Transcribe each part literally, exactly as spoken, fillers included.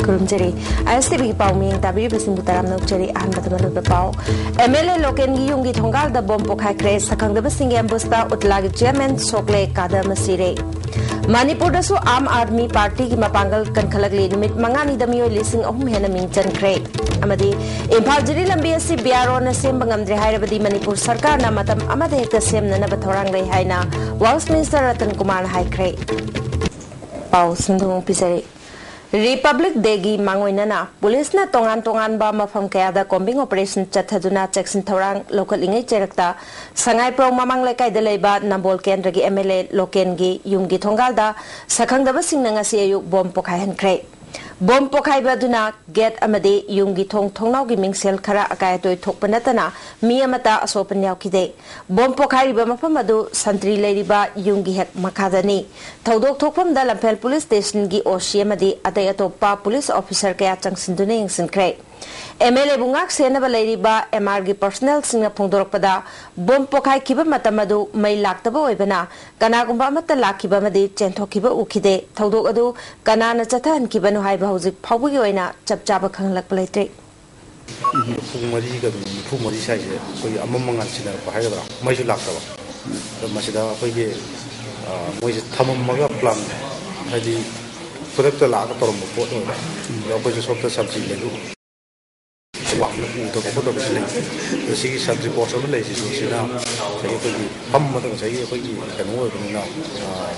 ꯈꯨꯔꯨꯝꯖꯔꯤ꯫ ꯑꯥꯏ S T ꯚꯤꯒꯤ ꯄꯥꯎ ꯃꯤꯌꯦꯡ ꯇꯥꯕꯤꯔꯤꯕꯁꯤꯡꯕꯨ ꯇꯔꯥꯝꯅ ꯑꯣꯛꯆꯔꯤ꯫ ꯑꯍꯥꯟꯕꯗ ꯃꯔꯨꯑꯣꯏꯕ ꯄꯥꯎ꯫ ꯑꯦꯝ ꯑꯦꯜ ꯑꯦ ꯂꯣꯀꯦꯟꯒꯤ ꯌꯨꯝꯒꯤ ꯊꯣꯡꯒꯥꯜꯗ ꯕꯣꯝ ꯄꯣꯈꯥꯏꯈ꯭ꯔꯦ꯫ ꯁꯛꯈꯪꯗꯕꯁꯤꯡꯒꯤ ꯑꯦꯝꯕꯨꯁꯇ ꯎꯠꯂꯥꯒꯤ ꯆꯤꯌꯔꯃꯦꯟ ꯁꯣꯛꯂꯦ, ꯀꯥꯗ ꯑꯃ ꯁꯤꯔꯦ꯫ ꯃꯅꯤꯄꯨꯔꯗꯁꯨ ꯑꯥꯝ ꯑꯥꯗꯃꯤ ꯄꯥꯔꯇꯤꯒꯤ ꯃꯄꯥꯡꯒꯜ ꯀꯟꯈꯠꯂꯛꯂꯤ꯫ ꯅꯨꯃꯤꯠ ꯃꯉꯥꯅꯤꯗ ꯃꯤꯑꯣꯏ ꯂꯤꯁꯤꯡ ꯑꯍꯨꯝ ꯍꯦꯟꯅ ꯃꯤꯡ ꯆꯟꯈ꯭ꯔꯦ꯫ ꯑꯃꯗꯤ ꯏꯝꯐꯥꯜ ꯖꯤꯔꯤ ꯂꯝꯕꯤ ꯑꯁꯤ ꯕꯤ ꯑꯥꯔ ꯑꯣꯅ ꯁꯦꯝꯕ ꯉꯝꯗ꯭ꯔꯦ ꯍꯥꯏꯔꯕꯗꯤ ꯃꯅꯤꯄꯨꯔ ꯁꯔꯀꯥꯔꯅ ꯃꯇꯝ ꯑꯃꯗ ꯍꯦꯛꯇ ꯁꯦꯝꯅꯅꯕ ꯊꯧꯔꯥꯡ ꯂꯩ ꯍꯥꯏꯅ ꯋꯥꯔꯛꯁ ꯃꯤꯅꯤꯁꯇꯔ ꯔꯇꯟ ꯀꯨꯃꯥꯔꯅ ꯍꯥꯏꯈ꯭ꯔꯦ꯫ ꯄꯥꯎ ꯁꯟꯗꯣꯛꯅ ꯄꯤꯖꯔꯤ꯫ ꯔꯤꯄꯕ꯭ꯂꯤꯛ ꯗꯦꯒꯤ ꯃꯥꯡꯑꯣꯏꯅꯅ ꯄꯨꯂꯤꯁꯅ ꯇꯣꯉꯥꯟ ꯇꯣꯉꯥꯟꯕ ꯃꯐꯝ ꯀꯌꯥꯗ ꯀꯣꯝꯕꯤꯡ ꯑꯣꯄꯔꯦꯁꯟ ꯆꯠꯊꯗꯨꯅ ꯆꯦꯛꯁꯤꯟ ꯊꯧꯔꯥꯡ ꯂꯧꯈꯠꯂꯤꯉꯩ ꯆꯩꯔꯛꯇ ꯁꯉꯥꯏꯄ꯭ꯔꯧ ꯃꯃꯥꯡ ꯂꯩꯀꯥꯏꯗ ꯂꯩꯕ ꯅꯝꯕꯣꯜ ꯀꯦꯟꯗ꯭ꯔꯒꯤ ꯑꯦꯝ ꯑꯦꯜ ꯑꯦ ꯂꯣꯀꯦꯟꯒꯤ ꯌꯨꯝꯒꯤ ꯊꯣꯡꯒꯥꯜꯗ ꯁꯛꯈꯪꯗꯕꯁꯤꯡꯅ ꯉꯁꯤ ꯑꯌꯨꯛ ꯕꯣꯝ ꯄꯣꯈꯥꯏꯍꯟꯈ꯭ꯔꯦ꯫ ꯕꯣꯝ ꯄꯣꯈꯥꯏꯕ ꯑꯗꯨꯅ ꯒꯦꯠ ꯑꯃꯗꯤ ꯌꯨꯝꯒꯤ ꯊꯣꯡ ꯊꯣꯡꯅꯥꯎꯒꯤ ꯃꯤꯡꯁꯦꯜ ꯈꯔ ꯑꯀꯥꯏ ꯑꯇꯣꯏ ꯊꯣꯛꯄ ꯅꯠꯇꯅ ꯃꯤ ꯑꯃꯠꯇ ꯑꯁꯣꯛ ꯑꯄꯟ ꯌꯥꯎꯈꯤꯗꯦ꯫ ꯕꯣꯝ ꯄꯣꯈꯥꯏꯔꯤꯕ ꯃꯐꯝ ꯑꯗꯨ ꯁꯟꯇ꯭ꯔꯤ ꯂꯩꯔꯤꯕ ꯌꯨꯝꯒꯤ ꯍꯦꯛ ꯃꯈꯥꯗꯅꯤ꯫ ꯊꯧꯗꯣꯛ ꯊꯣꯛꯐꯝꯗ ꯂꯝꯐꯦꯜ ꯄꯨꯂꯤꯁ ꯁ꯭ꯇꯦꯁꯟꯒꯤ ꯑꯣ ꯁꯤ ꯑꯃꯗꯤ ꯑꯇꯩ ꯑꯇꯣꯞꯄ ꯄꯨꯂꯤꯁ ꯑꯣꯐꯤꯁꯔ ꯀꯌꯥ ꯆꯪꯁꯤꯟꯗꯨꯅ ꯌꯦꯡꯁꯤꯟꯈ꯭ꯔꯦ꯫ ꯑꯦꯝ ꯑꯦꯜ ꯑꯦꯕꯨ ꯉꯥꯛ ꯁꯦꯟꯅꯕ ꯂꯩꯔꯤꯕ ꯑꯦꯝ ꯑꯥꯔꯒꯤ ꯄꯔꯁꯅꯦꯜꯁꯤꯡꯅ ꯐꯣꯡꯗꯣꯔꯛꯄꯗ, ꯕꯣꯝ ꯄꯣꯈꯥꯏꯈꯤꯕ ꯃꯇꯝ ꯑꯗꯨ ꯃꯩ ꯂꯥꯛꯇꯕ ꯑꯣꯏꯕꯅ ꯀꯅꯥꯒꯨꯝꯕ ꯑꯃꯠꯇ ꯂꯥꯛꯈꯤꯕ ꯑꯃꯗꯤ ꯆꯦꯟꯊꯣꯛꯈꯤꯕ ꯎꯈꯤꯗꯦ꯫ ꯊꯧꯗꯣꯛ ꯑꯗꯨ ꯀꯅꯥꯅ ꯆꯠꯊꯍꯟꯈꯤꯕꯅꯣ ꯍꯥꯏꯕ ꯍꯧꯖꯤꯛ ꯐꯥꯎꯕꯒꯤ ꯑꯣꯏꯅ ꯆꯞ ꯆꯥꯕ ꯈꯪꯂꯛꯄ ꯂꯩꯇ꯭ꯔꯤ꯫ ꯄꯨꯡ ꯃꯔꯤꯒ ꯃꯤꯅꯤꯠ ꯅꯤꯐꯨ ꯃꯔꯤ ꯁ꯭ꯋꯥꯏꯁꯦ ꯑꯩꯈꯣꯏꯒꯤ ꯑꯃꯝ ꯑꯉꯥꯟ ꯁꯤꯟꯅꯔꯛꯄ ꯍꯥꯏꯒꯗ꯭ꯔꯥ, ꯃꯩꯁꯨ ꯂꯥꯛꯇꯕ꯫ ꯑꯗꯣ ꯃꯁꯤꯗ ꯑꯩꯈꯣꯏꯒꯤ, ꯑ, ꯃꯣꯏꯁꯦ ꯊꯃꯝꯃꯒ ꯄ꯭ꯂꯥꯟ, ꯍꯥꯏꯗꯤ ꯈꯨꯗꯛꯇ ꯂꯥꯛꯑꯒ ꯇꯧꯔꯝꯕ ꯄꯣꯠ ꯑꯣꯏꯕ꯫ ꯑꯗꯣ ꯑꯩꯈꯣꯏꯁꯨ ꯁꯣꯝꯗ ꯁꯕꯖꯤ ꯂꯩꯔꯨ ꯋꯥꯡꯅ ꯎꯗꯕ ꯈꯣꯠꯇꯕꯁꯨ ꯂꯩ꯫ ꯑꯗꯣ ꯁꯤꯒꯤ ꯁꯟꯇ꯭ꯔꯤ ꯄꯣꯁ ꯑꯃ ꯂꯩꯔꯤꯁꯤꯁꯨ ꯁꯤꯅ ꯉꯁꯥꯏꯒꯤ ꯑꯩꯈꯣꯏꯒꯤ ꯐꯝꯕꯗ ꯉꯁꯥꯏꯒꯤ ꯑꯩꯈꯣꯏꯒꯤ ꯀꯩꯅꯣ ꯑꯣꯏꯕꯅꯤꯅ, ꯑ,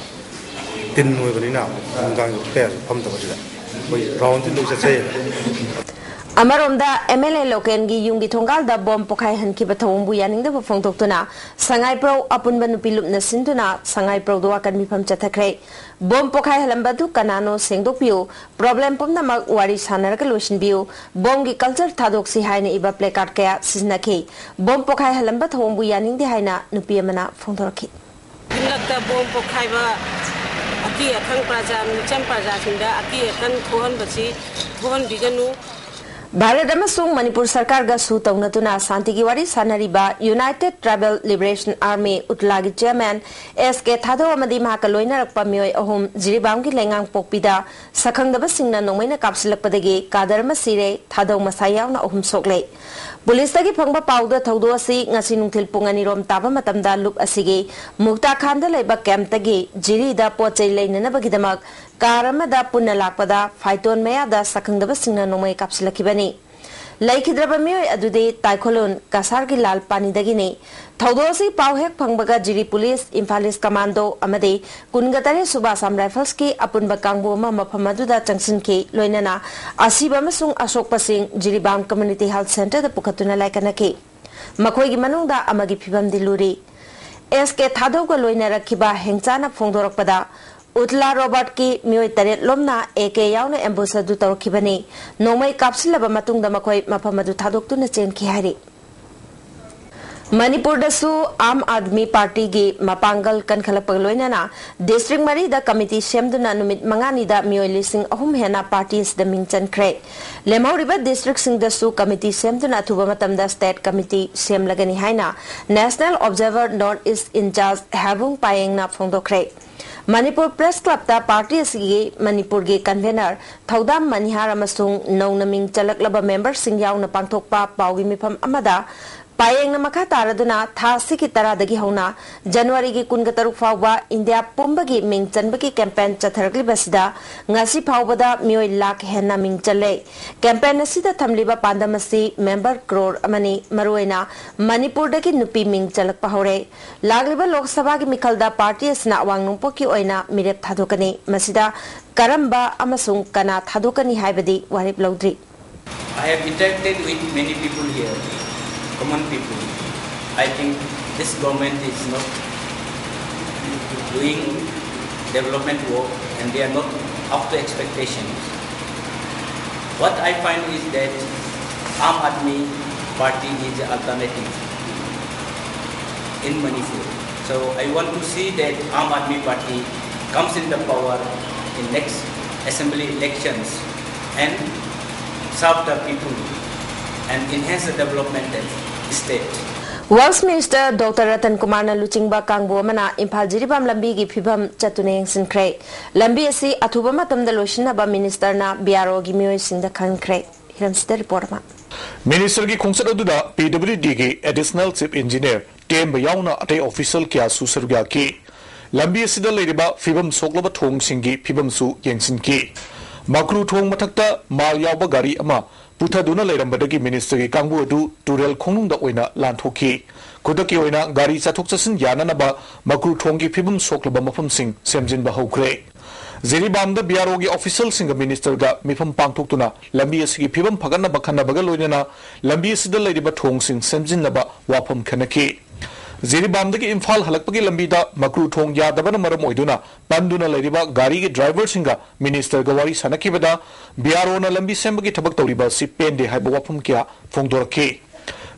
ꯇꯤꯟ ꯑꯣꯏꯕꯅꯤꯅ ꯅꯨꯡꯗꯥꯡ ꯀꯌꯥꯁꯨ ꯐꯝꯗꯕ ꯁꯤꯗ꯫ ꯑꯩꯈꯣꯏ ꯔꯥꯎꯟꯗꯤ ꯂꯣꯏ ꯆꯠꯆꯩꯌꯦꯕ꯫ ꯑꯃꯔꯣꯝꯗ, ꯑꯦꯝ ꯑꯦꯜ ꯑꯦ ꯂꯣꯀꯦꯟꯒꯤ ꯌꯨꯝꯒꯤ ꯊꯣꯡꯒꯥꯜꯗ ꯕꯣꯝ ꯄꯣꯈꯥꯏꯍꯟꯈꯤꯕ ꯊꯧꯑꯣꯡꯕꯨ ꯌꯥꯅꯤꯡꯗꯕ ꯐꯣꯡꯗꯣꯛꯇꯨꯅ ꯁꯉꯥꯏꯄ꯭ꯔꯧ ꯑꯄꯨꯟꯕ ꯅꯨꯄꯤ ꯂꯨꯞꯅ ꯁꯤꯟꯗꯨꯅ ꯁꯉꯥꯏꯄ꯭ꯔꯧꯗ ꯋꯥꯀꯟ ꯃꯤꯐꯝ ꯆꯠꯊꯈ꯭ꯔꯦ꯫ ꯕꯣꯝ ꯄꯣꯈꯥꯏꯍꯜꯂꯝꯕ ꯑꯗꯨ ꯀꯅꯥꯅꯣ ꯁꯦꯡꯗꯣꯛꯄꯤꯌꯨ, ꯄ꯭ꯔꯣꯕ꯭ꯂꯦꯝ ꯄꯨꯝꯅꯃꯛ ꯋꯥꯔꯤ ꯁꯥꯟꯅꯔꯒ ꯂꯣꯏꯁꯤꯟꯕꯤꯌꯨ, ꯕꯣꯝꯒꯤ ꯀꯜꯆꯔ ꯊꯥꯗꯣꯛꯁꯤ ꯍꯥꯏꯅ ꯏꯕ ꯄ꯭ꯂꯦꯀꯥꯔꯗ ꯀꯌꯥ ꯁꯤꯖꯤꯟꯅꯈꯤ꯫ ꯕꯣꯝ ꯄꯣꯈꯥꯏꯍꯜꯂꯝꯕ ꯊꯧꯑꯣꯡꯕꯨ ꯌꯥꯅꯤꯡꯗꯦ ꯍꯥꯏꯅ ꯅꯨꯄꯤ ꯑꯃꯅ ꯐꯣꯡꯗꯣꯔꯛꯈꯤ꯫ ꯌꯨꯝꯂꯛꯇ ꯕꯣꯝ ꯄꯣꯈꯥꯏꯕ ꯑꯀꯤ ꯑꯈꯪ ꯄ꯭ꯔꯖꯥ, ꯃꯤꯆꯝ ꯄ꯭ꯔꯖꯥꯁꯤꯡꯗ ꯑꯀꯤ ꯑꯈꯪ ꯊꯣꯛꯍꯟꯕꯁꯤ ꯊꯣꯛꯍꯟꯕꯤꯒꯅꯨ꯫ ꯚꯥꯔꯠ ꯑꯃꯁꯨꯡ ꯃꯅꯤꯄꯨꯔ ꯁꯔꯀꯥꯔꯒ ꯁꯨ ꯇꯧꯅꯗꯨꯅ ꯁꯥꯟꯇꯤꯒꯤ ꯋꯥꯔꯤ ꯁꯥꯟꯅꯔꯤꯕ United Tribal Liberation Army, UTLA ꯒꯤ chairman S K ꯊꯥꯗꯧ ꯑꯃꯗꯤ ꯃꯍꯥꯛꯀ ꯂꯣꯏꯅꯔꯛꯄ ꯃꯤꯑꯣꯏ ꯑꯍꯨꯝ ꯖꯤꯔꯤꯕꯥꯝꯒꯤ ꯂꯩꯉꯥꯡꯄꯣꯛꯄꯤꯗ ꯁꯛꯈꯪꯗꯕꯁꯤꯡꯅ ꯅꯣꯡꯃꯩꯅ ꯀꯥꯞꯁꯤꯜꯂꯛꯄꯗꯒꯤ ꯀꯥꯗꯔ ꯑꯃ ꯁꯤꯔꯦ, ꯊꯥꯗꯧ ꯃꯁꯥ ꯌꯥꯎꯅ ꯑꯍꯨꯝ ꯁꯣꯛꯂꯦ꯫ ꯄꯨꯂꯤꯁꯇꯒꯤ ꯐꯪꯕ ꯄꯥꯎꯗ ꯊꯧꯗꯣꯛ ꯑꯁꯤ ꯉꯁꯤ ꯅꯨꯡꯊꯤꯜ ꯄꯨꯡ ꯑꯅꯤ ꯔꯣꯝ ꯇꯥꯕ ꯃꯇꯝꯗ ꯂꯨꯞ ꯑꯁꯤꯒꯤ ꯃꯨꯛꯇꯥ ꯈꯥꯟꯗ ꯂꯩꯕ campꯇꯒꯤ ꯖꯤꯔꯤꯗ ꯄꯣꯠ ꯆꯩ ꯂꯩꯅꯅꯕꯒꯤꯗꯃꯛ car ꯑꯃꯗ ꯄꯨꯟꯅ ꯂꯥꯛꯄꯗ ꯐꯥꯏꯇꯣꯟ ꯃꯌꯥꯗ ꯁꯛꯈꯪꯗꯕꯁꯤꯡꯅ ꯅꯣꯡꯃꯩ ꯀꯥꯞꯁꯤꯜꯂꯛꯈꯤꯕꯅꯤ꯫ ꯂꯩꯈꯤꯗ꯭ꯔꯕ ꯃꯤꯑꯣꯏ ꯑꯗꯨꯗꯤ ꯇꯥꯏꯈꯣꯂꯨꯟ ꯀꯁꯥꯔꯒꯤ ꯂꯥꯜ ꯄꯥꯅꯤꯗꯒꯤꯅꯤ꯫ ꯊꯧꯗꯣꯛ ꯑꯁꯤ ꯄꯥꯎ ꯍꯦꯛ ꯐꯪꯕꯒ ꯖꯤꯔꯤ ꯄꯨꯂꯤꯁ, ꯏꯝꯐꯥꯂꯤꯁ ꯀꯃꯥꯟꯗꯣ ꯑꯃꯗꯤ ꯀꯨꯟꯒ ꯇꯔꯦꯠ ꯁꯨꯕ ꯑꯁꯥꯝ ꯔꯥꯏꯐꯜꯁꯀꯤ ꯑꯄꯨꯟꯕ ꯀꯥꯡꯕꯨ ꯑꯃ ꯃꯐꯝ ꯑꯗꯨꯗ ꯆꯪꯁꯤꯟꯈꯤ, ꯂꯣꯏꯅꯅ ꯑꯁꯤꯕ ꯑꯃꯁꯨꯡ ꯑꯁꯣꯛꯄꯁꯤꯡ ꯖꯤꯔꯤꯕꯥꯝ Community Health Centreꯗ ꯄꯨꯈꯠꯇꯨꯅ ꯂꯥꯏꯀꯠꯅꯈꯤ꯫ ꯃꯈꯣꯏꯒꯤ ꯃꯅꯨꯡꯗ ꯑꯃꯒꯤ ꯐꯤꯕꯝꯗꯤ ꯂꯨꯔꯤ꯫ S K ꯊꯥꯗꯧꯒ ꯂꯣꯏꯅꯔꯛꯈꯤꯕ ꯍꯦꯡꯆꯥꯅ ꯐꯣꯡꯗꯣꯔꯛꯄꯗ, UTLA Robertꯀꯤ ꯃꯤꯑꯣꯏ ꯇꯔꯦꯠ ꯂꯣꯝꯅ AK ꯌꯥꯎꯅ ambush ꯑꯗꯨ ꯇꯧꯔꯛꯈꯤꯕꯅꯤ꯫ ꯅꯣꯡꯃꯩ ꯀꯥꯞꯁꯤꯜꯂꯕ ꯃꯇꯨꯡꯗ ꯃꯈꯣꯏ ꯃꯐꯝ ꯑꯗꯨ ꯊꯥꯗꯣꯛꯇꯨꯅ ꯆꯦꯟꯈꯤ ꯍꯥꯏꯔꯤ꯫ ꯃꯅꯤꯄꯨꯔꯗꯁꯨ ꯑꯥꯝ ꯑꯥꯗꯃꯤ ꯄꯥꯔꯇꯤꯒꯤ ꯃꯄꯥꯡꯒꯜ ꯀꯟꯈꯠꯂꯛꯄꯒ ꯂꯣꯏꯅꯅ district ꯃꯔꯤꯗ committee ꯁꯦꯝꯗꯨꯅ ꯅꯨꯃꯤꯠ ꯃꯉꯥꯅꯤꯗ ꯃꯤꯑꯣꯏ ꯂꯤꯁꯤꯡ ꯑꯍꯨꯝ ꯍꯦꯟꯅ party ꯑꯁꯤꯗ ꯃꯤꯡ ꯆꯟꯈ꯭ꯔꯦ꯫ ꯂꯦꯝꯍꯧꯔꯤꯕ districtꯁꯤꯡꯗꯁꯨ committee ꯁꯦꯝꯗꯨꯅ ꯑꯊꯨꯕ ꯃꯇꯝꯗ state committee ꯁꯦꯝꯂꯒꯅꯤ ꯍꯥꯏꯅ National Observer North East in-charge ꯍꯦꯕꯨꯡ ꯄꯥꯌꯦꯡꯅ ꯐꯣꯡꯗꯣꯛꯈ꯭ꯔꯦ꯫ Manipur Press Clubꯇ party ꯑꯁꯤꯒꯤ ꯃꯅꯤꯄꯨꯔꯒꯤ convener ꯊꯧꯗꯥꯝ ꯃꯅꯤꯍꯥꯔ ꯑꯃꯁꯨꯡ ꯅꯧꯅ ꯃꯤꯡ ꯆꯜꯂꯛꯂꯕ memberꯁꯤꯡ ꯌꯥꯎꯅ ꯄꯥꯡꯊꯣꯛꯄ ꯄꯥꯎꯒꯤ ꯃꯤꯐꯝ ꯑꯃꯗ ꯄꯥꯌꯦꯡꯅ ꯃꯈꯥ ꯇꯥꯔꯗꯨꯅ ꯊꯥ ꯑꯁꯤꯒꯤ ꯇꯔꯥꯗꯒꯤ ꯍꯧꯅ Januaryꯒꯤ ꯀꯨꯟꯒ ꯇꯔꯨꯛ ꯐꯥꯎꯕ India ꯄꯨꯝꯕꯒꯤ ꯃꯤꯡ ꯆꯟꯕꯒꯤ campaign ꯆꯠꯊꯔꯛꯂꯤꯕꯁꯤꯗ ꯉꯁꯤ ꯐꯥꯎꯕꯗ ꯃꯤꯑꯣꯏ ꯂꯥꯈ ꯍꯦꯟꯅ ꯃꯤꯡ ꯆꯜꯂꯦ꯫ Campaign ꯑꯁꯤꯗ ꯊꯝꯂꯤꯕ ꯄꯥꯟꯗꯝ ꯑꯁꯤ member crore ꯑꯃꯅꯤ, ꯃꯔꯨꯑꯣꯏꯅ ꯃꯅꯤꯄꯨꯔꯗꯒꯤ ꯅꯨꯄꯤ ꯃꯤꯡ ꯆꯜꯂꯛꯄ ꯍꯧꯔꯦ꯫ ꯂꯥꯛꯂꯤꯕ ꯂꯣꯛ ꯁꯚꯥꯒꯤ ꯃꯤꯈꯜꯗ party ꯑꯁꯤꯅ ꯑꯋꯥꯡ ꯅꯣꯡꯄꯣꯛꯀꯤ ꯑꯣꯏꯅ ꯃꯤꯔꯦꯞ ꯊꯥꯗꯣꯛꯀꯅꯤ꯫ ꯃꯁꯤꯗ ꯀꯔꯝꯕ ꯑꯃꯁꯨꯡ ꯀꯅꯥ ꯊꯥꯗꯣꯛꯀꯅꯤ ꯍꯥꯏꯕꯗꯤ ꯋꯥꯔꯦꯞ ꯂꯧꯗ꯭ꯔꯤ꯫ I have interacted with many people here, common people. I think this government is not doing development work and they are not up to expectations. What I find is that Aam Aadmi Party is the alternative in Manipur. So I want to see that Aam Aadmi Party comes in the power in next assembly elections and serve the people and enhance the development of the state. Works Minister Doctor Ratan Kumarꯅ ꯂꯨꯆꯤꯡꯕ ꯀꯥꯡꯕꯨ ꯑꯃꯅ ꯏꯝꯐꯥꯜ ꯖꯤꯔꯤꯕꯥꯝ ꯂꯝꯕꯤꯒꯤ ꯐꯤꯕꯝ ꯆꯠꯇꯨꯅ ꯌꯦꯡꯁꯤꯟꯈ꯭ꯔꯦ꯫ ꯂꯝꯕꯤ ꯑꯁꯤ ꯑꯊꯨꯕ ꯃꯇꯝꯗ ꯂꯣꯏꯁꯤꯟꯅꯕ ꯃꯤꯅꯤꯁꯇꯔꯅ ꯕꯤ ꯑꯥꯔ ꯑꯣꯒꯤ ꯃꯤꯑꯣꯏꯁꯤꯡꯗ ꯈꯪꯈ꯭ꯔꯦ꯫ ꯍꯤꯔꯝꯁꯤꯗ ꯔꯤꯄꯣꯔꯠ ꯑꯃ꯫ ꯃꯤꯅꯤꯁꯇꯔꯒꯤ ꯈꯣꯡꯆꯠ ꯑꯗꯨꯗ ꯄꯤ ꯗꯕ꯭ꯂꯤꯎ ꯗꯤꯒꯤ ꯑꯦꯗꯤꯁꯅꯦꯜ ꯆꯤꯐ ꯏꯟꯖꯤꯅꯤꯌꯔ ꯇꯦꯝꯕ ꯌꯥꯎꯅ ꯑꯇꯩ ꯑꯣꯐꯤꯁꯤꯌꯦꯜ ꯀꯌꯥꯁꯨ ꯁꯔꯨꯛ ꯌꯥꯈꯤ꯫ ꯂꯝꯕꯤ ꯑꯁꯤꯗ ꯂꯩꯔꯤꯕ ꯐꯤꯕꯝ ꯁꯣꯛꯂꯕ ꯊꯣꯡꯁꯤꯡꯒꯤ ꯐꯤꯕꯝꯁꯨ ꯌꯦꯡꯁꯤꯟꯈꯤ꯫ ꯃꯀ꯭ꯔꯨ ꯊꯣꯡ ꯃꯊꯛꯇ ꯃꯥꯜ ꯌꯥꯎꯕ ꯒꯥꯔꯤ ꯑꯃ ꯄꯨꯊꯗꯨꯅ ꯂꯩꯔꯝꯕꯗꯒꯤ ꯃꯤꯅꯤꯁꯇꯔꯒꯤ ꯀꯥꯡꯕꯨ ꯑꯗꯨ ꯇꯨꯔꯦꯜ ꯈꯣꯡꯅꯨꯡꯗ ꯑꯣꯏꯅ ꯂꯥꯟꯊꯣꯛꯈꯤ꯫ ꯈꯨꯗꯛꯀꯤ ꯑꯣꯏꯅ ꯒꯥꯔꯤ ꯆꯠꯊꯣꯛ ꯆꯠꯁꯤꯟ ꯌꯥꯅꯅꯕ ꯃꯀ꯭ꯔꯨ ꯊꯣꯡꯒꯤ ꯐꯤꯕꯝ ꯁꯣꯛꯂꯕ ꯃꯐꯝꯁꯤꯡ ꯁꯦꯝꯖꯤꯟꯕ ꯍꯧꯈ꯭ꯔꯦ꯫ ꯖꯤꯔꯤꯕꯥꯝꯗ ꯕꯤ ꯑꯥꯔ ꯑꯣꯒꯤ ꯑꯣꯐꯤꯁꯤꯌꯦꯜꯁꯤꯡꯒ ꯃꯤꯅꯤꯁꯇꯔꯒ ꯃꯤꯐꯝ ꯄꯥꯡꯊꯣꯛꯇꯨꯅ ꯂꯝꯕꯤ ꯑꯁꯤꯒꯤ ꯐꯤꯕꯝ ꯐꯒꯠꯅꯕ ꯈꯟꯅꯕꯒ ꯂꯣꯏꯅꯅ ꯂꯝꯕꯤ ꯑꯁꯤꯗ ꯂꯩꯔꯤꯕ ꯊꯣꯡꯁꯤꯡ ꯁꯦꯝꯖꯤꯟꯅꯕ ꯋꯥꯐꯝ ꯈꯟꯅꯈꯤ꯫ ꯖꯤꯔꯤꯕꯥꯝꯗꯒꯤ ꯏꯝꯐꯥꯜ ꯍꯜꯂꯛꯄꯒꯤ ꯂꯝꯕꯤꯗ ꯃꯀ꯭ꯔꯨ ꯊꯣꯡ ꯌꯥꯗꯕꯅ ꯃꯔꯝ ꯑꯣꯏꯗꯨꯅ ꯄꯟꯗꯨꯅ ꯂꯩꯔꯤꯕ ꯒꯥꯔꯤꯒꯤ ꯗ꯭ꯔꯥꯏꯚꯔꯁꯤꯡꯒ ꯃꯤꯅꯤꯁꯇꯔꯒ ꯋꯥꯔꯤ ꯁꯥꯟꯅꯈꯤꯕꯗ, ꯕꯤ ꯑꯥꯔ ꯑꯣꯅ ꯂꯝꯕꯤ ꯁꯦꯝꯕꯒꯤ ꯊꯕꯛ ꯇꯧꯔꯤꯕ ꯑꯁꯤ ꯄꯦꯟꯗꯦ ꯍꯥꯏꯕ ꯋꯥꯐꯝ ꯀꯌꯥ ꯐꯣꯡꯗꯣꯔꯛꯈꯤ꯫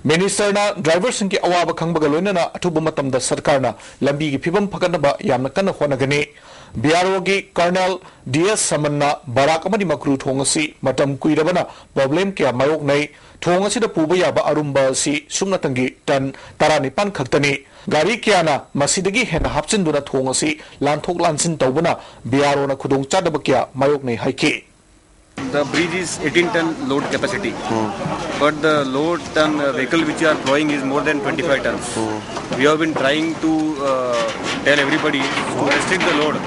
ꯃꯤꯅꯤꯁꯇꯔꯅ ꯗ꯭ꯔꯥꯏꯚꯔꯁꯤꯡꯒꯤ ꯑꯋꯥꯕ ꯈꯪꯕꯒ ꯂꯣꯏꯅꯅ ꯑꯊꯨꯕ ꯃꯇꯝꯗ ꯁꯔꯀꯥꯔꯅ ꯂꯝꯕꯤꯒꯤ ꯐꯤꯕꯝ ꯐꯒꯠꯅꯕ ꯌꯥꯝꯅ ꯀꯟꯅ ꯍꯣꯠꯅꯒꯅꯤ꯫ ꯕꯤ ꯑꯥꯔ ꯑꯣꯒꯤ ꯀꯔꯅꯦꯜ ꯗꯤ ꯑꯦꯁ ꯁꯃꯟꯅ ꯕꯔꯥꯛ ꯑꯃꯗꯤ ꯃꯀ꯭ꯔꯨ ꯊꯣꯡ ꯑꯁꯤ ꯃꯇꯝ ꯀꯨꯏꯔꯕꯅ ꯄ꯭ꯔꯣꯕ꯭ꯂꯦꯝ ꯀꯌꯥ ꯃꯥꯌꯣꯛꯅꯩ꯫ ꯊꯣꯡ ꯑꯁꯤꯗ ꯄꯨꯕ ꯌꯥꯕ ꯑꯔꯨꯝꯕ ꯑꯁꯤ ꯁꯨꯞꯅꯇꯪꯒꯤ ꯇꯟ ꯇꯔꯥꯅꯤꯄꯥꯟ ꯈꯛꯇꯅꯤ꯫ ꯒꯥꯔꯤ ꯀꯌꯥꯅ ꯃꯁꯤꯗꯒꯤ ꯍꯦꯟꯅ ꯍꯥꯞꯆꯤꯟꯗꯨꯅ ꯊꯣꯡ ꯑꯁꯤ ꯂꯥꯟꯊꯣꯛ ꯂꯥꯟꯁꯤꯟ ꯇꯧꯕꯅ ꯕꯤ ꯑꯥꯔ ꯑꯣꯅ ꯈꯨꯗꯣꯡꯆꯥꯗꯕ ꯀꯌꯥ ꯃꯥꯌꯣꯛꯅꯩ ꯍꯥꯏꯈꯤ꯫ The bridge is eighteen ton load capacity, but the load ton, uh, vehicle which are plying is more than twenty-five tons. We have been trying to, uh, tell everybody to restrict the load,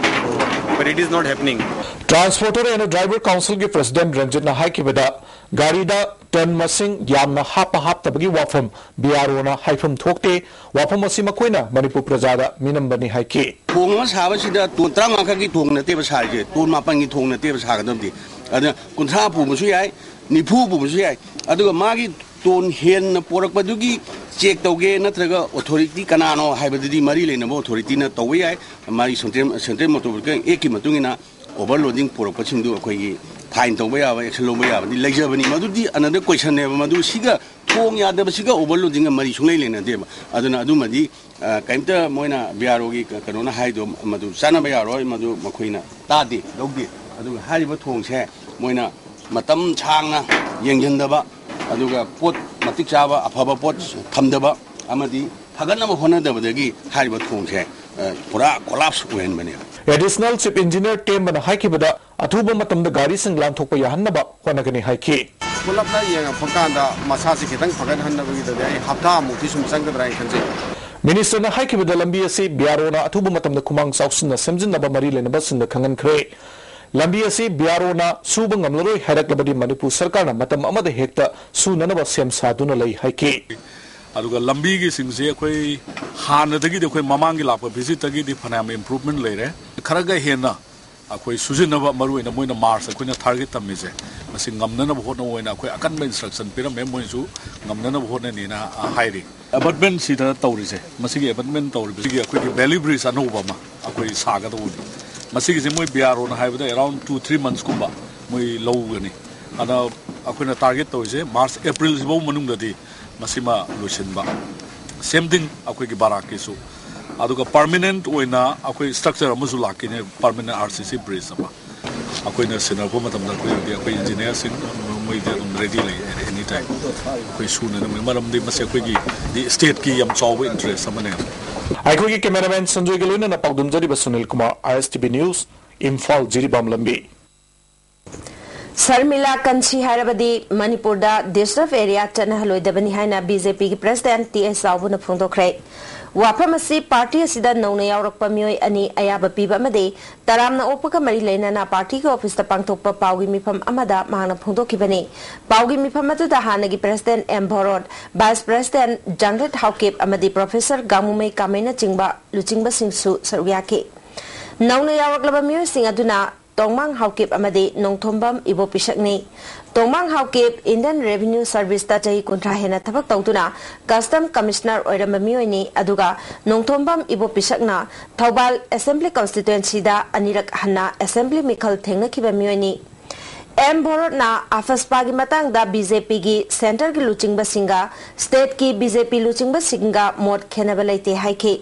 but it is not happening. Transporter and Driver Council ꯒꯤ President ꯔꯟꯖꯤꯠꯅ ꯍꯥꯏꯈꯤꯕꯗ, ꯒꯥꯔꯤꯗ ꯇꯟ ꯃꯁꯤꯡ ꯌꯥꯝꯅ ꯍꯥꯞꯄ ꯍꯥꯞꯇꯕꯒꯤ ꯋꯥꯐꯝ B R ꯑꯣꯅ ꯍꯥꯏꯐꯝ ꯊꯣꯛꯇꯦ꯫ ꯋꯥꯐꯝ ꯑꯁꯤ ꯃꯈꯣꯏꯅ ꯃꯅꯤꯄꯨꯔ ꯄ꯭ꯔꯖꯥꯗ ꯃꯤꯅꯝꯕꯅꯤ ꯍꯥꯏꯈꯤ꯫ ꯊꯣꯡ ꯑꯃ ꯁꯥꯕꯁꯤꯗ ꯇꯣꯟ ꯇꯔꯥꯃꯉꯥ ꯈꯛꯀꯤ ꯊꯣꯡ ꯅꯠꯇꯦꯕ ꯁꯥꯔꯤꯁꯦ, ꯇꯣꯟ ꯃꯥꯄꯟꯒꯤ ꯊꯣꯡ ꯅꯠꯇꯦꯕ ꯁꯥꯒꯗꯕꯗꯤ꯫ ꯑꯗꯨꯅ ꯀꯨꯟꯊ꯭ꯔꯥ ꯄꯨꯕꯁꯨ ꯌꯥꯏ, ꯅꯤꯐꯨ ꯄꯨꯕꯁꯨ ꯌꯥꯏ꯫ ꯑꯗꯨꯒ ꯃꯥꯒꯤ ꯇꯣꯟ ꯍꯦꯟꯅ ꯄꯣꯔꯛꯄꯗꯨꯒꯤ ꯆꯦꯛ ꯇꯧꯒꯦ ꯅꯠꯇ꯭ꯔꯒ ꯑꯣꯊꯣꯔꯤꯇꯤ ꯀꯅꯥꯅꯣ ꯍꯥꯏꯕꯗꯨꯗꯤ ꯃꯔꯤ ꯂꯩꯅꯕ ꯑꯣꯊꯣꯔꯤꯇꯤꯅ ꯇꯧꯕ ꯌꯥꯏ꯫ ꯃꯥꯒꯤ ꯁꯦꯟꯇ꯭ꯔꯦꯜ, ꯁꯦꯟꯇ꯭ꯔꯦꯜ ꯃꯣꯇꯣꯔ ꯚꯦꯍꯤꯀꯜ ꯑꯦꯛꯀꯤ ꯃꯇꯨꯡ ꯏꯟꯅ ꯑꯣꯚꯔꯂꯣꯗꯤꯡ ꯄꯨꯔꯛꯄꯁꯤꯡꯗꯨ ꯑꯩꯈꯣꯏꯒꯤ ꯐꯥꯏꯟ ꯇꯧꯕ ꯌꯥꯕ, ꯑꯦꯛꯁꯟ ꯂꯧꯕ ꯌꯥꯕꯗꯤ ꯂꯩꯖꯕꯅꯤ꯫ ꯃꯗꯨꯗꯤ ꯑꯅꯗꯔ ꯀꯣꯏꯁꯟꯅꯦꯕ꯫ ꯃꯗꯨ ꯁꯤꯒ ꯊꯣꯡ ꯌꯥꯗꯕꯁꯤꯒ ꯑꯣꯚꯔꯂꯣꯗꯤꯡꯒ ꯃꯔꯤ ꯁꯨꯡꯂꯩ ꯂꯩꯅꯗꯦꯕ꯫ ꯑꯗꯨꯅ ꯑꯗꯨꯃꯗꯤ, ꯑ, ꯀꯩꯝꯇ ꯃꯣꯏꯅ ꯕꯤ ꯑꯥꯔ ꯑꯣꯒꯤ ꯀ-, ꯀꯩꯅꯣꯅ ꯍꯥꯏꯗꯣ ꯃꯗꯨ ꯆꯥꯟꯅꯕ ꯌꯥꯔꯣꯏ, ꯃꯗꯨ ꯃꯈꯣꯏꯅ ꯇꯥꯗꯦ, ꯂꯧꯗꯦ꯫ ꯑꯗꯨꯒ ꯍꯥꯏꯔꯤꯕ ꯊꯣꯡꯁꯦ ꯃꯣꯏꯅ ꯃꯇꯝ ꯁꯥꯡꯅ ꯌꯦꯡꯁꯤꯟꯗꯕ, ꯑꯗꯨꯒ ꯄꯣꯠ ꯃꯇꯤꯛ ꯆꯥꯕ ꯑꯐꯕ ꯄꯣꯠ ꯊꯝꯗꯕ ꯑꯃꯗꯤ ꯐꯒꯠꯅꯕ ꯍꯣꯠꯅꯗꯕꯗꯒꯤ ꯍꯥꯏꯔꯤꯕ ꯊꯣꯡꯁꯦ, ꯑ, ꯄꯨꯔꯥ ꯀꯣꯂꯥꯞꯁ ꯑꯣꯏꯍꯟꯕꯅꯦꯕ꯫ ꯑꯦꯗꯤꯁꯅꯦꯜ ꯆꯤꯐ ꯏꯟꯖꯤꯅꯤꯌꯔ ꯇꯦꯝꯕꯅ ꯍꯥꯏꯈꯤꯕꯗ, ꯑꯊꯨꯕ ꯃꯇꯝꯗ ꯒꯥꯔꯤꯁꯤꯡ ꯂꯥꯟꯊꯣꯛꯄ ꯌꯥꯍꯟꯅꯕ ꯍꯣꯠꯅꯒꯅꯤ ꯍꯥꯏꯈꯤ꯫ ꯄꯨꯂꯞꯅ ꯌꯦꯡꯉꯛꯄ ꯀꯥꯟꯗ ꯃꯁꯥꯁꯤ ꯈꯤꯇꯪ ꯐꯒꯠꯍꯟꯅꯕꯒꯤꯗꯗꯤ ꯑꯩ ꯍꯞꯇꯥꯃꯨꯛꯇꯤ ꯁꯨꯝ ꯆꯪꯒꯗ꯭ꯔꯥ ꯍꯥꯏꯅ ꯈꯟꯖꯩ꯫ ꯃꯤꯅꯤꯁꯇꯔꯅ ꯍꯥꯏꯈꯤꯕꯗ, ꯂꯝꯕꯤ ꯑꯁꯤ ꯕꯤ ꯑꯥꯔ ꯑꯣꯅ ꯑꯊꯨꯕ ꯃꯇꯝꯗ ꯈꯨꯃꯥꯡ ꯆꯥꯎꯁꯤꯟꯅ ꯁꯦꯝꯖꯤꯟꯅꯕ ꯃꯔꯤ ꯂꯩꯅꯕꯁꯤꯡꯗ ꯈꯪꯍꯟꯈ꯭ꯔꯦ꯫ ꯂꯝꯕꯤ ꯑꯁꯤ ꯕꯤ ꯑꯥꯔ ꯑꯣꯅ ꯁꯨꯕ ꯉꯝꯂꯔꯣꯏ ꯍꯥꯏꯔꯛꯂꯕꯗꯤ ꯃꯅꯤꯄꯨꯔ ꯁꯔꯀꯥꯔꯅ ꯃꯇꯝ ꯑꯃꯗ ꯍꯦꯛꯇ ꯁꯨꯅꯅꯕ ꯁꯦꯝ ꯁꯥꯗꯨꯅ ꯂꯩ ꯍꯥꯏꯈꯤ꯫ ꯑꯗꯨꯒ ꯂꯝꯕꯤꯒꯤꯁꯤꯡꯁꯦ ꯑꯩꯈꯣꯏ ꯍꯥꯟꯅꯗꯒꯤꯗꯤ, ꯑꯩꯈꯣꯏ ꯃꯃꯥꯡꯒꯤ ꯂꯥꯛꯄ ꯚꯤꯖꯤꯠꯇꯒꯤꯗꯤ ꯐꯅꯌꯥꯝ ꯏꯝꯄ꯭ꯔꯨꯚꯃꯦꯟ ꯂꯩꯔꯦ꯫ ꯈꯔꯒ ꯍꯦꯟꯅ ꯑꯩꯈꯣꯏ ꯁꯨꯖꯤꯟꯅꯕ, ꯃꯔꯨꯑꯣꯏꯅ ꯃꯣꯏꯅ ꯃꯥꯔꯆ ꯑꯩꯈꯣꯏꯅ ꯇꯥꯔꯒꯦꯠ ꯊꯝꯃꯤꯁꯦ, ꯃꯁꯤ ꯉꯝꯅꯅꯕ ꯍꯣꯠꯅꯕ ꯑꯣꯏꯅ ꯑꯩꯈꯣꯏ ꯑꯀꯟꯕ ꯏꯟꯁꯇ꯭ꯔꯛꯁꯟ ꯄꯤꯔꯝꯃꯦ꯫ ꯃꯣꯏꯁꯨ ꯉꯝꯅꯅꯕ ꯍꯣꯠꯅꯅꯤꯅ ꯍꯥꯏꯔꯤ꯫ ꯑꯦꯕꯠꯃꯦꯟ ꯁꯤꯗ ꯇꯧꯔꯤꯁꯦ, ꯃꯁꯤꯒꯤ ꯑꯦꯕꯠꯃꯦꯟ ꯇꯧꯔꯤꯕꯁꯤꯒꯤ ꯑꯩꯈꯣꯏꯒꯤ ꯚꯦꯂꯤ ꯕ꯭ꯔꯤꯖ ꯑꯅꯧꯕ ꯑꯃ ꯑꯩꯈꯣꯏ ꯁꯥꯒꯗꯧꯕꯅꯤ꯫ ꯃꯁꯤꯒꯤꯁꯦ ꯃꯣꯏ ꯕꯤ ꯑꯥꯔ ꯑꯣꯅ ꯍꯥꯏꯕꯗ ꯑꯦꯔꯥꯎꯟ ꯇꯨ ꯊ꯭ꯔꯤ ꯃꯟꯁꯀꯨꯝꯕ ꯃꯣꯏ ꯂꯧꯒꯅꯤ꯫ ꯑꯗ ꯑꯩꯈꯣꯏꯅ ꯇꯥꯔꯒꯦꯠ ꯇꯧꯔꯤꯁꯦ ꯃꯥꯔꯆ ꯑꯦꯄ꯭ꯔꯤꯜꯁꯤꯐꯧ ꯃꯅꯨꯡꯗꯗꯤ ꯃꯁꯤꯃ ꯂꯣꯏꯁꯤꯟꯕ, ꯁꯦꯝ ꯊꯤꯡ ꯑꯩꯈꯣꯏꯒꯤ ꯕꯥꯔꯥꯛꯀꯤꯁꯨ꯫ ꯑꯗꯨꯒ ꯄꯔꯃꯤꯅꯦꯟꯠ ꯑꯣꯏꯅ ꯑꯩꯈꯣꯏ ꯁ꯭ꯇ꯭ꯔꯛꯆꯔ ꯑꯃꯁꯨ ꯂꯥꯛꯀꯅꯤ, ꯄꯔꯃꯤꯅꯦꯟꯠ ꯑꯥꯔ ꯁꯤ ꯁꯤ ꯕ꯭ꯔꯤꯖ ꯑꯃ꯫ ꯑꯩꯈꯣꯏꯅ ꯁꯤꯟꯅꯔꯛꯄ ꯃꯇꯝꯗ ꯑꯩꯈꯣꯏ ꯍꯧꯖꯤꯛ ꯑꯩꯈꯣꯏ ꯏꯟꯖꯤꯅꯤꯌꯥꯔꯁꯤꯡ ꯃꯣꯏꯗꯤ ꯑꯗꯨꯝ ꯔꯦꯗꯤ ꯂꯩ ꯑꯦꯅꯤ ꯇꯥꯏꯝ꯫ ꯑꯩꯈꯣꯏ ꯁꯨꯅꯅꯕ, ꯃꯔꯝꯗꯤ ꯃꯁꯤ ꯑꯩꯈꯣꯏꯒꯤ ꯗꯤ ꯁ꯭ꯇꯦꯠꯀꯤ ꯌꯥꯝ ꯆꯥꯎꯕ ꯏꯟꯇꯔꯦꯁ ꯑꯃꯅꯦꯕ꯫ ꯑꯩꯈꯣꯏꯒꯤ ꯀꯦꯃꯦꯔꯥꯃꯦꯟ ꯁꯟꯖꯣꯏꯒ ꯂꯣꯏꯅꯅ ꯄꯥꯎꯗꯝꯖꯔꯤꯕ Sunil Kumar, I S T V news, Imphal, Jiribam ꯂꯝꯕꯤ꯫ ꯁꯔꯃꯤꯂꯥ ꯀꯟꯁꯤ ꯍꯥꯏꯔꯕꯗꯤ ꯃꯅꯤꯄꯨꯔꯗ ꯗꯤꯁꯇꯔꯕ ꯑꯦꯔꯤꯌꯥ ꯆꯠꯅꯍꯜꯂꯣꯏꯗꯕꯅꯤ ꯍꯥꯏꯅ ꯕꯤ ꯖꯦ ꯄꯤꯒꯤ ꯄ꯭ꯔꯦꯁꯤꯗꯦꯟꯠ ꯇꯤ ꯑꯦꯁ ꯆꯥꯎꯕꯅ ꯐꯣꯡꯗꯣꯛꯈ꯭ꯔꯦ꯫ ꯋꯥꯐꯝ ꯑꯁꯤ ꯄꯥꯔꯇꯤ ꯑꯁꯤꯗ ꯅꯧꯅ ꯌꯥꯎꯔꯛꯄ ꯃꯤꯑꯣꯏ ꯑꯅꯤ ꯑꯌꯥꯕ ꯄꯤꯕ ꯑꯃꯗꯤ ꯇꯔꯥꯝꯅ ꯑꯣꯛꯄꯒ ꯃꯔꯤ ꯂꯩꯅꯅ ꯄꯥꯔꯇꯤꯒꯤ ꯑꯣꯐꯤꯁꯇ ꯄꯥꯡꯊꯣꯛꯄ ꯄꯥꯎꯒꯤ ꯃꯤꯐꯝ ꯑꯃꯗ ꯃꯍꯥꯛꯅ ꯐꯣꯡꯗꯣꯛꯈꯤꯕꯅꯤ꯫ ꯄꯥꯎꯒꯤ ꯃꯤꯐꯝ ꯑꯗꯨꯗ ꯍꯥꯟꯅꯒꯤ president M ꯚꯣꯔꯣꯠ, vice president ꯖꯥꯡꯒ꯭ꯔꯤꯠ Haokip ꯑꯃꯗꯤ ꯄ꯭ꯔꯣꯐꯦꯁꯔ ꯒꯥꯡꯃꯨꯃꯩ ꯀꯥꯃꯩꯅꯆꯤꯡꯕ ꯂꯨꯆꯤꯡꯕꯁꯤꯡꯁꯨ ꯁꯔꯨꯛ ꯌꯥꯈꯤ꯫ ꯅꯧꯅ ꯌꯥꯎꯔꯛꯂꯕ ꯃꯤꯑꯣꯏꯁꯤꯡ ꯑꯗꯨꯅ ꯇꯣꯡꯃꯥꯡ ꯍꯥꯎꯀꯤꯞ ꯑꯃꯗꯤ ꯅꯣꯡꯊꯣꯝꯕꯝ ꯏꯕꯣꯄꯤꯁꯛꯅꯤ꯫ ꯇꯣꯡꯃꯥꯡ ꯍꯥꯎꯀꯤꯞ ꯏꯟꯗꯤꯌꯟ ꯔꯦꯚꯤꯅ꯭ꯌꯨ ꯁꯔꯚꯤꯁꯇ ꯆꯍꯤ ꯀꯨꯟꯊ꯭ꯔꯥ ꯍꯦꯟꯅ ꯊꯕꯛ ꯇꯧꯗꯨꯅ ꯀꯁꯇꯝ ꯀꯃꯤꯁꯅꯔ ꯑꯣꯏꯔꯝꯕ ꯃꯤꯑꯣꯏꯅꯤ, ꯑꯗꯨꯒ ꯅꯣꯡꯊꯣꯝꯕꯝ ꯏꯕꯣꯄꯤꯁꯛꯅ ꯊꯧꯕꯥꯜ ꯑꯦꯁꯦꯝꯕ꯭ꯂꯤ ꯀꯟꯁꯇꯤꯇ꯭ꯋꯦꯟꯁꯤꯗ ꯑꯅꯤꯔꯛ ꯍꯟꯅ ꯑꯦꯁꯦꯝꯕ꯭ꯂꯤ ꯃꯤꯈꯜ ꯊꯦꯡꯅꯈꯤꯕ ꯃꯤꯑꯣꯏꯅꯤ꯫ ꯑꯦꯝ ꯚꯣꯔꯣꯠꯅ ꯑꯐꯁꯄꯥꯒꯤ ꯃꯇꯥꯡꯗ ꯕꯤ ꯖꯦ ꯄꯤꯒꯤ ꯁꯦꯟꯇꯔꯒꯤ ꯂꯨꯆꯤꯡꯕꯁꯤꯡꯒ ꯁ꯭ꯇꯦꯠꯀꯤ ꯕꯤ ꯖꯦ ꯄꯤ ꯂꯨꯆꯤꯡꯕꯁꯤꯡꯒ ꯃꯣꯠ ꯈꯦꯟꯅꯕ ꯂꯩꯇꯦ ꯍꯥꯏꯈꯤ꯫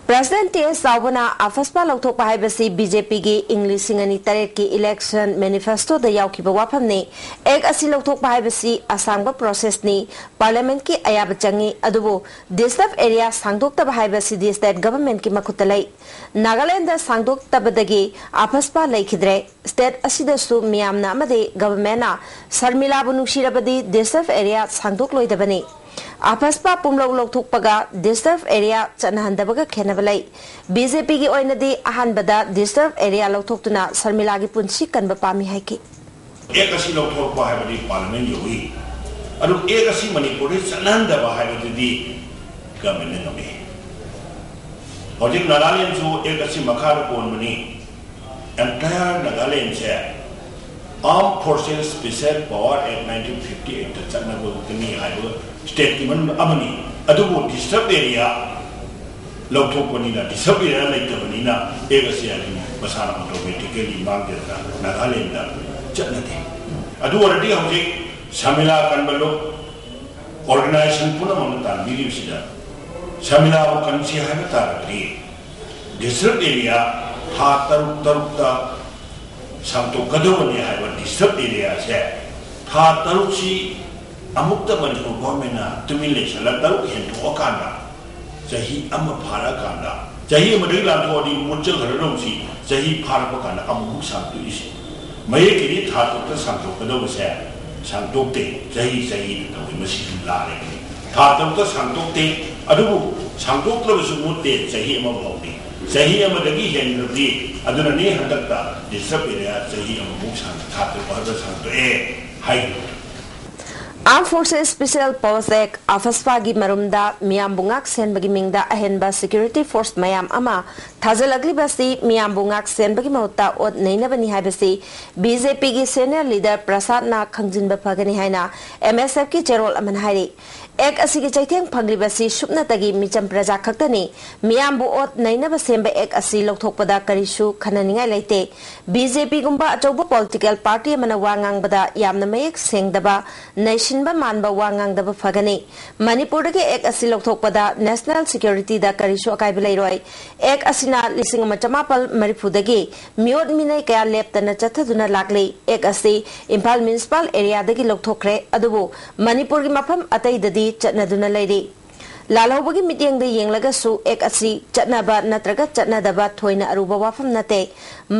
ꯄ꯭ꯔꯦꯁꯤꯗꯦꯟꯠ ꯇꯤ ꯑꯦꯁ ꯆꯥꯎꯕꯅ ꯑꯐꯁꯄꯥ ꯂꯧꯊꯣꯛꯄ ꯍꯥꯏꯕꯁꯤ ꯕꯤ ꯖꯦ ꯄꯤꯒꯤ ꯏꯪ ꯂꯤꯁꯤꯡ ꯑꯅꯤ ꯇꯔꯦꯠꯀꯤ ꯏꯂꯦꯛꯁꯟ ꯃꯦꯅꯤꯐꯦꯁꯇꯣꯗ ꯌꯥꯎꯈꯤꯕ ꯋꯥꯐꯝꯅꯤ꯫ ꯑꯦꯛ ꯑꯁꯤ ꯂꯧꯊꯣꯛꯄ ꯍꯥꯏꯕꯁꯤ ꯑꯁꯥꯡꯕ ꯄ꯭ꯔꯣꯁꯦꯁꯅꯤ, ꯄꯥꯔꯂꯤꯌꯥꯃꯦꯟꯠꯀꯤ ꯑꯌꯥꯕ ꯆꯪꯏ, ꯑꯗꯨꯕꯨ ꯗꯤꯁꯇꯔꯕ ꯑꯦꯔꯤꯌꯥ ꯁꯥꯡꯗꯣꯛꯇꯕ ꯍꯥꯏꯕꯁꯤꯗꯤ ꯁ꯭ꯇꯦꯠ ꯒꯚꯔꯟꯃꯦꯟꯠꯀꯤ ꯃꯈꯨꯠꯇ ꯂꯩ꯫ ꯅꯥꯒꯥꯂꯦꯟꯗ ꯁꯥꯡꯗꯣꯛꯇꯕꯗꯒꯤ ꯑꯐꯁꯄꯥ ꯂꯩꯈꯤꯗ꯭ꯔꯦ꯫ ꯁ꯭ꯇꯦꯠ ꯑꯁꯤꯗꯁꯨ ꯃꯤꯌꯥꯝꯅ ꯑꯃꯗꯤ ꯒꯚꯔꯟꯃꯦꯟꯠꯅ ꯁꯔꯃꯤꯂꯥꯕꯨ ꯅꯨꯡꯁꯤꯔꯕꯗꯤ ꯗꯤꯁꯇꯔꯕ ꯑꯦꯔꯤꯌꯥ ꯁꯥꯡꯗꯣꯛꯂꯣꯏꯗꯕꯅꯤ꯫ ꯑꯐꯁꯄꯥ ꯄꯨꯝꯂꯧ ꯂꯧꯊꯣꯛꯄꯒ ꯗꯤꯁꯇꯔꯕ ꯑꯦꯔꯤꯌꯥ ꯆꯠꯅꯍꯟꯗꯕꯒ ꯈꯦꯠꯅꯕ ꯂꯩ꯫ ꯕꯤ ꯖꯦ ꯄꯤꯒꯤ ꯑꯣꯏꯅꯗꯤ ꯑꯍꯥꯟꯕꯗ ꯗꯤꯁꯇꯔꯕ ꯑꯦꯔꯤꯌꯥ ꯂꯧꯊꯣꯛꯇꯨꯅ ꯁꯔꯃꯤꯂꯥꯒꯤ ꯄꯨꯟꯁꯤ ꯀꯟꯕ ꯄꯥꯝꯃꯤ ꯍꯥꯏꯈꯤ꯫ ꯑꯦꯛ ꯑꯁꯤ ꯂꯧꯊꯣꯔꯛꯄ ꯍꯥꯏꯕꯗꯤ ꯄꯥꯔꯂꯤꯌꯥꯃꯦꯟꯠ ꯌꯧꯏ꯫ ꯑꯗꯨ ꯑꯦꯛ ꯑꯁꯤ ꯃꯅꯤꯄꯨꯔꯗ ꯆꯠꯅꯍꯟꯗꯕ ꯍꯥꯏꯕꯗꯨꯗꯤ ꯒꯚꯔꯟꯃꯦꯟꯠꯅ ꯉꯝꯃꯤ꯫ ꯍꯧꯖꯤꯛ ꯅꯥꯒꯥꯂꯦꯟꯁꯨ ꯑꯦꯛ ꯑꯁꯤ ꯃꯈꯥꯗ ꯄꯣꯟꯕꯅꯤ꯫ ꯑꯦꯟꯇꯥꯌꯔ ꯅꯥꯒꯥꯂꯦꯟꯁꯦ ꯑꯥꯔꯝ ꯐꯣꯔꯁꯦꯁ ꯁ꯭ꯄꯦꯁꯦꯜ ꯄꯥꯋꯔ ꯑꯦꯛ ꯅꯥꯏꯟꯇꯤꯟ ꯐꯤꯐꯇꯤ ꯑꯩꯠꯇ ꯆꯠꯅꯕ ꯉꯥꯛꯇꯅꯤ ꯍꯥꯏꯕ ꯁ꯭ꯇꯦꯠꯀꯤ ꯃꯅꯨꯡꯗ ꯑꯃꯅꯤ꯫ ꯑꯗꯨꯕꯨ ꯗꯤꯁꯇꯔꯕ ꯑꯦꯔꯤꯌꯥ ꯂꯧꯊꯣꯛꯄꯅꯤꯅ, ꯗꯤꯁꯇꯔꯕ ꯑꯦꯔꯤꯌꯥ ꯂꯩꯇꯕꯅꯤꯅ ꯑꯦꯛ ꯑꯁꯤ ꯑꯗꯨꯝ ꯃꯁꯥꯅ ꯑꯣꯇꯣꯃꯦꯇꯤꯀꯦꯜꯂꯤ ꯃꯥꯡꯖꯗꯅ ꯅꯥꯒꯥꯂꯦꯟꯗ ꯆꯠꯅꯗꯦ꯫ ꯑꯗꯨ ꯑꯣꯏꯔꯗꯤ ꯍꯧꯖꯤꯛ ꯁꯃꯤꯂꯥ ꯀꯟꯕ ꯂꯨꯞ, ꯑꯣꯔꯒꯅꯥꯏꯖꯦꯁꯟ ꯄꯨꯝꯅꯃꯛꯅ ꯇꯥꯟꯕꯤꯔꯤꯕꯁꯤꯗ ꯁꯃꯤꯂꯥꯕꯨ ꯀꯟꯁꯤ ꯍꯥꯏꯕ ꯇꯥꯔꯒꯗꯤ ꯗꯤꯁꯇ꯭ꯔꯤꯛ ꯑꯦꯔꯤꯌꯥ ꯊꯥ ꯇꯔꯨꯛ ꯇꯔꯨꯛꯇ ꯁꯥꯡꯗꯣꯛꯀꯗꯕꯅꯤ ꯍꯥꯏꯕ ꯗꯤꯁꯇ꯭ꯔꯤꯛ ꯑꯦꯔꯤꯌꯥꯁꯦ ꯊꯥ ꯇꯔꯨꯛꯁꯤ ꯑꯃꯨꯛꯇ ꯃꯅꯤꯄꯨꯔ ꯒꯣꯔꯃꯦꯟꯅ ꯇꯨꯃꯤꯟ ꯂꯩꯁꯜꯂ ꯇꯔꯨꯛ ꯍꯦꯟꯗꯣꯛꯑꯀꯥꯟꯗ ꯆꯍꯤ ꯑꯃ ꯐꯥꯔꯛꯑꯀꯥꯟꯗ, ꯆꯍꯤ ꯑꯃꯗꯒꯤ ꯂꯥꯟꯊꯣꯛꯑꯗꯤ ꯃꯨꯠꯆꯈ꯭ꯔꯗꯧꯁꯤ ꯆꯍꯤ ꯐꯥꯔꯛꯄ ꯀꯥꯟꯗ ꯑꯃꯨꯛꯃꯨꯛ ꯁꯥꯡꯗꯣꯛꯏꯁꯤ꯫ ꯃꯌꯦꯛꯀꯤꯗꯤ ꯊꯥ ꯇꯔꯨꯛꯇ ꯁꯥꯡꯗꯣꯛꯀꯗꯧꯕꯁꯦ ꯁꯥꯡꯗꯣꯛꯇꯦ, ꯆꯍꯤ ꯆꯍꯤꯗ ꯇꯧꯏ꯫ ꯃꯁꯤꯗꯤ ꯂꯥꯜꯂꯦ꯫ ꯊꯥ ꯇꯔꯨꯛꯇ ꯁꯥꯡꯗꯣꯛꯇꯦ, ꯑꯗꯨꯕꯨ ꯁꯥꯡꯗꯣꯛꯇ꯭ꯔꯕꯁꯨ ꯃꯨꯠꯇꯦ, ꯆꯍꯤ ꯑꯃ ꯐꯥꯎꯗꯤ꯫ ꯆꯍꯤ ꯑꯃꯗꯒꯤ ꯍꯦꯟꯈ꯭ꯔꯗꯤ ꯑꯗꯨꯅꯅꯤ ꯍꯟꯗꯛꯇ ꯗꯤꯁꯇ꯭ꯔꯤꯛ ꯑꯦꯔꯤꯌꯥ ꯆꯍꯤ ꯑꯃꯃꯨꯛ ꯁꯥꯡ-, ꯊꯥ ꯇꯔꯨꯛ ꯍꯥꯏꯕ ꯁꯥꯡꯗꯣꯛꯑꯦ ꯍꯥꯏꯔꯤꯕ꯫ ꯑꯥꯔꯝ ꯐꯣꯔꯁꯦꯁ ꯁ꯭ꯄꯦꯁꯦꯜ ꯄꯥꯋꯔꯁ ꯑꯦꯛ, ꯑꯐꯁꯄꯥꯒꯤ ꯃꯔꯨꯝꯗ ꯃꯤꯌꯥꯝꯕꯨ ꯉꯥꯛ ꯁꯦꯟꯕꯒꯤ ꯃꯤꯡꯗ ꯑꯍꯦꯟꯕ ꯁꯦꯀ꯭ꯌꯨꯔꯤꯇꯤ ꯐꯣꯔꯁ ꯃꯌꯥꯝ ꯑꯃ ꯊꯥꯖꯤꯜꯂꯛꯂꯤꯕꯁꯤ ꯃꯤꯌꯥꯝꯕꯨ ꯉꯥꯛ ꯁꯦꯟꯕꯒꯤ ꯃꯍꯨꯠꯇ ꯑꯣꯠ ꯅꯩꯅꯕꯅꯤ ꯍꯥꯏꯕꯁꯤ ꯕꯤ ꯖꯦ ꯄꯤꯒꯤ ꯁꯦꯅꯤꯌꯔ ꯂꯤꯗꯔ ꯄ꯭ꯔꯁꯥꯗꯅ ꯈꯪꯖꯤꯟꯕ ꯐꯒꯅꯤ ꯍꯥꯏꯅ ꯑꯦꯝ ꯑꯦꯁ ꯑꯦꯐꯀꯤ ꯆꯦꯔꯣꯜ ꯑꯃꯅ ꯍꯥꯏꯔꯤ꯫ ꯑꯦꯛ ꯑꯁꯤꯒꯤ ꯆꯩꯊꯦꯡ ꯐꯪꯂꯤꯕꯁꯤ ꯁꯨꯞꯅꯇꯒꯤ ꯃꯤꯆꯝ ꯄ꯭ꯔꯖꯥ ꯈꯛꯇꯅꯤ꯫ ꯃꯤꯌꯥꯝꯕꯨ ꯑꯣꯠ ꯅꯩꯅꯕ ꯁꯦꯝꯕ ꯑꯦꯛ ꯑꯁꯤ ꯂꯧꯊꯣꯛꯄꯗ ꯀꯔꯤꯁꯨ ꯈꯟꯅꯅꯤꯡꯉꯥꯏ ꯂꯩꯇꯦ꯫ ꯕꯤ ꯖꯦ ꯄꯤꯒꯨꯝꯕ ꯑꯆꯧꯕ ꯄꯣꯂꯤꯇꯤꯀꯦꯜ ꯄꯥꯔꯇꯤ ꯑꯃꯅ ꯋꯥ ꯉꯥꯡꯕꯗ ꯌꯥꯝꯅ ꯃꯌꯦꯛ ꯁꯦꯡꯗꯕ, ꯅꯩꯁꯤꯟꯕ ꯃꯥꯟꯕ ꯋꯥ ꯉꯥꯡꯗꯕ ꯐꯒꯅꯤ꯫ ꯃꯅꯤꯄꯨꯔꯗꯒꯤ ꯑꯦꯛ ꯑꯁꯤ ꯂꯧꯊꯣꯛꯄꯗ ꯅꯦꯁꯅꯦꯜ ꯁꯦꯀ꯭ꯌꯨꯔꯤꯇꯤꯗ ꯀꯔꯤꯁꯨ ꯑꯀꯥꯏꯕ ꯂꯩꯔꯣꯏ꯫ ꯑꯦꯛ ꯑꯁꯤꯅ ꯂꯤꯁꯤꯡ ꯑꯃ ꯆꯃꯥꯄꯜ ꯃꯔꯤꯐꯨꯗꯒꯤ ꯃꯤꯑꯣꯠ ꯃꯤꯅꯩ ꯀꯌꯥ ꯂꯦꯞꯇꯅ ꯆꯠꯊꯗꯨꯅ ꯂꯥꯛꯂꯤ꯫ ꯑꯦꯛ ꯑꯁꯤ ꯏꯝꯐꯥꯜ ꯃ꯭ꯌꯨꯅꯤꯁꯤꯄꯥꯜ ꯑꯦꯔꯤꯌꯥꯗꯒꯤ ꯂꯧꯊꯣꯛꯈ꯭ꯔꯦ, ꯑꯗꯨꯕꯨ ꯃꯅꯤꯄꯨꯔꯒꯤ ꯃꯐꯝ ꯑꯇꯩꯗꯗꯤ ꯆꯠꯅꯗꯨꯅ ꯂꯩꯔꯤ꯫ ꯂꯥꯜꯍꯧꯕꯒꯤ ꯃꯤꯠꯌꯦꯡꯗ ꯌꯦꯡꯂꯒꯁꯨ ꯑꯦꯛ ꯑꯁꯤ ꯆꯠꯅꯕ ꯅꯠꯇ꯭ꯔꯒ ꯆꯠꯅꯗꯕ ꯊꯣꯏꯅ ꯑꯔꯨꯕ ꯋꯥꯐꯝ ꯅꯠꯇꯦ꯫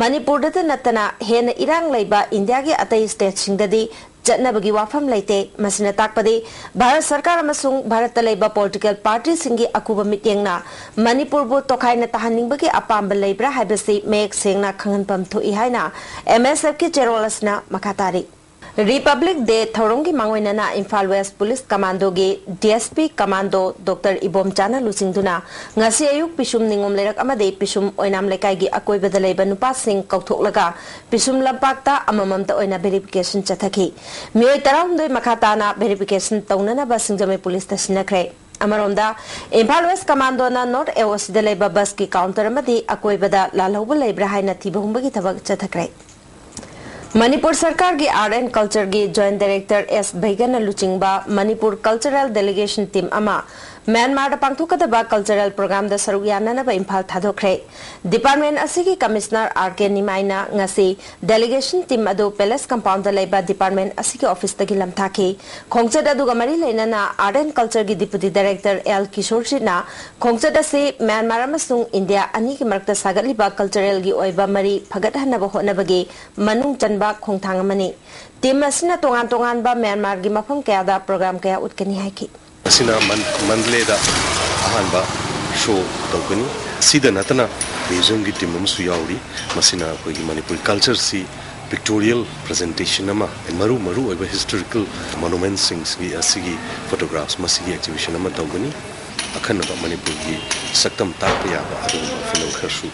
ꯃꯅꯤꯄꯨꯔꯗꯇ ꯅꯠꯇꯅ ꯍꯦꯟꯅ ꯏꯔꯥꯡ ꯂꯩꯕ ꯏꯟꯗꯤꯌꯥꯒꯤ ꯑꯇꯩ ꯁ꯭ꯇꯦꯠꯁꯤꯡꯗꯗꯤ ꯆꯠꯅꯕꯒꯤ ꯋꯥꯐꯝ ꯂꯩꯇꯦ꯫ ꯃꯁꯤꯅ ꯇꯥꯛꯄꯗꯤ ꯚꯥꯔꯠ ꯁꯔꯀꯥꯔ ꯑꯃꯁꯨꯡ ꯚꯥꯔꯠꯇ ꯂꯩꯕ ꯄꯣꯂꯤꯇꯤꯀꯦꯜ ꯄꯥꯔꯇꯤꯁꯤꯡꯒꯤ ꯑꯀꯨꯕ ꯃꯤꯠꯌꯦꯡꯅ ꯃꯅꯤꯄꯨꯔꯕꯨ ꯇꯣꯈꯥꯏꯅ ꯇꯥꯍꯟꯅꯤꯡꯕꯒꯤ ꯑꯄꯥꯝꯕ ꯂꯩꯕ꯭ꯔꯥ ꯍꯥꯏꯕꯁꯤ ꯃꯌꯦꯛ ꯁꯦꯡꯅ ꯈꯪꯍꯟꯐꯝ ꯊꯣꯛꯏ ꯍꯥꯏꯅ ꯑꯦꯝ ꯑꯦꯁ ꯑꯦꯐꯀꯤ ꯆꯦꯔꯣꯜ ꯑꯁꯤꯅ ꯃꯈꯥ ꯇꯥꯔꯤ꯫ ꯔꯤꯄꯕ꯭ꯂꯤꯛ ꯗꯦ ꯊꯧꯔꯝꯒꯤ ꯃꯥꯡꯑꯣꯏꯅꯅ ꯏꯝꯐꯥꯜ ꯋꯦꯁ ꯄꯨꯂꯤꯁ ꯀꯃꯥꯟꯗꯣꯒꯤ D S P commando doctor ꯏꯕꯣꯝꯆꯥꯅ ꯂꯨꯆꯤꯡꯗꯨꯅ ꯉꯁꯤ ꯑꯌꯨꯛ ꯄꯤꯁꯨꯝ ꯅꯤꯉꯣꯝ ꯂꯩꯔꯛ ꯑꯃꯗꯤ ꯄꯤꯁꯨꯝ ꯑꯣꯏꯅꯥꯝ ꯂꯩꯀꯥꯏꯒꯤ ꯑꯀꯣꯏꯕꯗ ꯂꯩꯕ ꯅꯨꯄꯥꯁꯤꯡ ꯀꯧꯊꯣꯛꯂꯒ ꯄꯤꯁꯨꯝ ꯂꯝꯄꯥꯛꯇ ꯑꯃꯃꯝꯇ ꯑꯣꯏꯅ ꯚꯦꯔꯤꯐꯤꯀꯦꯁꯟ ꯆꯠꯊꯈꯤ꯫ ꯃꯤꯑꯣꯏ ꯇꯔꯥꯍꯨꯝꯗꯣꯏ ꯃꯈꯥ ꯇꯥꯅ ꯚꯦꯔꯤꯐꯤꯀꯦꯁꯟ ꯇꯧꯅꯅꯕ ꯁꯤꯡꯖꯃꯩ ꯄꯨꯂꯤꯁꯇ ꯁꯤꯟꯅꯈ꯭ꯔꯦ꯫ ꯑꯃꯔꯣꯝꯗ, ꯏꯝꯐꯥꯜ ꯋꯦꯁ ꯀꯃꯥꯟꯗꯣꯅ ꯅꯣꯔꯠ ꯑꯦ ꯑꯣ ꯁꯤꯗ ꯂꯩꯕ ꯕꯁꯀꯤ ꯀꯥꯎꯟꯇꯔ ꯑꯃꯗꯤ ꯑꯀꯣꯏꯕꯗ ꯂꯥꯜꯍꯧꯕ ꯂꯩꯕ꯭ꯔꯥ ꯍꯥꯏꯅ ꯊꯤꯕ ꯍꯨꯝꯕꯒꯤ ꯊꯕꯛ ꯆꯠꯊꯈ꯭ꯔꯦ꯫ ꯃꯅꯤꯄꯨꯔ ꯁꯔꯀꯥꯔꯒꯤ ꯑꯥꯔꯠ ꯑꯦꯟ ꯀꯜꯆꯔꯒꯤ ꯖꯣꯏꯟꯠ ꯗꯥꯏꯔꯦꯛꯇꯔ ꯑꯦꯁ ꯕꯩꯒꯟꯅ ꯂꯨꯆꯤꯡꯕ ꯃꯅꯤꯄꯨꯔ ꯀꯜꯆꯔꯦꯜ ꯗꯦꯂꯤꯒꯦꯁꯟ ꯇꯤꯝ ꯑꯃ ꯃ꯭ꯌꯥꯟꯃꯥꯔꯗ ꯄꯥꯡꯊꯣꯛꯀꯗꯕ ꯀꯜꯆꯔꯦꯜ ꯄ꯭ꯔꯣꯒ꯭ꯔꯥꯝꯗ ꯁꯔꯨꯛ ꯌꯥꯅꯅꯕ ꯏꯝꯐꯥꯜ ꯊꯥꯗꯣꯛꯈ꯭ꯔꯦ꯫ ꯗꯤꯄꯥꯔꯠꯃꯦꯟꯠ ꯑꯁꯤꯒꯤ ꯀꯃꯤꯁꯅꯔ ꯑꯥꯔ ꯀꯦ ꯅꯤꯃꯥꯏꯅ ꯉꯁꯤ ꯗꯦꯂꯤꯒꯦꯁꯟ ꯇꯤꯝ ꯑꯗꯨ ꯄꯦꯂꯦꯁ ꯀꯝꯄꯥꯎꯟꯗ ꯂꯩꯕ ꯗꯤꯄꯥꯔꯠꯃꯦꯟꯠ ꯑꯁꯤꯒꯤ ꯑꯣꯐꯤꯁꯇꯒꯤ ꯂꯝꯊꯥꯈꯤ꯫ ꯈꯣꯡꯆꯠ ꯑꯗꯨꯒ ꯃꯔꯤ ꯂꯩꯅꯅ ꯑꯥꯔꯠ ꯑꯦꯟ ꯀꯜꯆꯔꯒꯤ ꯗꯤꯄꯨꯇꯤ ꯗꯥꯏꯔꯦꯛꯇꯔ ꯑꯦꯜ ꯀꯤꯁꯣꯔꯖꯤꯠꯅ ꯈꯣꯡꯆꯠ ꯑꯁꯤ ꯃ꯭ꯌꯥꯟꯃꯥꯔ ꯑꯃꯁꯨꯡ ꯏꯟꯗꯤꯌꯥ ꯑꯅꯤꯒꯤ ꯃꯔꯛꯇ ꯁꯥꯒꯠꯂꯤꯕ ꯀꯜꯆꯔꯦꯜꯒꯤ ꯑꯣꯏꯕ ꯃꯔꯤ ꯐꯒꯠꯍꯟꯅꯕ ꯍꯣꯠꯅꯕꯒꯤ ꯃꯅꯨꯡ ꯆꯟꯕ ꯈꯣꯡꯊꯥꯡ ꯑꯃꯅꯤ꯫ ꯇꯤꯝ ꯑꯁꯤꯅ ꯇꯣꯉꯥꯟ ꯇꯣꯉꯥꯟꯕ ꯃ꯭ꯌꯥꯟꯃꯥꯔꯒꯤ ꯃꯐꯝ ꯀꯌꯥꯗ ꯄ꯭ꯔꯣꯒ꯭ꯔꯥꯝ ꯀꯌꯥ ꯎꯠꯀꯅꯤ ꯍꯥꯏꯈꯤ꯫ ꯃꯁꯤꯅ ꯃꯟ-, ꯃꯟꯗꯂꯦꯗ ꯑꯍꯥꯟꯕ ꯁꯣ ꯇꯧꯒꯅꯤ꯫ ꯁꯤꯗ ꯅꯠꯇꯅ ꯃ꯭ꯌꯨꯖꯤꯌꯝꯒꯤ ꯇꯤꯝ ꯑꯃꯁꯨ ꯌꯥꯎꯔꯤ꯫ ꯃꯁꯤꯅ ꯑꯩꯈꯣꯏꯒꯤ ꯃꯅꯤꯄꯨꯔꯤ ꯀꯜꯆꯔꯁꯤ ꯄꯤꯛꯇꯣꯔꯤꯌꯦꯜ ꯄ꯭ꯔꯖꯦꯟꯇꯦꯁꯟ ꯑꯃ, ꯃꯔꯨ ꯃꯔꯨ ꯑꯣꯏꯕ ꯍꯤꯁꯇꯣꯔꯤꯀꯦꯜ ꯃꯣꯅꯨꯃꯦꯟꯠꯁꯤꯡꯁꯤꯒꯤ ꯑꯁꯤꯒꯤ ꯐꯣꯇꯣꯒ꯭ꯔꯥꯐꯁ ꯃꯁꯤꯒꯤ ꯑꯦꯛꯖꯤꯕꯤꯁꯟ ꯑꯃ ꯇꯧꯒꯅꯤ꯫ ꯑꯈꯟꯅꯕ ꯃꯅꯤꯄꯨꯔꯒꯤ ꯁꯛꯇꯝ ꯇꯥꯛꯄ ꯌꯥꯕ ꯑꯗꯨꯒꯨꯝꯕ ꯐꯤꯂꯝ ꯈꯔꯁꯨ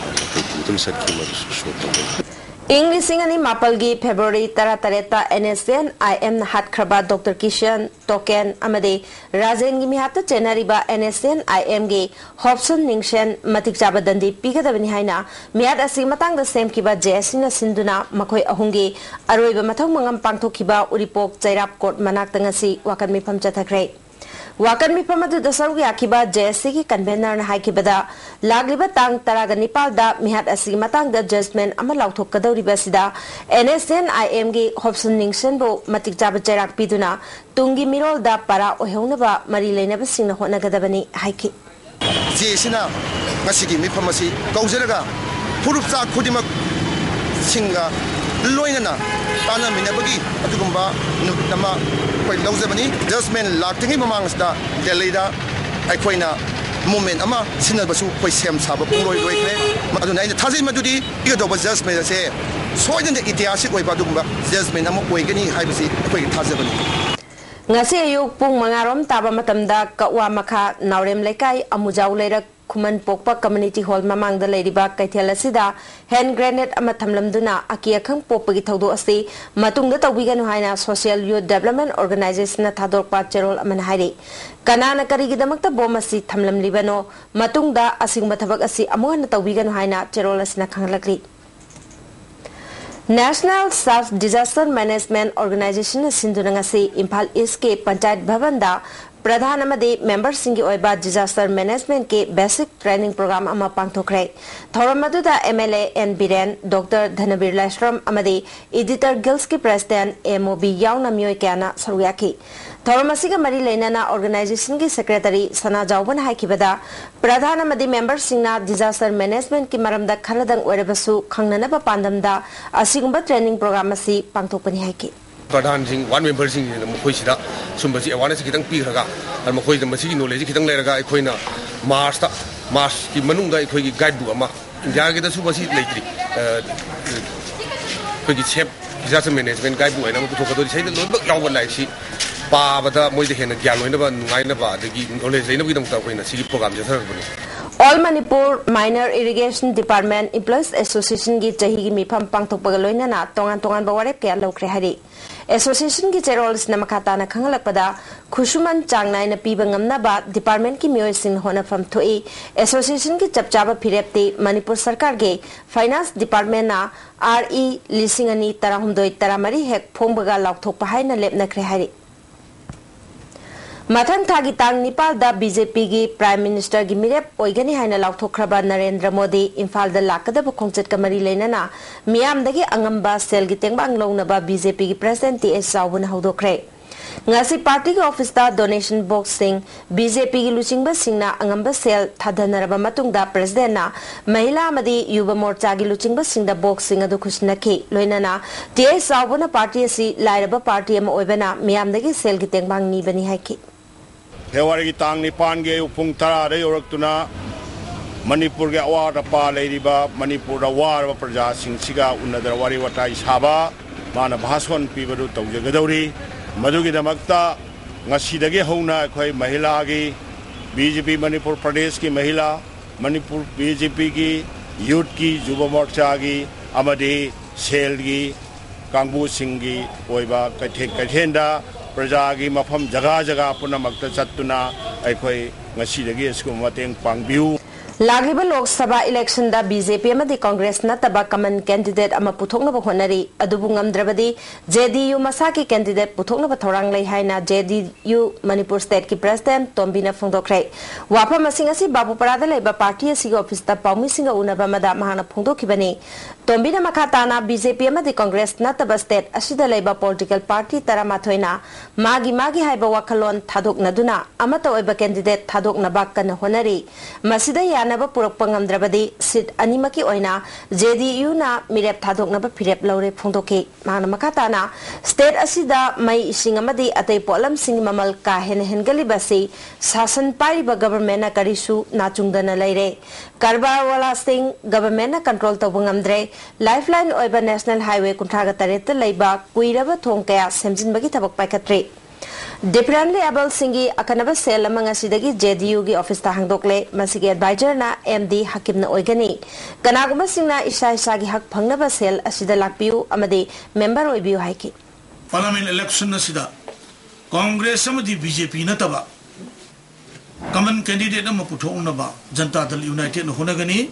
ꯑꯩꯈꯣꯏ ꯄꯨꯗꯨꯅ ꯆꯠꯈꯤ, ꯃꯗꯨꯁꯨ ꯁꯣ ꯇꯧꯒꯅꯤ꯫ ꯏꯪ ꯂꯤꯁꯤꯡ ꯑꯅꯤ ꯃꯥꯄꯜꯒꯤ ꯐꯦꯕ꯭ꯔꯨꯋꯥꯔꯤ ꯇꯔꯥꯇꯔꯦꯠꯇ NSCN-IM-ꯅ ꯍꯥꯠꯈ꯭ꯔꯕ ꯗꯣꯛꯇꯔ ꯀꯤꯁꯟ, ꯇꯣꯀꯦꯟ ꯑꯃꯗꯤ ꯔꯥꯖꯦꯟꯒꯤ ꯃꯤꯍꯥꯠꯇ ꯆꯦꯟꯅꯔꯤꯕ NSCN-IM-ꯒꯤ ꯍꯣꯞꯁꯟ ꯅꯤꯡꯁꯦꯟ ꯃꯇꯤꯛ ꯆꯥꯕ ꯗꯟꯗꯤ ꯄꯤꯒꯗꯕꯅꯤ ꯍꯥꯏꯅ ꯃꯤꯍꯥꯠ ꯑꯁꯤꯒꯤ ꯃꯇꯥꯡꯗ ꯁꯦꯝꯈꯤꯕ JAC-ꯅ ꯁꯤꯟꯗꯨꯅ ꯃꯈꯣꯏ ꯑꯍꯨꯝꯒꯤ ꯑꯔꯣꯏꯕ ꯃꯊꯧ ꯃꯉꯝ ꯄꯥꯡꯊꯣꯛꯈꯤꯕ ꯎꯔꯤꯄꯣꯛ ꯆꯩꯔꯥꯞ ꯀꯣꯔꯠ ꯃꯅꯥꯛꯇ ꯉꯁꯤ ꯋꯥꯀꯠ ꯃꯤꯐꯝ ꯆꯠꯊꯈ꯭ꯔꯦ꯫ ꯋꯥꯀꯠ ꯃꯤꯐꯝ ꯑꯗꯨꯗ ꯁꯔꯨꯛ ꯌꯥꯈꯤꯕ JAC-ꯒꯤ convener-ꯅ ꯍꯥꯏꯈꯤꯕꯗ, ꯂꯥꯛꯂꯤꯕ ꯇꯥꯡ ꯇꯔꯥꯒ ꯅꯤꯄꯥꯜꯗ ꯃꯤꯍꯥꯠ ꯑꯁꯤꯒꯤ ꯃꯇꯥꯡꯗ judgment ꯑꯃ ꯂꯥꯎꯊꯣꯛꯀꯗꯧꯔꯤꯕ ꯑꯁꯤꯗ NSCN-IM-ꯒꯤ ꯍꯣꯞꯁꯟ ꯅꯤꯡꯁꯦꯟꯕꯨ ꯃꯇꯤꯛ ꯆꯥꯕ ꯆꯩꯔꯥꯛ ꯄꯤꯗꯨꯅ ꯇꯨꯡꯒꯤ ꯃꯤꯔꯣꯜꯗ ꯄꯥꯔꯥ ꯑꯣꯏꯍꯧꯅꯕ ꯃꯔꯤ ꯂꯩꯅꯕꯁꯤꯡꯅ ꯍꯣꯠꯅꯒꯗꯕꯅꯤ ꯍꯥꯏꯈꯤ꯫ JAC-ꯅ ꯉꯁꯤꯒꯤ ꯃꯤꯐꯝ ꯑꯁꯤ ꯀꯧꯖꯔꯒ ꯐꯨꯔꯨꯞ ꯆꯥ ꯈꯨꯗꯤꯡꯃꯛꯁꯤꯡꯒ ꯂꯣꯏꯅꯅ ꯇꯥꯟꯅꯃꯤꯟꯅꯕꯒꯤ ꯑꯗꯨꯒꯨꯝꯕ ꯅꯨꯃꯤꯠ ꯑꯃ ꯑꯩꯈꯣꯏ ꯂꯧꯖꯕꯅꯤ꯫ Judgment ꯂꯥꯛꯇ꯭ꯔꯤꯉꯩ ꯃꯃꯥꯡꯁꯤꯗ ꯗꯦꯜꯂꯤꯗ ꯑꯩꯈꯣꯏꯅ movement ꯑꯃ ꯁꯤꯟꯅꯕꯁꯨ ꯑꯩꯈꯣꯏ ꯁꯦꯝ ꯁꯥꯕ ꯄꯨꯡꯂꯣꯏ ꯂꯣꯏꯈ꯭ꯔꯦ꯫ ꯑꯗꯨꯅ ꯑꯩꯅ ꯊꯥꯖꯩ ꯃꯗꯨꯗꯤ ꯄꯤꯒꯗꯧꯕ judgment ꯑꯁꯦ ꯁꯣꯏꯗꯅ ꯏꯇꯤꯍꯥꯁꯤꯛ ꯑꯣꯏꯕ ꯑꯗꯨꯒꯨꯝꯕ judgment ꯑꯃ ꯑꯣꯏꯒꯅꯤ ꯍꯥꯏꯕꯁꯤ ꯑꯩꯈꯣꯏꯒꯤ ꯊꯥꯖꯕꯅꯤ꯫ ꯉꯁꯤ ꯑꯌꯨꯛ ꯄꯨꯡ ꯃꯉꯥ ꯔꯣꯝ ꯇꯥꯕ ꯃꯇꯝꯗ ꯀꯛꯋꯥ ꯃꯈꯥ ꯅꯥꯎꯔꯦꯝ ꯂꯩꯀꯥꯏ ꯑꯃꯨꯖꯥꯎ ꯂꯩꯔꯛ ꯈꯨꯃꯟ ꯄꯣꯛꯄ community hall ꯃꯃꯥꯡꯗ ꯂꯩꯔꯤꯕ ꯀꯩꯊꯦꯜ ꯑꯁꯤꯗ hand grenade ꯑꯃ ꯊꯝꯂꯝꯗꯨꯅ ꯑꯀꯤ ꯑꯈꯪ ꯄꯣꯛꯄꯒꯤ ꯊꯧꯗꯣꯛ ꯑꯁꯤ ꯃꯇꯨꯡꯗ ꯇꯧꯕꯤꯒꯅꯨ ꯍꯥꯏꯅ Social Youth Development Organization-ꯅ ꯊꯥꯗꯣꯔꯛꯄ ꯆꯦꯔꯣꯜ ꯑꯃꯅ ꯍꯥꯏꯔꯤ꯫ ꯀꯅꯥꯅ ꯀꯔꯤꯒꯤꯗꯃꯛꯇ ꯕꯣꯝ ꯑꯁꯤ ꯊꯝꯂꯝꯂꯤꯕꯅꯣ? ꯃꯇꯨꯡꯗ ꯑꯁꯤꯒꯨꯝꯕ ꯊꯕꯛ ꯑꯁꯤ ꯑꯃꯨꯛ ꯍꯟꯅ ꯇꯧꯕꯤꯒꯅꯨ ꯍꯥꯏꯅ ꯆꯦꯔꯣꯜ ꯑꯁꯤꯅ ꯈꯪꯍꯜꯂꯛꯂꯤ꯫ National Self Disaster Management Organization-ꯅ ꯁꯤꯟꯗꯨꯅ ꯉꯁꯤ ꯏꯝꯐꯥꯜ East-ꯀꯤ ꯄꯟꯆꯥꯌꯠ ꯚꯕꯟꯗ ꯄ꯭ꯔꯙꯥꯟ ꯑꯃꯗꯤ member-ꯁꯤꯡꯒꯤ ꯑꯣꯏꯕ disaster management-ꯀꯤ basic training program ꯑꯃ ꯄꯥꯡꯊꯣꯛꯈ꯭ꯔꯦ꯫ ꯊꯧꯔꯝ ꯑꯗꯨꯗ MLA N ꯕꯤꯔꯦꯟ, Doctor ꯙꯅꯕꯤꯔ ꯂꯥꯏꯁ꯭ꯔꯝ ꯑꯃꯗꯤ Editor Guild-ꯀꯤ President ꯑꯦ ꯃꯣꯕꯤ ꯌꯥꯎꯅ ꯃꯤꯑꯣꯏ ꯀꯌꯥꯅ ꯁꯔꯨꯛ ꯌꯥꯈꯤ꯫ ꯊꯧꯔꯝ ꯑꯁꯤꯒ ꯃꯔꯤ ꯂꯩꯅꯅ organization-ꯒꯤ secretary ꯁꯅꯥꯖꯥꯎꯕꯅ ꯍꯥꯏꯈꯤꯕꯗ, ꯄ꯭ꯔꯙꯥꯟ ꯑꯃꯗꯤ member-ꯁꯤꯡꯅ disaster management-ꯀꯤ ꯃꯔꯝꯗ ꯈꯔꯗꯪ ꯑꯣꯏꯔꯕꯁꯨ ꯈꯪꯅꯅꯕ ꯄꯥꯟꯗꯝꯗ ꯑꯁꯤꯒꯨꯝꯕ training program ꯑꯁꯤ ꯄꯥꯡꯊꯣꯛꯄꯅꯤ ꯍꯥꯏꯈꯤ꯫ ꯄ꯭ꯔꯙꯥꯟꯁꯤꯡ, ward member-ꯁꯤꯡꯁꯤꯅ ꯃꯈꯣꯏꯁꯤꯗ ꯁꯨꯝꯕꯁꯤ awareness ꯈꯤꯇꯪ ꯄꯤꯈ꯭ꯔꯒ, ꯑꯗ ꯃꯈꯣꯏꯗ ꯃꯁꯤꯒꯤ knowledge ꯈꯤꯇꯪ ꯂꯩꯔꯒ ꯑꯩꯈꯣꯏꯅ March-ꯇ, March-ꯀꯤ ꯃꯅꯨꯡꯗ ꯑꯩꯈꯣꯏꯒꯤ guide book ꯑꯃ, ꯏꯟꯗꯤꯌꯥꯒꯤꯗꯁꯨ ꯃꯁꯤ ꯂꯩꯇ꯭ꯔꯤ, ꯑ, ꯑꯩꯈꯣꯏꯒꯤ safe disaster management guide book ꯍꯥꯏꯅ ꯑꯃ ꯄꯨꯊꯣꯛꯀꯗꯧꯔꯤ꯫ ꯁꯤꯗ ꯂꯣꯏꯅꯃꯛ ꯌꯥꯎꯕ ꯂꯥꯏꯔꯤꯛꯁꯤ ꯄꯥꯕꯗ ꯃꯣꯏꯗ ꯍꯦꯟꯅ ꯒ꯭ꯌꯥꯟ ꯑꯣꯏꯅꯕ, ꯅꯨꯡꯉꯥꯏꯅꯕ, ꯑꯗꯒꯤ knowledge ꯂꯩꯅꯕꯒꯤꯗꯃꯛꯇ ꯑꯩꯈꯣꯏꯅ ꯁꯤꯒꯤ program ꯆꯠꯊꯔꯛꯄꯅꯤ꯫ All Manipur Minor Irrigation Department Employees Association ꯒꯤ ꯆꯍꯤꯒꯤ ꯃꯤꯐꯝ ꯄꯥꯡꯊꯣꯛꯄꯒ ꯂꯣꯏꯅꯅ ꯇꯣꯉꯥꯟ ꯇꯣꯉꯥꯟꯕ ꯋꯥꯔꯦꯞ ꯀꯌꯥ ꯂꯧꯈ꯭ꯔꯦ ꯍꯥꯏꯔꯤ꯫ Association ꯒꯤ ꯆꯦꯔꯣꯜꯁꯤꯅ ꯃꯈꯥ ꯇꯥꯅ ꯈꯪꯍꯜꯂꯛꯄꯗ, ꯈꯨꯠꯁꯨꯃꯟ ꯆꯥꯡ ꯅꯥꯏꯅ ꯄꯤꯕ ꯉꯝꯅꯕ department ꯀꯤ ꯃꯤꯑꯣꯏꯁꯤꯡꯅ ꯍꯣꯠꯅꯐꯝ ꯊꯣꯛꯏ꯫ Association ꯒꯤ ꯆꯞ ꯆꯥꯕ ꯐꯤꯔꯦꯞꯇꯤ ꯃꯅꯤꯄꯨꯔ ꯁꯔꯀꯥꯔꯒꯤ Finance Department ꯅ RE ꯂꯤꯁꯤꯡ ꯑꯅꯤ ꯇꯔꯥꯍꯨꯝꯗꯣꯏ ꯇꯔꯥꯃꯔꯤ ꯍꯦꯛ ꯐꯣꯡꯕꯒ ꯂꯥꯎꯊꯣꯛꯄ ꯍꯥꯏꯅ ꯂꯦꯞꯅꯈ꯭ꯔꯦ ꯍꯥꯏꯔꯤ꯫ ꯃꯊꯪ ꯊꯥꯒꯤ ꯇꯥꯡ ꯅꯤꯄꯥꯜꯗ BJP ꯒꯤ Prime Minister ꯒꯤ ꯃꯤꯔꯦꯞ ꯑꯣꯏꯒꯅꯤ ꯍꯥꯏꯅ ꯂꯥꯎꯊꯣꯛꯈ꯭ꯔꯕ ꯅꯔꯦꯟꯗ꯭ꯔ ꯃꯣꯗꯤ ꯏꯝꯐꯥꯜꯗ ꯂꯥꯛꯀꯗꯕ ꯈꯣꯡꯆꯠꯀ ꯃꯔꯤ ꯂꯩꯅꯅ ꯃꯤꯌꯥꯝꯗꯒꯤ ꯑꯉꯝꯕ ꯁꯦꯜꯒꯤ ꯇꯦꯡꯕꯥꯡ ꯂꯧꯅꯕ BJP ꯒꯤ President ꯇꯤ ꯑꯦꯁ ꯆꯥꯎꯕꯅ ꯍꯧꯗꯣꯛꯈ꯭ꯔꯦ꯫ ꯉꯁꯤ party ꯒꯤ office ꯇ donation box ꯁꯤꯡ BJP ꯒꯤ ꯂꯨꯆꯤꯡꯕꯁꯤꯡꯅ ꯑꯉꯝꯕ ꯁꯦꯜ ꯊꯥꯗꯅꯔꯕ ꯃꯇꯨꯡꯗ President ꯅ ꯃꯍꯤꯂꯥ ꯑꯃꯗꯤ ꯌꯨꯕ ꯃꯣꯔꯆꯥꯒꯤ ꯂꯨꯆꯤꯡꯕꯁꯤꯡꯗ box ꯁꯤꯡ ꯑꯗꯨ ꯈꯨꯠꯁꯤꯟꯅꯈꯤ꯫ ꯂꯣꯏꯅꯅ ꯇꯤ ꯑꯦꯁ ꯆꯥꯎꯕꯅ party ꯑꯁꯤ ꯂꯥꯏꯔꯕ party ꯑꯃ ꯑꯣꯏꯕꯅ ꯃꯤꯌꯥꯝꯗꯒꯤ ꯁꯦꯜꯒꯤ ꯇꯦꯡꯕꯥꯡ ꯅꯤꯕꯅꯤ ꯍꯥꯏꯈꯤ꯫ ꯐꯦꯕ꯭ꯔꯨꯋꯥꯔꯤꯒꯤ ꯇꯥꯡ ꯅꯤꯄꯥꯟꯒꯤ ꯑꯌꯨꯛ ꯄꯨꯡ ꯇꯔꯥꯗ ꯌꯧꯔꯛꯇꯨꯅ ꯃꯅꯤꯄꯨꯔꯒꯤ ꯑꯋꯥꯠ ꯑꯄꯥ ꯂꯩꯔꯤꯕ, ꯃꯅꯤꯄꯨꯔꯗ ꯋꯥꯔꯕ ꯄ꯭ꯔꯖꯥꯁꯤꯡꯁꯤꯒ ꯎꯅꯗꯅ ꯋꯥꯔꯤ ꯋꯥꯇꯥꯏ ꯁꯥꯕ, ꯃꯥꯅ ꯚꯥꯁꯣꯟ ꯄꯤꯕꯗꯨ ꯇꯧꯖꯒꯗꯧꯔꯤ꯫ ꯃꯗꯨꯒꯤꯗꯃꯛꯇ ꯉꯁꯤꯗꯒꯤ ꯍꯧꯅ ꯑꯩꯈꯣꯏ ꯃꯍꯤꯂꯥꯒꯤ, BJP ꯃꯅꯤꯄꯨꯔ ꯄ꯭ꯔꯗꯦꯁꯀꯤ ꯃꯍꯤꯂꯥ, ꯃꯅꯤꯄꯨꯔ BJP ꯒꯤ youth ꯀꯤ, ꯌꯨꯕ ꯃꯣꯔꯆꯥꯒꯤ ꯑꯃꯗꯤ ꯁꯦꯜꯒꯤ ꯀꯥꯡꯕꯨꯁꯤꯡꯒꯤ ꯑꯣꯏꯕ ꯀꯩꯊꯦꯜ ꯀꯩꯊꯦꯜꯗ ꯄ꯭ꯔꯖꯥꯒꯤ ꯃꯐꯝ ꯖꯒꯥ ꯖꯒꯥ ꯄꯨꯝꯅꯃꯛꯇ ꯆꯠꯇꯨꯅ ꯑꯩꯈꯣꯏ ꯉꯁꯤꯗꯒꯤ ꯑꯁꯤꯒꯨꯝꯕ ꯃꯇꯦꯡ ꯄꯥꯡꯕꯤꯌꯨ꯫ ꯂꯥꯛꯂꯤꯕ ꯂꯣꯛ ꯁꯚꯥ election ꯗ BJP ꯑꯃꯗꯤ Congress ꯅꯠꯇꯕ common candidate ꯑꯃ ꯄꯨꯊꯣꯛꯅꯕ ꯍꯣꯠꯅꯔꯤ꯫ ꯑꯗꯨꯕꯨ ꯉꯝꯗ꯭ꯔꯕꯗꯤ JDU ꯃꯁꯥꯒꯤ candidate ꯄꯨꯊꯣꯛꯅꯕ ꯊꯧꯔꯥꯡ ꯂꯩ ꯍꯥꯏꯅ JDU ꯃꯅꯤꯄꯨꯔ state ꯀꯤ President ꯇꯣꯝꯕꯤꯅ ꯐꯣꯡꯗꯣꯛꯈ꯭ꯔꯦ꯫ ꯋꯥꯐꯝ ꯑꯁꯤꯡ ꯑꯁꯤ ꯕꯥꯕꯨꯄꯥꯔꯥꯗ ꯂꯩꯕ party ꯑꯁꯤꯒꯤ office ꯇ ꯄꯥꯎꯃꯤꯁꯤꯡꯒ ꯎꯅꯕ ꯑꯃꯗ ꯃꯍꯥꯛꯅ ꯐꯣꯡꯗꯣꯛꯈꯤꯕꯅꯤ꯫ ꯇꯣꯝꯕꯤꯅ ꯃꯈꯥ ꯇꯥꯅ BJP ꯑꯃꯗꯤ Congress ꯅꯠꯇꯕ state ꯑꯁꯤꯗ ꯂꯩꯕ political party ꯇꯔꯥꯃꯥꯊꯣꯏꯅ ꯃꯥꯒꯤ ꯃꯥꯒꯤ ꯍꯥꯏꯕ ꯋꯥꯈꯜꯂꯣꯟ ꯊꯥꯗꯣꯛꯅꯗꯨꯅ ꯑꯃꯠꯇ ꯑꯣꯏꯕ candidate ꯊꯥꯗꯣꯛꯅꯕ ꯀꯟꯅ ꯍꯣꯠꯅꯔꯤ꯫ ꯃꯁꯤꯗ ꯌꯥꯅꯕ ꯄꯨꯔꯛꯄ ꯉꯝꯗ꯭ꯔꯕꯗꯤ seat ꯑꯅꯤꯃꯛꯀꯤ ꯑꯣꯏꯅ JDU ꯅ ꯃꯤꯔꯦꯞ ꯊꯥꯗꯣꯛꯅꯕ ꯐꯤꯔꯦꯞ ꯂꯧꯔꯦ ꯐꯣꯡꯗꯣꯛꯈꯤ꯫ ꯃꯍꯥꯛꯅ ꯃꯈꯥ ꯇꯥꯅ state ꯑꯁꯤꯗ ꯃꯩ, ꯏꯁꯤꯡ ꯑꯃꯗꯤ ꯑꯇꯩ ꯄꯣꯠꯂꯝꯁꯤꯡꯒꯤ ꯃꯃꯜ ꯀꯥ ꯍꯦꯟꯅ ꯍꯦꯟꯒꯠꯂꯤꯕ ꯑꯁꯤ ꯁꯥꯁꯟ ꯄꯥꯏꯔꯤꯕ government ꯅ ꯀꯔꯤꯁꯨ ꯅꯥꯆꯨꯡꯗꯅ ꯂꯩꯔꯦ꯫ ꯀꯔꯕꯥꯔ ꯋꯥꯂꯥꯁꯤꯡ government ꯅ control ꯇꯧꯕ ꯉꯝꯗ꯭ꯔꯦ꯫ Lifeline ꯑꯣꯏꯕ National Highway ꯀꯨꯟꯊ꯭ꯔꯥꯒ ꯇꯔꯦꯠꯇ ꯂꯩꯕ ꯀꯨꯏꯔꯕ ꯊꯣꯡ ꯀꯌꯥ ꯁꯦꯝꯖꯤꯟꯕꯒꯤ ꯊꯕꯛ ꯄꯥꯏꯈꯠꯇ꯭ꯔꯤ꯫ Differently abledꯁꯤꯡꯒꯤ ꯑꯀꯟꯅꯕ ꯁꯦꯜ ꯑꯃ ꯉꯁꯤꯗꯒꯤ ꯖꯦ ꯗꯤ ꯌꯨꯒꯤ ꯑꯣꯐꯤꯁꯇ ꯍꯥꯡꯗꯣꯛꯂꯦ꯫ ꯃꯁꯤꯒꯤ ꯑꯦꯗꯚꯥꯏꯖꯔꯅ ꯑꯦꯝ ꯗꯤ ꯍꯀꯤꯝꯅ ꯑꯣꯏꯒꯅꯤ꯫ ꯀꯅꯥꯒꯨꯝꯕꯁꯤꯡꯅ ꯏꯁꯥ ꯏꯁꯥꯒꯤ ꯍꯛ ꯐꯪꯅꯕ ꯁꯦꯜ ꯑꯁꯤꯗ ꯂꯥꯛꯄꯤꯌꯨ ꯑꯃꯗꯤ ꯃꯦꯝꯕꯔ ꯑꯣꯏꯕꯤꯌꯨ ꯍꯥꯏꯈꯤ꯫ Parliament election ꯑꯁꯤꯗ ꯀꯣꯡꯒ꯭ꯔꯦꯁ ꯑꯃꯗꯤ ꯕꯤ ꯖꯦ ꯄꯤ ꯅꯠꯇꯕ common candidate ꯑꯃ ꯄꯨꯊꯣꯛꯅꯕ ꯖꯟꯇꯥ ꯗꯜ ꯌꯨꯅꯥꯏꯇꯦꯗꯅ ꯍꯣꯠꯅꯒꯅꯤ꯫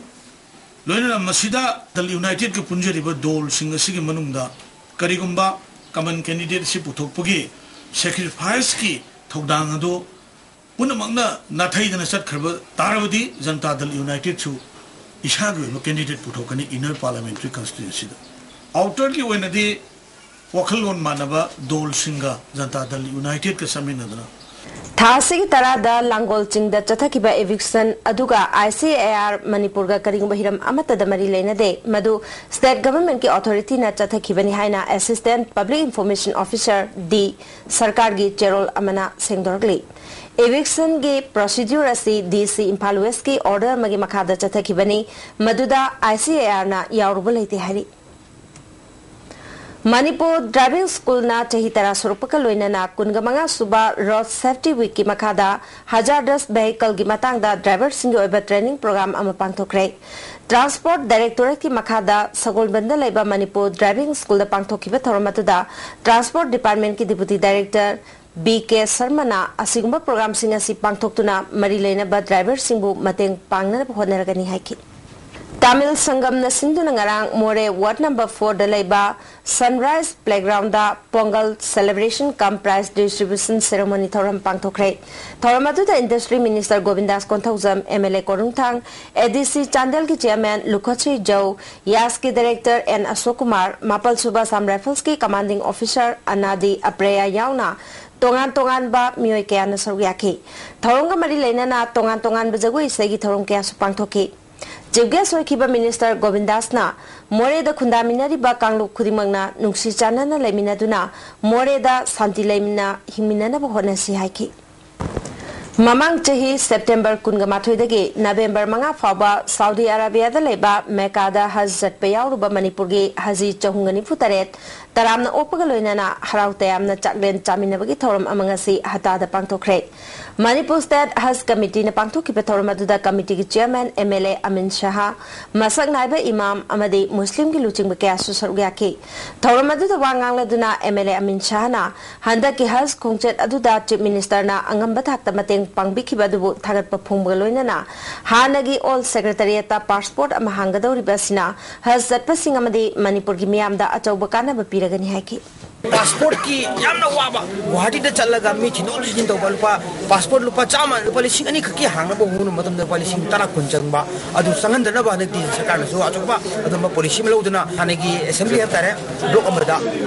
ꯂꯣꯏꯅꯅ ꯃꯁꯤꯗ ꯗꯜ ꯌꯨꯅꯥꯏꯇꯦꯗꯀ ꯄꯨꯟꯖꯔꯤꯕ ꯗꯣꯜꯁꯤꯡ ꯑꯁꯤꯒꯤ ꯃꯅꯨꯡꯗ ꯀꯔꯤꯒꯨꯝꯕ common candidate ꯑꯁꯤ ꯄꯨꯊꯣꯛꯄꯒꯤ sacrificeꯀꯤ ꯊꯧꯗꯥꯡ ꯑꯗꯨ ꯄꯨꯝꯅꯃꯛꯅ ꯅꯥꯊꯩꯗꯅ ꯆꯠꯈ꯭ꯔꯕ ꯇꯥꯔꯕꯗꯤ ꯖꯟꯇꯥ ꯗꯜ ꯌꯨꯅꯥꯏꯇꯦꯗꯁꯨ ꯏꯁꯥꯒꯤ ꯑꯣꯏꯕ candidate ꯄꯨꯊꯣꯛꯀꯅꯤ inner parliamentary constituencyꯗ꯫ Outerꯒꯤ ꯑꯣꯏꯅꯗꯤ ꯋꯥꯈꯜꯂꯣꯟ ꯃꯥꯟꯅꯕ ꯗꯣꯜꯁꯤꯡꯒ ꯖꯟꯇꯥ ꯗꯜ ꯌꯨꯅꯥꯏꯇꯦꯗꯀ ꯆꯠꯃꯤꯟꯅꯗꯨꯅ ꯊꯥ ꯑꯁꯤꯒꯤ ꯇꯔꯥꯗ ꯂꯥꯡꯒꯣꯜ ꯆꯤꯡꯗ ꯆꯠꯊꯈꯤꯕ eviction ꯑꯗꯨꯒ ꯑꯥꯏ ꯁꯤ ꯑꯦ ꯑꯥꯔ ꯃꯅꯤꯄꯨꯔꯒ ꯀꯔꯤꯒꯨꯝꯕ ꯍꯤꯔꯝ ꯑꯃꯠꯇꯗ ꯃꯔꯤ ꯂꯩꯅꯗꯦ꯫ ꯃꯗꯨ state governmentꯀꯤ authorityꯅ ꯆꯠꯊꯈꯤꯕꯅꯤ ꯍꯥꯏꯅ Assistant Public Information Officer ꯗꯤ ꯁꯔꯀꯥꯔꯒꯤ ꯆꯦꯔꯣꯜ ꯑꯃꯅ ꯁꯦꯡꯗꯣꯔꯛꯂꯤ꯫ Evictionꯒꯤ procedure ꯑꯁꯤ ꯗꯤ ꯁꯤ ꯏꯝꯐꯥꯜ Westꯀꯤ order ꯑꯃꯒꯤ ꯃꯈꯥꯗ ꯆꯠꯊꯈꯤꯕꯅꯤ, ꯃꯗꯨꯗ ꯑꯥꯏ ꯁꯤ ꯑꯦ ꯑꯥꯔꯅ ꯌꯥꯎꯔꯨꯕ ꯂꯩꯇꯦ ꯍꯥꯏꯔꯤ꯫ ꯃꯅꯤꯄꯨꯔ ꯗ꯭ꯔꯥꯏꯚꯤꯡ ꯁ꯭ꯀꯨꯜꯅ ꯆꯍꯤ ꯇꯔꯥ ꯁꯨꯔꯛꯄꯒ ꯂꯣꯏꯅꯅ ꯀꯨꯟꯒ ꯃꯉꯥ ꯁꯨꯕ Road Safety Weekꯀꯤ ꯃꯈꯥꯗ hazardous vehicleꯒꯤ ꯃꯇꯥꯡꯗ driverꯁꯤꯡꯒꯤ ꯑꯣꯏꯕ training program ꯑꯃ ꯄꯥꯡꯊꯣꯛꯈ꯭ꯔꯦ꯫ Transport Directorateꯀꯤ ꯃꯈꯥꯗ ꯁꯒꯣꯜꯕꯟꯗ ꯂꯩꯕ ꯃꯅꯤꯄꯨꯔ ꯗ꯭ꯔꯥꯏꯚꯤꯡ ꯁ꯭ꯀꯨꯜꯗ ꯄꯥꯡꯊꯣꯛꯈꯤꯕ ꯊꯧꯔꯝ ꯑꯗꯨꯗ Transport Departmentꯀꯤ Deputy Director ꯕꯤ ꯀꯦ ꯁꯔꯃꯅ ꯑꯁꯤꯒꯨꯝꯕ programꯁꯤꯡ ꯑꯁꯤ ꯄꯥꯡꯊꯣꯛꯇꯨꯅ ꯃꯔꯤ ꯂꯩꯅꯕ driverꯁꯤꯡꯕꯨ ꯃꯇꯦꯡ ꯄꯥꯡꯅꯅꯕ ꯍꯣꯠꯅꯔꯒꯅꯤ ꯍꯥꯏꯈꯤ꯫ ꯇꯥꯃꯤꯜ ꯁꯪꯒꯝꯅ ꯁꯤꯟꯗꯨꯅ ꯉꯔꯥꯡ ꯃꯣꯔꯦ ward number fourꯗ ꯂꯩꯕ Sunrise Playgroundꯗ Pongal celebration cum prize distribution ceremony ꯊꯧꯔꯝ ꯄꯥꯡꯊꯣꯛꯈ꯭ꯔꯦ꯫ ꯊꯧꯔꯝ ꯑꯗꯨꯗ Industry Minister Govindas Konthoujam, M L A Korungthang, A D C ꯆꯥꯟꯗꯦꯜꯒꯤ Chairman ꯂꯨꯈꯠꯁꯨꯏ ꯖꯧ, ꯌꯥꯁꯀꯤ Director ꯑꯦꯟ ꯑꯁꯣꯛ ꯀꯨꯃꯥꯔ, ꯃꯥꯄꯜ ꯁꯨꯕ Assam Riflesꯀꯤ Commanding Officer ꯑꯅꯥꯗꯤ ꯑꯄ꯭ꯔꯦꯌꯥ ꯌꯥꯎꯅ ꯇꯣꯉꯥꯟ ꯇꯣꯉꯥꯟꯕ ꯃꯤꯑꯣꯏ ꯀꯌꯥꯅ ꯁꯔꯨꯛ ꯌꯥꯈꯤ꯫ ꯊꯧꯔꯝꯒ ꯃꯔꯤ ꯂꯩꯅꯅ ꯇꯣꯉꯥꯟ ꯇꯣꯉꯥꯟꯕ ꯖꯒꯣꯏ ꯏꯁꯩꯒꯤ ꯊꯧꯔꯝ ꯀꯌꯥꯁꯨ ꯄꯥꯡꯊꯣꯛꯈꯤ꯫ Chief guest ꯑꯣꯏꯈꯤꯕ Minister ꯒꯣꯕꯤꯟꯗꯥꯁꯅ ꯃꯣꯔꯦꯗ ꯈꯨꯟꯗꯥꯃꯤꯟꯅꯔꯤꯕ ꯀꯥꯡꯂꯨꯞ ꯈꯨꯗꯤꯡꯃꯛꯅ ꯅꯨꯡꯁꯤ ꯆꯥꯟꯅꯅ ꯂꯩꯃꯤꯟꯅꯗꯨꯅ ꯃꯣꯔꯦꯗ ꯁꯥꯟꯇꯤ ꯂꯩꯃꯤꯟꯅ ꯍꯤꯡꯃꯤꯟꯅꯅꯕ ꯍꯣꯠꯅꯁꯤ ꯍꯥꯏꯈꯤ꯫ ꯃꯃꯥꯡ ꯆꯍꯤ September ꯀꯨꯟꯒ ꯃꯥꯊꯣꯏꯗꯒꯤ November ꯃꯉꯥ ꯐꯥꯎꯕ Saudi Arabiaꯗ ꯂꯩꯕ ꯃꯦꯀꯥꯗ ꯍꯖ ꯆꯠꯄ ꯌꯥꯎꯔꯨꯕ ꯃꯅꯤꯄꯨꯔꯒꯤ ꯍꯖꯤ ꯆꯍꯨꯝꯒ ꯅꯤꯐꯨ ꯇꯔꯦꯠ ꯇꯔꯥꯝꯅ ꯑꯣꯛꯄꯒ ꯂꯣꯏꯅꯅ ꯍꯔꯥꯎ ꯇꯌꯥꯝꯅ ꯆꯥꯛꯂꯦꯟ ꯆꯥꯃꯤꯟꯅꯕꯒꯤ ꯊꯧꯔꯝ ꯑꯃ ꯉꯁꯤ ꯍꯇꯥꯗ ꯄꯥꯡꯊꯣꯛꯈ꯭ꯔꯦ꯫ ꯃꯅꯤꯄꯨꯔ ꯁ꯭ꯇꯦꯠ ꯍꯖ ꯀꯃꯤꯇꯤꯅ ꯄꯥꯡꯊꯣꯛꯈꯤꯕ ꯊꯧꯔꯝ ꯑꯗꯨꯗ ꯀꯃꯤꯇꯤꯒꯤ ꯆꯤꯌꯔꯃꯦꯟ ꯑꯦꯝ ꯑꯦꯜ ꯑꯦ ꯑꯃꯤꯟ ꯁꯍꯥ, ꯃꯁꯛ ꯅꯥꯏꯕ ꯏꯃꯥꯝ ꯑꯃꯗꯤ ꯃꯨꯁꯂꯤꯝꯒꯤ ꯂꯨꯆꯤꯡꯕ ꯀꯌꯥꯁꯨ ꯁꯔꯨꯛ ꯌꯥꯈꯤ꯫ ꯊꯧꯔꯝ ꯑꯗꯨꯗ ꯋꯥ ꯉꯥꯡꯂꯗꯨꯅ ꯑꯦꯝ ꯑꯦꯜ ꯑꯦ ꯑꯃꯤꯟ ꯁꯍꯥꯅ ꯍꯟꯗꯛꯀꯤ ꯍꯖ ꯈꯣꯡꯆꯠ ꯑꯗꯨꯗ ꯆꯤꯐ ꯃꯤꯅꯤꯁꯇꯔꯅ ꯑꯉꯝꯕ ꯊꯥꯛꯇ ꯃꯇꯦꯡ ꯄꯥꯡꯕꯤꯈꯤꯕ ꯑꯗꯨꯕꯨ ꯊꯥꯒꯠꯄ ꯐꯣꯡꯕꯒ ꯂꯣꯏꯅꯅ ꯍꯥꯟꯅꯒꯤ ꯑꯣꯜ ꯁꯦꯀ꯭ꯔꯦꯇꯔꯤꯌꯦꯠꯇ ꯄꯥꯁꯄꯣꯔꯠ ꯑꯃ ꯍꯥꯡꯒꯗꯧꯔꯤꯕ ꯑꯁꯤꯅ ꯍꯖ ꯆꯠꯄꯁꯤꯡ ꯑꯃꯗꯤ ꯃꯅꯤꯄꯨꯔꯒꯤ ꯃꯤꯌꯥꯝꯗ ꯑꯆꯧꯕ ꯀꯥꯟꯅꯕ ꯄꯤꯔꯒꯅꯤ ꯍꯥꯏꯈꯤ꯫ ꯄꯥꯁꯄꯣꯔꯠꯀꯤ ꯌꯥꯝꯅ ꯋꯥꯕ, ꯒꯨꯋꯥꯍꯥꯇꯤꯗ ꯆꯠꯂꯒ ꯃꯤ ꯊꯤꯟꯗꯣꯛ ꯊꯤꯟꯖꯤꯟ ꯇꯧꯕ, ꯂꯨꯄꯥ, ꯄꯥꯁꯄꯣꯔꯠ ꯂꯨꯄꯥ ꯆꯥꯝꯃ, ꯂꯨꯄꯥ ꯂꯤꯁꯤꯡ ꯑꯅꯤ ꯈꯛꯀꯤ ꯍꯥꯡꯅꯕ ꯍꯣꯠꯅꯕ ꯃꯇꯝꯗ ꯂꯨꯄꯥ ꯂꯤꯁꯤꯡ ꯇꯔꯥ ꯀꯨꯟ ꯆꯪꯕ, ꯑꯗꯨ ꯆꯪꯍꯟꯗꯅꯕ ꯍꯟꯗꯛꯇꯤ ꯁꯔꯀꯥꯔꯅꯁꯨ ꯑꯆꯧꯕ ꯑꯗꯨꯝꯕ ꯄꯣꯂꯤꯁꯤ ꯑꯃ ꯂꯧꯗꯨꯅ ꯍꯥꯟꯅꯒꯤ ꯑꯦꯁꯦꯝꯕ꯭ꯂꯤ ꯍꯥꯏꯕ ꯇꯥꯔꯦ, ꯕ꯭ꯂꯣꯛ ꯑꯃꯗ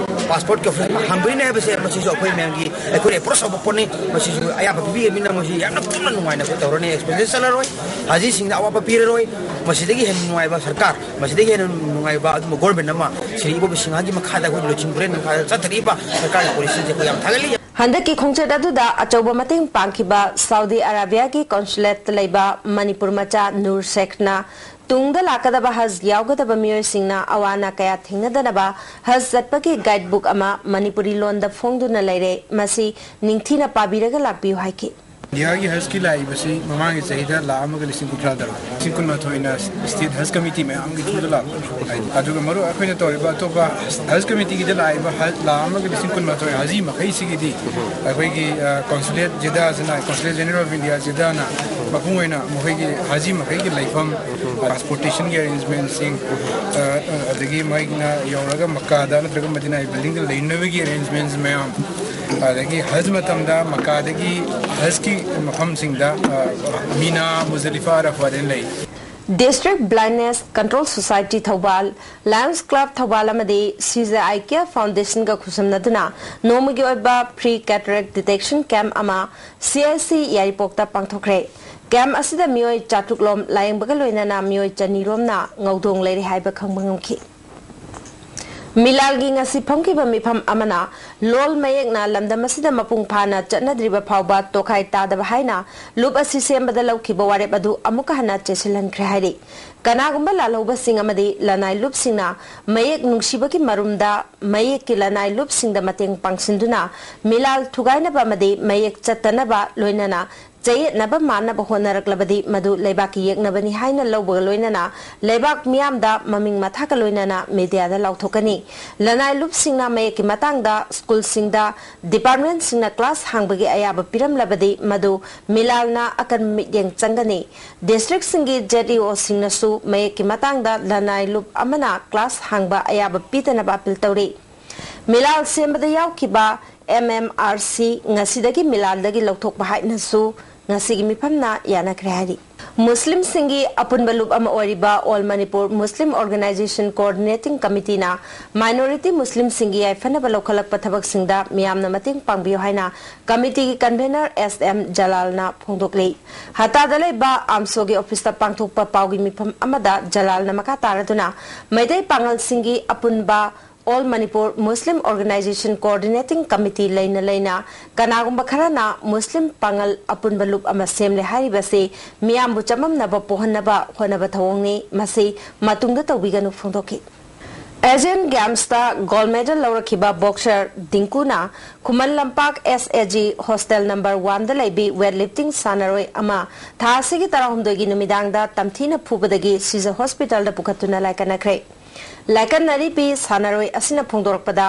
ꯄꯥꯁꯄꯣꯔꯠꯀꯤ ꯑꯣꯐꯤꯁ ꯑꯃ ꯍꯥꯡꯗꯣꯔꯤꯅꯦ ꯍꯥꯏꯕꯁꯦ ꯃꯁꯤꯁꯨ ꯑꯩꯈꯣꯏ ꯃꯌꯥꯝꯒꯤ, ꯑꯩꯈꯣꯏꯅ ꯑꯦꯄ꯭ꯔꯣꯁ ꯇꯧꯕ ꯄꯣꯠꯅꯤ꯫ ꯃꯁꯤꯁꯨ ꯑꯌꯥꯕ ꯄꯤꯕꯤꯔꯕꯅꯤꯅ ꯃꯁꯤ ꯌꯥꯝꯅ ꯄꯨꯟꯅ ꯅꯨꯡꯉꯥꯏꯅ ꯑꯩꯈꯣꯏ ꯇꯧꯔꯅꯤ꯫ ꯑꯦꯛꯁꯄꯦꯟꯁꯦꯁ ꯆꯠꯂꯔꯣꯏ, ꯍꯥꯖꯤꯁꯤꯡꯗ ꯑꯋꯥꯕ ꯄꯤꯔꯔꯣꯏ꯫ ꯃꯁꯤꯗꯒꯤ ꯍꯦꯟꯅ ꯅꯨꯡꯉꯥꯏꯕ ꯁꯔꯀꯥꯔ, ꯃꯁꯤꯗꯒꯤ ꯍꯦꯟꯅ ꯅꯨꯡꯉꯥꯏꯕ ꯑꯗꯨꯝꯕ ꯒꯣꯔꯃꯦꯟ ꯑꯃ ꯁ꯭ꯔꯤ ꯏꯕꯣꯕꯤ ꯁꯤꯡꯍꯒꯤ ꯃꯈꯥꯗ ꯑꯩꯈꯣꯏ ꯂꯨꯆꯤꯡ ꯈꯨꯔꯦꯟ ꯃꯈꯥꯗ ꯆꯠꯊꯔꯤꯕ ꯁꯔꯀꯥꯔꯒꯤ ꯄꯣꯂꯤꯁꯤꯁꯦ ꯑꯩꯈꯣꯏ ꯌꯥꯝ ꯊꯥꯒꯠꯂꯤ꯫ ꯍꯟꯗꯛꯀꯤ ꯈꯣꯡꯆꯠ ꯑꯗꯨꯗ ꯑꯆꯧꯕ ꯃꯇꯦꯡ ꯄꯥꯡꯈꯤꯕ ꯁꯥꯎꯗꯤ ꯑꯔꯥꯕꯤꯌꯥꯒꯤ ꯀꯣꯟꯁꯨꯂꯦꯠꯇ ꯂꯩꯕ ꯃꯅꯤꯄꯨꯔ ꯃꯆꯥ ꯅꯨꯔ ꯁꯦꯈꯅ ꯇꯨꯡꯗ ꯂꯥꯛꯀꯗꯕ ꯍꯖ ꯌꯥꯎꯒꯗꯕ ꯃꯤꯑꯣꯏꯁꯤꯡꯅ ꯑꯋꯥ ꯑꯅꯥ ꯀꯌꯥ ꯊꯦꯡꯅꯗꯅꯕ ꯍꯖ ꯆꯠꯄꯒꯤ ꯒꯥꯏꯗꯕꯨꯛ ꯑꯃ ꯃꯅꯤꯄꯨꯔꯤ ꯂꯣꯟꯗ ꯐꯣꯡꯗꯨꯅ ꯂꯩꯔꯦ, ꯃꯁꯤ ꯅꯤꯡꯊꯤꯅ ꯄꯥꯕꯤꯔꯒ ꯂꯥꯛꯄꯤꯌꯨ ꯍꯥꯏꯈꯤ꯫ ꯏꯟꯗꯤꯌꯥꯒꯤ ꯍꯖꯀꯤ ꯂꯥꯛꯏꯕꯁꯤ ꯃꯃꯥꯡꯒꯤ ꯆꯍꯤꯗ ꯂꯥꯛ ꯑꯃꯒ ꯂꯤꯁꯤꯡ ꯀꯨꯟꯊ꯭ꯔꯥ ꯇꯔꯨꯛ, ꯂꯤꯁꯤꯡ ꯀꯨꯟꯃꯥꯊꯣꯏꯅ ꯁ꯭ꯇꯦꯠ ꯍꯖ ꯀꯃꯤꯇꯤ ꯃꯌꯥꯝꯒꯤ ꯊ꯭ꯔꯨꯗ ꯂꯥꯛꯄꯅꯤ꯫ ꯑꯗꯨꯒ ꯃꯔꯨ ꯑꯩꯈꯣꯏꯅ ꯇꯧꯔꯤꯕ ꯑꯇꯣꯞꯄ ꯍꯖ ꯀꯃꯤꯇꯤꯒꯤꯗ ꯂꯥꯛꯏꯕ ꯍꯖ ꯂꯥꯛ ꯑꯃꯒ ꯂꯤꯁꯤꯡ ꯀꯨꯟꯃꯥꯊꯣꯏ ꯍꯖꯤ ꯃꯈꯩꯁꯤꯒꯤꯗꯤ ꯑꯩꯈꯣꯏꯒꯤ, ꯑ, ꯀꯣꯟꯁꯨꯂꯦꯠ ꯖꯤꯗꯥꯁꯤꯅ, ꯀꯣꯟꯁꯨꯂꯦꯠ ꯖꯦꯅꯔꯦꯜ ꯑꯣꯐ ꯏꯟꯗꯤꯌꯥ ꯖꯤꯗꯥꯅ ꯃꯄꯨꯡ ꯑꯣꯏꯅ ꯃꯈꯣꯏꯒꯤ ꯍꯖꯤ ꯃꯈꯩꯒꯤ ꯂꯩꯐꯝ, ꯇ꯭ꯔꯥꯟꯁꯄꯣꯔꯇꯦꯁꯟꯒꯤ ꯑꯦꯔꯦꯟꯖꯃꯦꯟꯁꯤꯡ, ꯑ, ꯑ, ꯑꯗꯒꯤ ꯃꯣꯏꯅ ꯌꯧꯔꯒ ꯃꯛꯀꯥꯗ ꯅꯠꯇ꯭ꯔꯒ ꯃꯗꯤꯅꯥ ꯕꯤꯜꯗꯤꯡꯗ ꯂꯩꯅꯕꯒꯤ ꯑꯦꯔꯦꯟꯖꯃꯦꯟꯁ ꯃꯌꯥꯝ, ꯑꯗꯒꯤ ꯍꯖ ꯃꯇꯝꯗ ꯃꯛꯀꯥꯗꯒꯤ ꯍꯖꯀꯤ ꯃꯐꯝꯁꯤꯡꯗ, ꯑ, ꯃꯤꯅꯥ, ꯃꯨꯖꯗꯂꯤꯐꯥ, ꯑꯔꯐꯥꯗ ꯂꯩ꯫ District Blindness Control Society Thoubal, Lions Club Thoubal ꯑꯃꯗꯤ C J I Care Foundation ꯒ ꯈꯨꯠꯁꯝꯅꯗꯨꯅ ꯅꯣꯡꯃꯒꯤ ꯑꯣꯏꯕ free cataract detection camp ꯑꯃ C I C ꯌꯥꯏꯔꯤꯄꯣꯛꯇ ꯄꯥꯡꯊꯣꯛꯈ꯭ꯔꯦ꯫ ꯀꯦꯝꯞ ꯑꯁꯤꯗ ꯃꯤꯑꯣꯏ ꯆꯥꯇ꯭ꯔꯨꯛ ꯂꯣꯝ ꯂꯥꯌꯦꯡꯕꯒ ꯂꯣꯏꯅꯅ ꯃꯤꯑꯣꯏ ꯆꯅꯤ ꯔꯣꯝꯅ ꯉꯧꯗꯣꯡ ꯂꯩꯔꯦ ꯍꯥꯏꯕ ꯈꯪꯕ ꯉꯝꯈꯤ꯫ ꯃꯤꯂꯥꯜꯒꯤ ꯉꯁꯤ ꯐꯣꯡꯈꯤꯕ ꯃꯤꯐꯝ ꯑꯃꯅ ꯂꯣꯜ ꯃꯌꯦꯛꯅ ꯂꯝꯗꯝ ꯑꯁꯤꯗ ꯃꯄꯨꯡ ꯐꯥꯅ ꯆꯠꯅꯗ꯭ꯔꯤꯕ ꯐꯥꯎꯕ ꯇꯣꯈꯥꯏ ꯇꯥꯗꯕ ꯍꯥꯏꯅ ꯂꯨꯞ ꯑꯁꯤ ꯁꯦꯝꯕꯗ ꯂꯧꯈꯤꯕ ꯋꯥꯔꯦꯞ ꯑꯗꯨ ꯑꯃꯨꯛꯀ ꯍꯟꯅ ꯆꯦꯠꯁꯤꯜꯍꯟꯈ꯭ꯔꯦ ꯍꯥꯏꯔꯤ꯫ ꯀꯅꯥꯒꯨꯝꯕ ꯂꯥꯜꯍꯧꯕꯁꯤꯡ ꯑꯃꯗꯤ ꯂꯅꯥꯏ ꯂꯨꯞꯁꯤꯡꯅ ꯃꯌꯦꯛ ꯅꯨꯡꯁꯤꯕꯒꯤ ꯃꯔꯨꯝꯗ ꯃꯌꯦꯛꯀꯤ ꯂꯅꯥꯏ ꯂꯨꯞꯁꯤꯡꯗ ꯃꯇꯦꯡ ꯄꯥꯡꯁꯤꯟꯗꯨꯅ ꯃꯤꯂꯥꯜ ꯊꯨꯒꯥꯏꯅꯕ ꯑꯃꯗꯤ ꯃꯌꯦꯛ ꯆꯠꯇꯅꯕ, ꯂꯣꯏꯅꯅ ꯆꯌꯦꯠꯅꯕ ꯃꯥꯟꯅꯕ ꯍꯣꯠꯅꯔꯛꯂꯕꯗꯤ ꯃꯗꯨ ꯂꯩꯕꯥꯛꯀꯤ ꯌꯦꯛꯅꯕꯅꯤ ꯍꯥꯏꯅ ꯂꯧꯕꯒ ꯂꯣꯏꯅꯅ ꯂꯩꯕꯥꯛ ꯃꯤꯌꯥꯝꯗ ꯃꯃꯤꯡ ꯃꯊꯥꯒ ꯂꯣꯏꯅꯅ ꯃꯤꯗꯤꯌꯥꯗ ꯂꯥꯎꯊꯣꯛꯀꯅꯤ꯫ ꯂꯅꯥꯏ ꯂꯨꯞꯁꯤꯡꯅ ꯃꯌꯦꯛꯀꯤ ꯃꯇꯥꯡꯗ ꯁ꯭ꯀꯨꯜꯁꯤꯡꯗ ꯗꯤꯄꯥꯔꯠꯃꯦꯟꯁꯤꯡꯅ ꯀ꯭ꯂꯥꯁ ꯍꯥꯡꯕꯒꯤ ꯑꯌꯥꯕ ꯄꯤꯔꯝꯂꯕꯗꯤ ꯃꯗꯨ ꯃꯤꯂꯥꯜꯅ ꯑꯀꯟꯕ ꯃꯤꯠꯌꯦꯡ ꯆꯪꯒꯅꯤ꯫ ꯗꯤꯁꯇ꯭ꯔꯤꯛꯁꯤꯡꯒꯤ ꯖꯦꯠ.ꯏ.ꯑꯣꯁꯤꯡꯅꯁꯨ ꯃꯌꯦꯛꯀꯤ ꯃꯇꯥꯡꯗ ꯂꯅꯥꯏ ꯂꯨꯞ ꯑꯃꯅ ꯀ꯭ꯂꯥꯁ ꯍꯥꯡꯕ ꯑꯌꯥꯕ ꯄꯤꯗꯅꯕ ꯑꯄꯤꯜ ꯇꯧꯔꯤ꯫ ꯃꯤꯂꯥꯜ ꯁꯦꯝꯕꯗ ꯌꯥꯎꯈꯤꯕ ꯑꯦꯝ ꯑꯦꯝ ꯑꯥꯔ ꯁꯤ ꯉꯁꯤꯗꯒꯤ ꯃꯤꯂꯥꯜꯗꯒꯤ ꯂꯧꯊꯣꯛꯄ ꯍꯥꯏꯅꯁꯨ ꯉꯁꯤꯒꯤ ꯃꯤꯐꯝꯅ ꯌꯥꯅꯈ꯭ꯔꯦ ꯍꯥꯏꯔꯤ꯫ ꯃꯨꯁꯂꯤꯝꯁꯤꯡꯒꯤ ꯑꯄꯨꯟꯕ ꯂꯨꯞ ꯑꯃ ꯑꯣꯏꯔꯤꯕ ꯑꯣꯜ ꯃꯅꯤꯄꯨꯔ ꯃꯨꯁꯂꯤꯝ ꯑꯣꯔꯒꯅꯥꯏꯖꯦꯁꯟ ꯀꯣꯑꯣꯔꯗꯤꯅꯦꯇꯤꯡ ꯀꯃꯤꯇꯤꯅ ꯃꯥꯏꯅꯣꯔꯤꯇꯤ ꯃꯨꯁꯂꯤꯝꯁꯤꯡꯒꯤ ꯌꯥꯏꯐꯅꯕ ꯂꯧꯈꯠꯂꯛꯄ ꯊꯕꯛꯁꯤꯡꯗ ꯃꯤꯌꯥꯝꯅ ꯃꯇꯦꯡ ꯄꯥꯡꯕꯤꯌꯨ ꯍꯥꯏꯅ ꯀꯃꯤꯇꯤꯒꯤ ꯀꯟꯚꯦꯅꯔ ꯑꯦꯁ ꯑꯦꯝ ꯖꯂꯥꯜꯅ ꯐꯣꯡꯗꯣꯛꯂꯤ꯫ ꯍꯇꯥꯗ ꯂꯩꯕ ꯑꯥꯝꯁꯣꯒꯤ ꯑꯣꯐꯤꯁꯇ ꯄꯥꯡꯊꯣꯛꯄ ꯄꯥꯎꯒꯤ ꯃꯤꯐꯝ ꯑꯃꯗ ꯖꯂꯥꯜꯅ ꯃꯈꯥ ꯇꯥꯔꯗꯨꯅ ꯃꯩꯇꯩ ꯄꯥꯉꯜꯁꯤꯡꯒꯤ ꯑꯄꯨꯟꯕ ꯑꯣꯜ ꯃꯅꯤꯄꯨꯔ ꯃꯨꯁꯂꯤꯝ ꯑꯣꯔꯒꯅꯥꯏꯖꯦꯁꯟ ꯀꯣꯑꯣꯔꯗꯤꯅꯦꯇꯤꯡ ꯀꯃꯤꯇꯤ ꯂꯩꯅ ꯂꯩꯅ ꯀꯅꯥꯒꯨꯝꯕ ꯈꯔꯅ ꯃꯨꯁꯂꯤꯝ ꯄꯥꯉꯜ ꯑꯄꯨꯟꯕ ꯂꯨꯞ ꯑꯃ ꯁꯦꯝꯂꯦ ꯍꯥꯏꯔꯤꯕꯁꯤ ꯃꯤꯌꯥꯝꯕꯨ ꯆꯃꯝꯅꯕ ꯄꯣꯛꯍꯟꯅꯕ ꯍꯣꯠꯅꯕ ꯊꯧꯑꯣꯡꯅꯤ꯫ ꯃꯁꯤ ꯃꯇꯨꯡꯗ ꯇꯧꯕꯤꯒꯅꯨ ꯐꯣꯡꯗꯣꯛꯈꯤ꯫ Asian ꯒꯦꯝꯁꯇ gold medal ꯂꯧꯔꯛꯈꯤꯕ boxer ꯗꯤꯡꯀꯨꯅ Khuman Lampak S A G hostel number ꯋꯥꯟꯗ ꯂꯩꯕꯤ ꯋꯦꯠ ꯂꯤꯐꯇꯤꯡ ꯁꯥꯟꯅꯔꯣꯏ ꯑꯃ ꯊꯥ ꯑꯁꯤꯒꯤ ꯇꯔꯥꯍꯨꯝꯗꯣꯏꯒꯤ ꯅꯨꯃꯤꯗꯥꯡꯗ ꯇꯝꯊꯤꯅ ꯐꯨꯕꯗꯒꯤ ꯁꯤꯖ ꯍꯣꯁꯄꯤꯇꯥꯜꯗ ꯄꯨꯈꯠꯇꯨꯅ ꯂꯥꯏꯀꯠꯅꯈ꯭ꯔꯦ꯫ ꯂꯥꯏꯀꯠꯅꯔꯤꯕꯤ ꯁꯥꯟꯅꯔꯣꯏ ꯑꯁꯤꯅ ꯐꯣꯡꯗꯣꯔꯛꯄꯗ,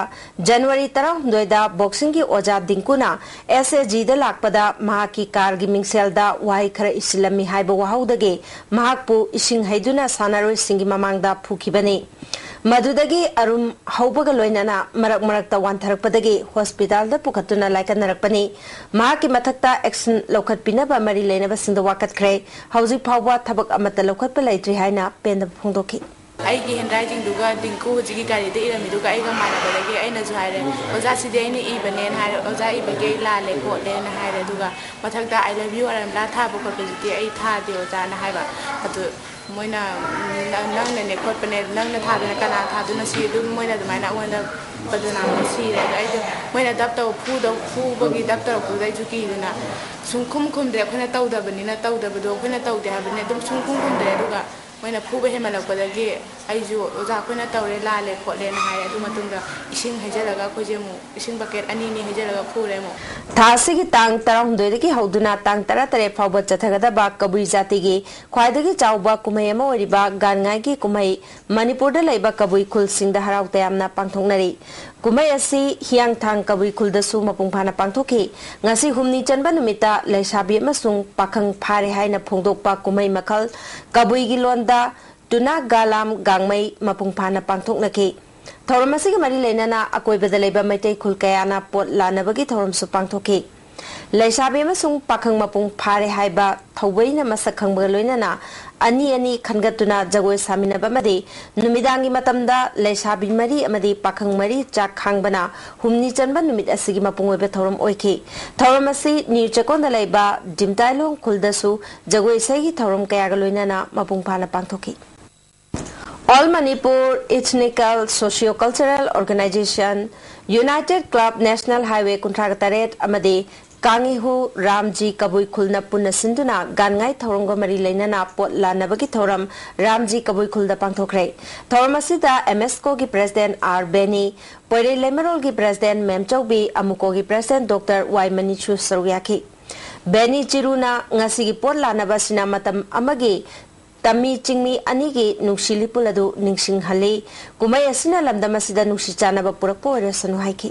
ꯖꯅꯋꯥꯔꯤ ꯇꯔꯥꯍꯨꯝꯗꯣꯏꯗ ꯕꯣꯛꯁꯤꯡꯒꯤ ꯑꯣꯖꯥ ꯗꯤꯡꯀꯨꯅ ꯑꯦꯁ ꯑꯦ ꯖꯤꯗ ꯂꯥꯛꯄꯗ ꯃꯍꯥꯛꯀꯤ ꯀꯥꯔꯒꯤ ꯃꯤꯡꯁꯦꯜꯗ ꯋꯥꯍꯩ ꯈꯔ ꯏꯁꯤꯜꯂꯝꯃꯤ ꯍꯥꯏꯕ ꯋꯥꯍꯧꯗꯒꯤ ꯃꯍꯥꯛꯄꯨ ꯏꯁꯤꯡ ꯍꯩꯗꯨꯅ ꯁꯥꯟꯅꯔꯣꯏꯁꯤꯡꯒꯤ ꯃꯃꯥꯡꯗ ꯐꯨꯈꯤꯕꯅꯤ꯫ ꯃꯗꯨꯗꯒꯤ ꯑꯔꯨꯝ ꯍꯧꯕꯒ ꯂꯣꯏꯅꯅ ꯃꯔꯛ ꯃꯔꯛꯇ ꯋꯥꯟꯊꯔꯛꯄꯗꯒꯤ ꯍꯣꯁꯄꯤꯇꯥꯜꯗ ꯄꯨꯈꯠꯇꯨꯅ ꯂꯥꯏꯀꯠꯅꯔꯛꯄꯅꯤ꯫ ꯃꯍꯥꯛꯀꯤ ꯃꯊꯛꯇ ꯑꯦꯛꯁꯟ ꯂꯧꯈꯠꯄꯤꯅꯕ ꯃꯔꯤ ꯂꯩꯅꯕꯁꯤꯡꯗ ꯋꯥꯀꯠꯈ꯭ꯔꯦ꯫ ꯍꯧꯖꯤꯛ ꯐꯥꯎꯕ ꯊꯕꯛ ꯑꯃꯠꯇ ꯂꯧꯈꯠꯄ ꯂꯩꯇ꯭ꯔꯤ ꯍꯥꯏꯅ ꯄꯦꯟꯗꯕ ꯐꯣꯡꯗꯣꯛꯈꯤ꯫ ꯑꯩꯒꯤ ꯍꯦꯟꯔꯥꯏꯇꯤꯡꯗꯨꯒ ꯗꯤꯡꯀꯨ ꯍꯧꯖꯤꯛꯀꯤ ꯒꯥꯔꯤꯗ ꯏꯔꯝꯃꯤꯗꯨꯒ ꯑꯩꯒ ꯃꯥꯟꯅꯕꯗꯒꯤ ꯑꯩꯅꯁꯨ ꯍꯥꯏꯔꯦ, "ꯑꯣꯖꯥ, ꯁꯤꯗꯤ ꯑꯩꯅ ꯏꯕꯅꯦꯅ" ꯍꯥꯏꯔꯦ, "ꯑꯣꯖꯥ, ꯏꯕꯒꯤ ꯑꯩ ꯂꯥꯜꯂꯦ ꯈꯣꯠꯂꯦꯅ" ꯍꯥꯏꯔꯦ꯫ ꯑꯗꯨꯒ ꯃꯊꯛꯇ "I love you ꯑꯔꯝꯂꯥ" ꯊꯥꯕ ꯈꯣꯠꯄꯁꯤꯗꯤ ꯑꯩ ꯊꯥꯗꯦ ꯑꯣꯖꯥꯅ ꯍꯥꯏꯕ꯫ ꯑꯗꯨ ꯃꯣꯏꯅ, "ꯅ-, ꯅꯪꯅꯅꯦ ꯈꯣꯠꯄꯅꯦ, ꯅꯪꯅ ꯊꯥꯗꯅ ꯀꯅꯥ ꯊꯥꯗꯣꯏꯅꯣ?" ꯁꯤ ꯑꯗꯨꯝ ꯃꯣꯏꯅ ꯑꯗꯨꯃꯥꯏꯅ ꯑꯩꯉꯣꯟꯗ ꯕꯗꯅꯥꯝꯗꯣ ꯁꯤꯔꯦ꯫ ꯑꯗꯣ ꯑꯩꯗꯣ ꯃꯣꯏꯅ ꯗꯞ ꯇꯧ-, ꯐꯨꯗꯧ-, ꯐꯨꯕꯒꯤ ꯗꯞ ꯇꯧꯔꯛꯄꯗꯨꯗ ꯑꯩꯁꯨ ꯀꯤꯗꯅ ꯁꯨꯝ ꯈꯨꯝ ꯈꯨꯝꯗ꯭ꯔꯦ꯫ ꯑꯩꯈꯣꯏꯅ ꯇꯧꯗꯕꯅꯤꯅ, ꯇꯧꯗꯕꯗꯣ ꯑꯩꯈꯣꯏꯅ ꯇꯧꯗꯦ ꯍꯥꯏꯕꯅꯤꯅ ꯑꯗꯨꯝ ꯁꯨꯝ ꯈꯨꯝ ꯈꯨꯝꯗ꯭ꯔꯦ꯫ ꯑꯗꯨꯒ ꯃꯣꯏꯅ ꯐꯨꯕ ꯍꯦꯟꯃꯜꯂꯛꯄꯗꯒꯤ ꯑꯩꯁꯨ ꯑꯣꯖꯥ ꯑꯩꯈꯣꯏꯅ ꯇꯧꯔꯦ, ꯂꯥꯜꯂꯦ ꯈꯣꯠꯂꯦꯅ ꯍꯥꯏꯔꯦ꯫ ꯑꯗꯨ ꯃꯇꯨꯡꯗ ꯏꯁꯤꯡ ꯍꯩꯖꯤꯜꯂꯒ ꯑꯩꯈꯣꯏꯁꯦ ꯑꯃꯨꯛ ꯏꯁꯤꯡ ꯕꯀꯦꯠ ꯑꯅꯤ ꯑꯅꯤ ꯍꯩꯖꯤꯜꯂꯒ ꯐꯨꯔꯦ ꯑꯃꯨꯛ꯫ ꯊꯥ ꯑꯁꯤꯒꯤ ꯇꯥꯡ ꯇꯔꯥꯍꯨꯝꯗꯣꯏꯗꯒꯤ ꯍꯧꯗꯨꯅ ꯇꯥꯡ ꯇꯔꯥꯇꯔꯦꯠ ꯐꯥꯎꯕ ꯆꯠꯊꯒꯗꯕ ꯀꯕꯨꯏ ꯖꯥꯇꯤꯒꯤ ꯈ꯭ꯋꯥꯏꯗꯒꯤ ꯆꯥꯎꯕ ꯀꯨꯝꯍꯩ ꯑꯃ ꯑꯣꯏꯔꯤꯕ ꯒꯥꯟꯉꯥꯏꯒꯤ ꯀꯨꯝꯍꯩ ꯃꯅꯤꯄꯨꯔꯗ ꯂꯩꯕ ꯀꯕꯨꯏ ꯈꯨꯜꯁꯤꯡꯗ ꯍꯔꯥꯎ ꯇꯌꯥꯝꯅ ꯄꯥꯡꯊꯣꯛꯅꯔꯤ꯫ ꯀꯨꯝꯍꯩ ꯑꯁꯤ ꯍꯤꯌꯥꯡꯊꯥꯡ ꯀꯕꯨꯏ ꯈꯨꯜꯗꯁꯨ ꯃꯄꯨꯡ ꯐꯥꯅ ꯄꯥꯡꯊꯣꯛꯈꯤ꯫ ꯉꯁꯤ ꯍꯨꯝꯅꯤ ꯆꯟꯕ ꯅꯨꯃꯤꯠꯇ ꯂꯩꯁꯥꯕꯤ ꯑꯃꯁꯨꯡ ꯄꯥꯈꯪ ꯐꯥꯔꯦ ꯍꯥꯏꯅ ꯐꯣꯡꯗꯣꯛꯄ ꯀꯨꯝꯍꯩ ꯃꯈꯜ ꯀꯕꯨꯏꯒꯤ ꯂꯣꯟꯗ ꯇꯨꯅꯥ ꯒꯥꯂꯥꯝ ꯒꯥꯡꯃꯩ ꯃꯄꯨꯡ ꯐꯥꯅ ꯄꯥꯡꯊꯣꯛꯅꯈꯤ꯫ ꯊꯧꯔꯝ ꯑꯁꯤꯒ ꯃꯔꯤ ꯂꯩꯅꯅ ꯑꯀꯣꯏꯕꯗ ꯂꯩꯕ ꯃꯩꯇꯩ ꯈꯨꯜ ꯀꯌꯥꯅ ꯄꯣꯠ ꯂꯥꯟꯅꯕꯒꯤ ꯊꯧꯔꯝꯁꯨ ꯄꯥꯡꯊꯣꯛꯈꯤ꯫ ꯂꯩꯁꯥꯕꯤ ꯑꯃꯁꯨꯡ ꯄꯥꯈꯪ ꯃꯄꯨꯡ ꯐꯥꯔꯦ ꯍꯥꯏꯕ ꯊꯧꯕꯩꯅ ꯃꯁꯛ ꯈꯪꯕꯒ ꯂꯣꯏꯅꯅ ꯑꯅꯤ ꯑꯅꯤ ꯈꯟꯒꯠꯇꯨꯅ ꯖꯒꯣꯏ ꯁꯥꯃꯤꯟꯅꯕ ꯑꯃꯗꯤ ꯅꯨꯃꯤꯗꯥꯡꯒꯤ ꯃꯇꯝꯗ ꯂꯩꯁꯥꯕꯤ ꯃꯔꯤ ꯑꯃꯗꯤ ꯄꯥꯈꯪ ꯃꯔꯤ ꯆꯥꯛ ꯈꯥꯡꯕꯅ ꯍꯨꯝꯅꯤ ꯆꯟꯕ ꯅꯨꯃꯤꯠ ꯑꯁꯤꯒꯤ ꯃꯄꯨꯡ ꯑꯣꯏꯕ ꯊꯧꯔꯝ ꯑꯣꯏꯈꯤ꯫ ꯊꯧꯔꯝ ꯑꯁꯤ ꯅ꯭ꯌꯨ ꯆꯦꯛꯀꯣꯟꯗ ꯂꯩꯕ ꯗꯤꯝꯇꯥꯏꯂꯣꯡ ꯈꯨꯜꯗꯁꯨ ꯖꯒꯣꯏ ꯏꯁꯩꯒꯤ ꯊꯧꯔꯝ ꯀꯌꯥꯒ ꯂꯣꯏꯅꯅ ꯃꯄꯨꯡ ꯐꯥꯅ ꯄꯥꯡꯊꯣꯛꯈꯤ꯫ All Manipur Ethnical Socio-Cultural Organization, United Club National Highway ꯀꯨꯟꯊ꯭ꯔꯥꯒ ꯇꯔꯦꯠ ꯑꯃꯗꯤ ꯀꯥꯡꯉꯤꯍꯨ ꯔꯥꯝꯖꯤ ꯀꯕꯨꯏ ꯈꯨꯜꯅ ꯄꯨꯟꯅ ꯁꯤꯟꯗꯨꯅ ꯒꯥꯟꯉꯥꯏ ꯊꯧꯔꯝꯒ ꯃꯔꯤ ꯂꯩꯅꯅ ꯄꯣꯠ ꯂꯥꯟꯅꯕꯒꯤ ꯊꯧꯔꯝ ꯔꯥꯝꯖꯤ ꯀꯕꯨꯏ ꯈꯨꯜꯗ ꯄꯥꯡꯊꯣꯛꯈ꯭ꯔꯦ꯫ ꯊꯧꯔꯝ ꯑꯁꯤꯗ ꯑꯦꯝ ꯑꯦꯁ ꯀꯣꯒꯤ ꯄ꯭ꯔꯦꯁꯤꯗꯦꯟꯠ ꯑꯥꯔ ꯕꯦꯅꯤ, ꯄꯣꯏꯔꯩ ꯂꯩꯃꯔꯣꯜꯒꯤ ꯄ꯭ꯔꯦꯁꯤꯗꯦꯟꯠ ꯃꯦꯝꯆꯧꯕꯤ, ꯑꯃꯨꯀꯣꯒꯤ ꯄ꯭ꯔꯦꯁꯤꯗꯦꯟꯠ ꯗꯣꯛꯇꯔ ꯋꯥꯏ ꯃꯅꯤꯁꯨ ꯁꯔꯨꯛ ꯌꯥꯈꯤ꯫ ꯕꯦꯅꯤ ꯆꯤꯔꯨꯅ ꯉꯁꯤꯒꯤ ꯄꯣꯠ ꯂꯥꯟꯅꯕ ꯑꯁꯤꯅ ꯃꯇꯝ ꯑꯃꯒꯤ ꯇꯝꯃꯤ ꯆꯤꯡꯃꯤ ꯑꯅꯤꯒꯤ ꯅꯨꯡꯁꯤ ꯂꯤꯄꯨꯟ ꯑꯗꯨ ꯅꯤꯡꯁꯤꯡꯍꯜꯂꯤ꯫ ꯀꯨꯝꯍꯩ ꯑꯁꯤꯅ ꯂꯝꯗꯝ ꯑꯁꯤꯗ ꯅꯨꯡꯁꯤ ꯆꯥꯟꯅꯕ ꯄꯨꯔꯛꯄ ꯑꯣꯏꯔꯁꯅꯨ ꯍꯥꯏꯈꯤ꯫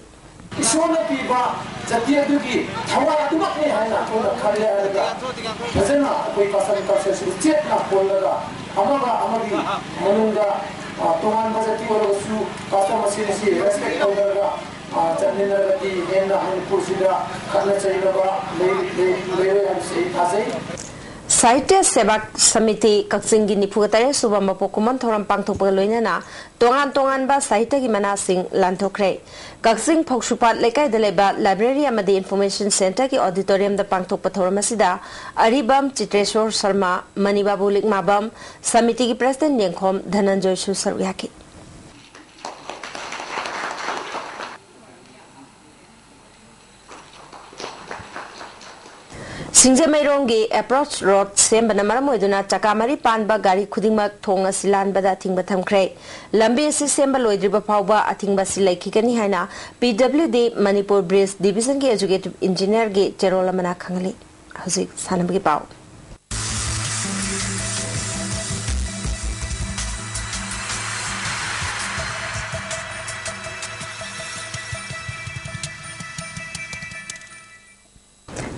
ꯏꯁꯣꯔꯅ ꯄꯤꯕ ꯖꯥꯇꯤ ꯑꯗꯨꯒꯤ ꯊꯋꯥꯏ ꯑꯗꯨꯃꯛꯅꯤ ꯍꯥꯏꯅ ꯑꯩꯈꯣꯏꯅ ꯈꯜꯂꯦ ꯍꯥꯏꯔꯒ ꯐꯖꯅ ꯑꯩꯈꯣꯏ custom culture ꯁꯤꯕꯨ ꯆꯦꯠꯅ ꯍꯣꯜꯂꯒ ꯑꯃꯒ ꯑꯃꯒꯤ ꯃꯅꯨꯡꯗ, ꯑ, ꯇꯣꯉꯥꯟꯕ ꯖꯥꯇꯤ ꯑꯣꯏꯔꯒꯁꯨ custom ꯃꯁꯦꯟ ꯑꯁꯤ respect ꯇꯧꯅꯔꯒ, ꯑ, ꯆꯠꯃꯤꯟꯅꯔꯒꯗꯤ ꯍꯦꯟꯅ ꯃꯅꯤꯄꯨꯔꯁꯤꯗ ꯈꯠꯅ ꯆꯩꯅꯕ ꯂꯩ-, ꯂꯩ-, ꯂꯩꯔꯣꯏ ꯍꯥꯏꯕꯁꯤ ꯑꯩ ꯊꯥꯖꯩ꯫ ꯁꯥꯍꯤꯇ꯭ꯌ ꯁꯦꯕꯥ ꯁꯃꯤꯇꯤ ꯀꯛꯆꯤꯡꯒꯤ ꯅꯤꯐꯨꯒ ꯇꯔꯦꯠ ꯁꯨꯕ ꯃꯄꯣꯛ ꯀꯨꯝꯑꯣꯟ ꯊꯧꯔꯝ ꯄꯥꯡꯊꯣꯛꯄꯒ ꯂꯣꯏꯅꯅ ꯇꯣꯉꯥꯟ ꯇꯣꯉꯥꯟꯕ ꯁꯥꯍꯤꯇ꯭ꯌꯒꯤ ꯃꯅꯥꯁꯤꯡ ꯂꯥꯟꯊꯣꯛꯈ꯭ꯔꯦ꯫ ꯀꯛꯆꯤꯡ ꯐꯧꯁꯨꯄꯥꯠ ꯂꯩꯀꯥꯏꯗ ꯂꯩꯕ library ꯑꯃꯗꯤ information centreꯒꯤ auditoriumꯗ ꯄꯥꯡꯊꯣꯛꯄ ꯊꯧꯔꯝ ꯑꯁꯤꯗ ꯑꯔꯤꯕꯝ ꯆꯤꯇ꯭ꯔꯦꯁꯣꯔ ꯁꯔꯃ, ꯃꯅꯤꯕꯥꯕꯨ ꯂꯤꯛꯃꯥꯕꯝ, ꯁꯃꯤꯇꯤꯒꯤ president ꯅꯦꯡꯈꯣꯝ ꯙꯅꯟꯖꯣꯏꯁꯨ ꯁꯔꯨꯛ ꯌꯥꯈꯤ꯫ ꯁꯤꯡꯖꯃꯩꯔꯣꯝꯒꯤ ꯑꯦꯄ꯭ꯔꯣꯆ ꯔꯣꯗ ꯁꯦꯝꯕꯅ ꯃꯔꯝ ꯑꯣꯏꯗꯨꯅ ꯆꯀꯥ ꯃꯔꯤ ꯄꯥꯟꯕ ꯒꯥꯔꯤ ꯈꯨꯗꯤꯡꯃꯛ ꯊꯣꯡ ꯑꯁꯤ ꯂꯥꯟꯕꯗ ꯑꯊꯤꯡꯕ ꯊꯝꯈ꯭ꯔꯦ꯫ ꯂꯝꯕꯤ ꯑꯁꯤ ꯁꯦꯝꯕ ꯂꯣꯏꯗ꯭ꯔꯤꯕ ꯐꯥꯎꯕ ꯑꯊꯤꯡꯕ ꯑꯁꯤ ꯂꯩꯈꯤꯒꯅꯤ ꯍꯥꯏꯅ ꯄꯤ ꯗꯕ꯭ꯂꯤꯎ ꯗꯤ ꯃꯅꯤꯄꯨꯔ ꯕ꯭ꯔꯤꯖ ꯗꯤꯕꯤꯖꯟꯒꯤ ꯑꯦꯖꯨꯀꯦꯇꯤꯚ ꯏꯟꯖꯤꯅꯤꯌꯔꯒꯤ ꯆꯦꯔꯣꯜ ꯑꯃꯅ ꯈꯪꯍꯜꯂꯤ꯫ ꯍꯧꯖꯤꯛ ꯁꯥꯟꯅꯕꯒꯤ ꯄꯥꯎ꯫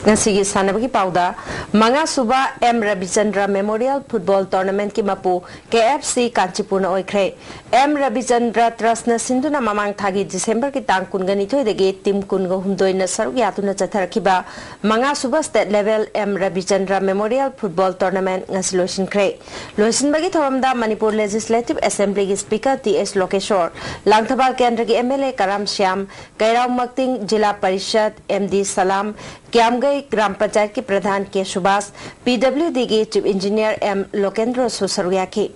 ꯉꯁꯤꯒꯤ ꯁꯥꯟꯅꯕꯒꯤ ꯄꯥꯎꯗ, ꯃꯉꯥꯁꯨꯕ ꯑꯦꯝ ꯔꯕꯤꯆꯟꯗ꯭ꯔ ꯃꯦꯃꯣꯔꯤꯌꯦꯜ ꯐꯨꯠꯕꯣꯜ ꯇꯣꯔꯅꯥꯃꯦꯟꯠꯀꯤ ꯃꯄꯨ ꯀꯦ ꯑꯦꯐ ꯁꯤ ꯀꯥꯟꯆꯤꯄꯨꯔꯅ ꯑꯣꯏꯈ꯭ꯔꯦ꯫ ꯑꯦꯝ ꯔꯕꯤꯆꯟꯗ꯭ꯔ ꯇ꯭ꯔꯁꯅ ꯁꯤꯟꯗꯨꯅ ꯃꯃꯥꯡ ꯊꯥꯒꯤ ꯗꯤꯁꯦꯝꯕꯔꯒꯤ ꯇꯥꯡ ꯀꯨꯟꯒ ꯅꯤꯊꯣꯏꯗꯒꯤ ꯇꯤꯝ ꯀꯨꯟꯒ ꯍꯨꯝꯗꯣꯏꯅ ꯁꯔꯨꯛ ꯌꯥꯗꯨꯅ ꯆꯠꯊꯔꯛꯈꯤꯕ ꯃꯉꯥꯁꯨꯕ state level M Rabichandra memorial football tournament ꯉꯁꯤ ꯂꯣꯏꯁꯤꯟꯈ꯭ꯔꯦ꯫ ꯂꯣꯏꯁꯤꯟꯕꯒꯤ ꯊꯧꯔꯝꯗ ꯃꯅꯤꯄꯨꯔ ꯂꯦꯖꯤꯁꯂꯦꯇꯤꯚ ꯑꯦꯁꯦꯝꯕ꯭ꯂꯤꯒꯤ speaker T H Lokeshwar, Langthabal ꯀꯦꯟꯗ꯭ꯔꯒꯤ M L A Karam Shyam, Keirao Makting zila parishad M D Salam, Kyamgei gram ꯄꯟꯆꯥꯌꯠꯀꯤ ꯄ꯭ꯔꯙꯥꯟ ꯀꯦ ꯁꯨꯕꯥꯁ, ꯄꯤ ꯗꯕ꯭ꯂꯤꯎ ꯗꯤꯒꯤ ꯆꯤꯐ ꯏꯟꯖꯤꯅꯤꯌꯔ ꯑꯦꯝ ꯂꯣꯀꯦꯟꯗ꯭ꯔꯣꯁꯨ ꯁꯔꯨꯛ ꯌꯥꯈꯤ꯫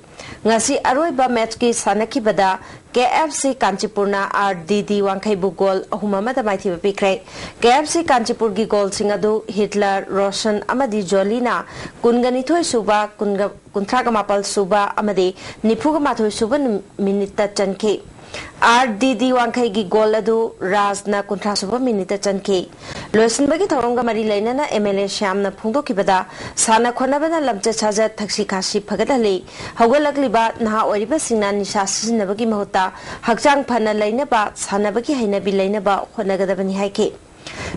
ꯉꯁꯤ ꯑꯔꯣꯏꯕ ꯃꯦꯆꯀꯤ ꯁꯥꯟꯅꯈꯤꯕꯗ ꯀꯦ ꯑꯦꯐ ꯁꯤ ꯀꯥꯟꯆꯤꯄꯨꯔꯅ ꯑꯥꯔ ꯗꯤ ꯗꯤ ꯋꯥꯡꯈꯩꯕꯨ ꯒꯣꯜ ꯑꯍꯨꯝ ꯑꯃꯗ ꯃꯥꯏꯊꯤꯕ ꯄꯤꯈ꯭ꯔꯦ꯫ ꯀꯦ ꯑꯦꯐ ꯁꯤ ꯀꯥꯟꯆꯤꯄꯨꯔꯒꯤ ꯒꯣꯜꯁꯤꯡ ꯑꯗꯨ ꯍꯤꯠꯂꯔ, ꯔꯣꯁꯟ ꯑꯃꯗꯤ ꯖꯣꯂꯤꯅ ꯀꯨꯟꯒ ꯅꯤꯊꯣꯏ ꯁꯨꯕ, ꯀꯨꯟꯒ, ꯀꯨꯟꯊ꯭ꯔꯥꯒ ꯃꯥꯄꯜ ꯁꯨꯕ ꯑꯃꯗꯤ ꯅꯤꯐꯨꯒ ꯃꯥꯊꯣꯏ ꯁꯨꯕ ꯅꯨ-, ꯃꯤꯅꯤꯠꯇ ꯆꯟꯈꯤ꯫ ꯑꯥꯔ ꯗꯤ ꯗꯤ ꯋꯥꯡꯈꯩꯒꯤ ꯒꯣꯜ ꯑꯗꯨ ꯔꯥꯖꯅ ꯀꯨꯟꯊ꯭ꯔꯥ ꯁꯨꯕ ꯃꯤꯅꯤꯠꯇ ꯆꯟꯈꯤ꯫ ꯂꯣꯏꯁꯤꯟꯕꯒꯤ ꯊꯧꯔꯝꯒ ꯃꯔꯤ ꯂꯩꯅꯅ ꯑꯦꯝ ꯑꯦꯜ ꯑꯦ ꯁ꯭ꯌꯥꯝꯅ ꯐꯣꯡꯗꯣꯛꯈꯤꯕꯗ, ꯁꯥꯟꯅ ꯈꯣꯠꯅꯕꯅ ꯂꯝꯆꯠ ꯁꯥꯖꯠ, ꯊꯛꯁꯤ ꯈꯥꯁꯤ ꯐꯒꯠꯍꯜꯂꯤ꯫ ꯍꯧꯒꯠꯂꯛꯂꯤꯕ ꯅꯍꯥ ꯑꯣꯏꯔꯤꯕꯁꯤꯡꯅ ꯅꯤꯁꯥ ꯁꯤꯖꯤꯟꯅꯕꯒꯤ ꯃꯍꯨꯠꯇ ꯍꯛꯆꯥꯡ ꯐꯅ ꯂꯩꯅꯕ ꯁꯥꯟꯅꯕꯒꯤ ꯍꯩꯅꯕꯤ ꯂꯩꯅꯕ ꯍꯣꯠꯅꯒꯗꯕꯅꯤ ꯍꯥꯏꯈꯤ꯫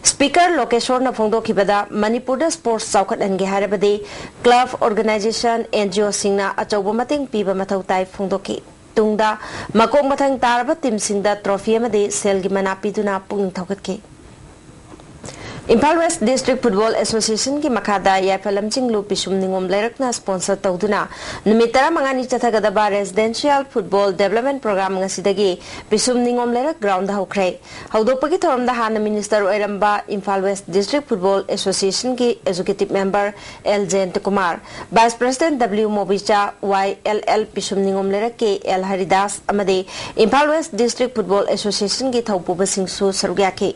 ꯁ꯭ꯄꯤꯀꯔ ꯂꯣꯀꯦꯁꯣꯔꯅ ꯐꯣꯡꯗꯣꯛꯈꯤꯕꯗ, ꯃꯅꯤꯄꯨꯔꯗ ꯁ꯭ꯄꯣꯔꯠꯁ ꯆꯥꯎꯈꯠꯍꯟꯒꯦ ꯍꯥꯏꯔꯕꯗꯤ ꯀ꯭ꯂꯕ, ꯑꯣꯔꯒꯅꯥꯏꯖꯦꯁꯟ, ꯑꯦꯟ ꯖꯤ ꯑꯣꯁꯤꯡꯅ ꯑꯆꯧꯕ ꯃꯇꯦꯡ ꯄꯤꯕ ꯃꯊꯧ ꯇꯥꯏ ꯐꯣꯡꯗꯣꯛꯈꯤ꯫ ꯇꯨꯡꯗ ꯃꯀꯣꯛ ꯃꯊꯪ ꯇꯥꯔꯕ ꯇꯤꯝꯁꯤꯡꯗ ꯇ꯭ꯔꯣꯐꯤ ꯑꯃꯗꯤ ꯁꯦꯜꯒꯤ ꯃꯅꯥ ꯄꯤꯗꯨꯅ ꯄꯨꯛꯅꯤꯡ ꯊꯧꯒꯠꯈꯤ꯫ ꯏꯝꯐꯥꯜ ꯋꯦꯁ ꯗꯤꯁꯇ꯭ꯔꯤꯛ ꯐꯨꯠꯕꯣꯜ ꯑꯦꯁꯣꯁꯤꯌꯦꯁꯟꯒꯤ ꯃꯈꯥꯗ ꯌꯥꯏꯐ ꯂꯝꯖꯤꯡꯂꯨ ꯄꯤꯁꯨꯝ ꯅꯤꯉꯣꯝ ꯂꯩꯔꯛꯅ ꯁ꯭ꯄꯣꯟꯁꯔ ꯇꯧꯗꯨꯅ ꯅꯨꯃꯤꯠ ꯇꯔꯥꯃꯉꯥꯅꯤ ꯆꯠꯊꯒꯗꯕ ꯔꯦꯁꯤꯗꯦꯟꯁꯤꯌꯦꯜ ꯐꯨꯠꯕꯣꯜ ꯗꯦꯕꯂꯞꯃꯦꯟꯠ ꯄ꯭ꯔꯣꯒ꯭ꯔꯥꯝ ꯉꯁꯤꯗꯒꯤ ꯄꯤꯁꯨꯝ ꯅꯤꯉꯣꯝ ꯂꯩꯔꯛ ꯒ꯭ꯔꯥꯎꯟꯗ ꯍꯧꯈ꯭ꯔꯦ꯫ ꯍꯧꯗꯣꯛꯄꯒꯤ ꯊꯧꯔꯝꯗ ꯍꯥꯟꯅ ꯃꯤꯅꯤꯁꯇꯔ ꯑꯣꯏꯔꯝꯕ ꯏꯝꯐꯥꯜ ꯋꯦꯁ ꯗꯤꯁꯇ꯭ꯔꯤꯛ ꯐꯨꯠꯕꯣꯜ ꯑꯦꯁꯣꯁꯤꯌꯦꯁꯟꯒꯤ ꯑꯦꯖꯨꯀꯦꯇꯤꯚ ꯃꯦꯝꯕꯔ ꯑꯦꯜ ꯖꯌꯟꯇꯀꯨꯃꯥꯔ, vice president W Mobicha, Y L L Pishum ꯅꯤꯉꯣꯝ ꯂꯩꯔꯛ ꯀꯦ ꯑꯦꯜ ꯍꯔꯤꯗꯥꯁ ꯑꯃꯗꯤ ꯏꯝꯐꯥꯜ ꯋꯦꯁ ꯗꯤꯁꯇ꯭ꯔꯤꯛ ꯐꯨꯠꯕꯣꯜ ꯑꯦꯁꯣꯁꯤꯌꯦꯁꯟꯒꯤ ꯊꯧꯄꯨꯕꯁꯤꯡꯁꯨ ꯁꯔꯨꯛ ꯌꯥꯈꯤ꯫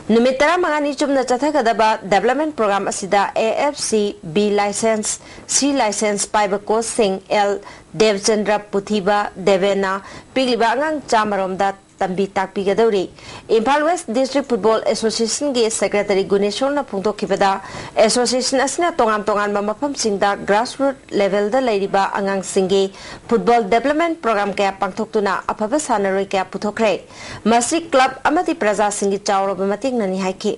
ꯅꯨꯃꯤꯠ ꯇꯔꯥꯃꯉꯥꯅꯤ ꯆꯨꯞꯅ ꯆꯠꯊꯒꯗꯕ development program ꯑꯁꯤꯗ A F C B license, C license ꯄꯥꯏꯕ coachꯁꯤꯡ L ꯗꯦꯕꯆꯟꯗ꯭ꯔ ꯄꯨꯊꯤꯕ ꯗꯦꯕꯦꯟꯅ ꯄꯤꯛꯂꯤꯕ ꯑꯉꯥꯡ ꯆꯥꯝꯃꯔꯣꯝꯗ ꯇꯝꯕꯤ ꯇꯥꯛꯄꯤꯒꯗꯧꯔꯤ꯫ Imphal West District Football Associationꯒꯤ Secretary ꯒꯨꯅꯦꯁꯣꯔꯅ ꯐꯣꯡꯗꯣꯛꯈꯤꯕꯗ, association ꯑꯁꯤꯅ ꯇꯣꯉꯥꯟ ꯇꯣꯉꯥꯟꯕ ꯃꯐꯝꯁꯤꯡꯗ grassroot levelꯗ ꯂꯩꯔꯤꯕ ꯑꯉꯥꯡꯁꯤꯡꯒꯤ football development program ꯀꯌꯥ ꯄꯥꯡꯊꯣꯛꯇꯨꯅ ꯑꯐꯕ ꯁꯥꯟꯅꯔꯣꯏ ꯀꯌꯥ ꯄꯨꯊꯣꯛꯈ꯭ꯔꯦ꯫ ꯃꯁꯤ club ꯑꯃꯗꯤ ꯄ꯭ꯔꯖꯥꯁꯤꯡꯒꯤ ꯆꯥꯎꯔꯕ ꯃꯇꯦꯡꯅꯅꯤ ꯍꯥꯏꯈꯤ꯫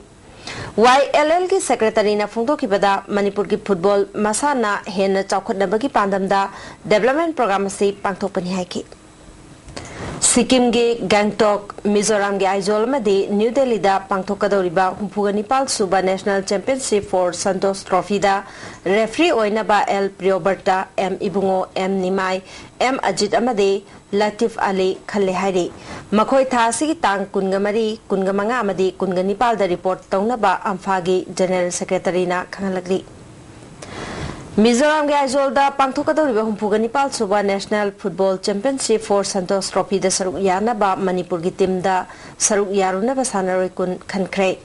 Y L Lꯒꯤ Secretaryꯅ ꯐꯣꯡꯗꯣꯛꯈꯤꯕꯗ, ꯃꯅꯤꯄꯨꯔꯒꯤ football ꯃꯁꯥꯟꯅ ꯍꯦꯟꯅ ꯆꯥꯎꯈꯠꯅꯕꯒꯤ ꯄꯥꯟꯗꯝꯗ development program ꯑꯁꯤ ꯄꯥꯡꯊꯣꯛꯄꯅꯤ ꯍꯥꯏꯈꯤ꯫ ꯁꯤꯛꯀꯤꯝꯒꯤ ꯒꯦꯡꯇꯣꯛ, ꯃꯤꯖꯣꯔꯥꯝꯒꯤ ꯑꯥꯏꯖꯣꯜ ꯑꯃꯗꯤ ꯅ꯭ꯌꯨ ꯗꯦꯜꯂꯤꯗ ꯄꯥꯡꯊꯣꯛꯀꯗꯧꯔꯤꯕ ꯍꯨꯝꯐꯨꯒ ꯅꯤꯄꯥꯜ ꯁꯨꯕ National Championship for Santosh Trophyꯗ referee ꯑꯣꯏꯅꯕ L ꯄ꯭ꯔꯤꯌꯣꯕꯔꯇ, M ꯏꯕꯨꯡꯉꯣ, M ꯅꯤꯃꯥꯏ, M ꯑꯖꯤꯠ ꯑꯃꯗꯤ ꯂꯇꯤꯐ ꯑꯂꯤ ꯈꯜꯂꯦ ꯍꯥꯏꯔꯤ꯫ ꯃꯈꯣꯏ ꯊꯥ ꯑꯁꯤꯒꯤ ꯇꯥꯡ ꯀꯨꯟꯒ ꯃꯔꯤ, ꯀꯨꯟꯒ ꯃꯉꯥ ꯑꯃꯗꯤ ꯀꯨꯟꯒ ꯅꯤꯄꯥꯜꯗ report ꯇꯧꯅꯕ ꯑꯝꯐꯥꯒꯤ General Secretaryꯅ ꯈꯪꯍꯜꯂꯛꯂꯤ꯫ ꯃꯤꯖꯣꯔꯥꯝꯒꯤ ꯑꯥꯏꯖꯣꯜꯗ ꯄꯥꯡꯊꯣꯛꯀꯗꯧꯔꯤꯕ ꯍꯨꯝꯐꯨꯒ ꯅꯤꯄꯥꯜ ꯁꯨꯕ National Football Championship for Santosh Trophyꯗ ꯁꯔꯨꯛ ꯌꯥꯅꯕ ꯃꯅꯤꯄꯨꯔꯒꯤ teamꯗ ꯁꯔꯨꯛ ꯌꯥꯔꯨꯅꯕ ꯁꯥꯟꯅꯔꯣꯏ ꯀꯨꯟ ꯈꯟꯈ꯭ꯔꯦ꯫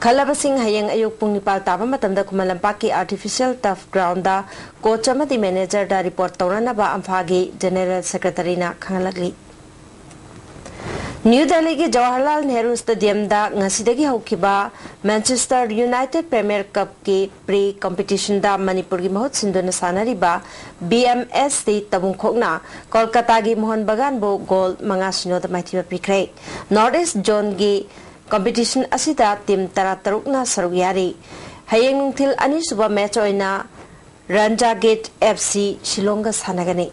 ꯈꯜꯂꯕꯁꯤꯡ ꯍꯌꯦꯡ ꯑꯌꯨꯛ ꯄꯨꯡ ꯅꯤꯄꯥꯜ ꯇꯥꯕ ꯃꯇꯝꯗ ꯈꯨꯃꯟ ꯂꯝꯄꯥꯛꯀꯤ artificial turf groundꯗ coach ꯑꯃꯗꯤ managerꯗ report ꯇꯧꯅꯅꯕ ꯑꯝꯐꯥꯒꯤ General Secretaryꯅ ꯈꯪꯍꯜꯂꯛꯂꯤ꯫ ꯅ꯭ꯌꯨ ꯗꯦꯜꯂꯤꯒꯤ ꯖꯋꯥꯍꯔꯂꯥꯜ ꯅꯦꯍꯔꯨ Stadiumꯗ ꯉꯁꯤꯗꯒꯤ ꯍꯧꯈꯤꯕ Manchester United Premier Cupꯀꯤ pre competitionꯗ ꯃꯅꯤꯄꯨꯔꯒꯤ ꯃꯍꯨꯠ ꯁꯤꯟꯗꯨꯅ ꯁꯥꯟꯅꯔꯤꯕ B M S C ꯇꯕꯨꯡꯈꯣꯛꯅ ꯀꯣꯜꯀꯇꯥꯒꯤ Mohan ꯕꯒꯥꯟꯕꯨ goal ꯃꯉꯥ ꯁꯤꯅꯣꯗ ꯃꯥꯏꯊꯤꯕ ꯄꯤꯈ꯭ꯔꯦ꯫ North East Zoneꯒꯤ competition ꯑꯁꯤꯗ team ꯇꯔꯥꯇꯔꯨꯛꯅ ꯁꯔꯨꯛ ꯌꯥꯔꯤ꯫ ꯍꯌꯦꯡ ꯅꯨꯡꯊꯤꯜ ꯑꯅꯤꯁꯨꯕ match ꯑꯣꯏꯅ ꯔꯟꯖꯥꯒꯦꯠ F C ꯁꯤꯂꯣꯡꯒ ꯁꯥꯟꯅꯒꯅꯤ꯫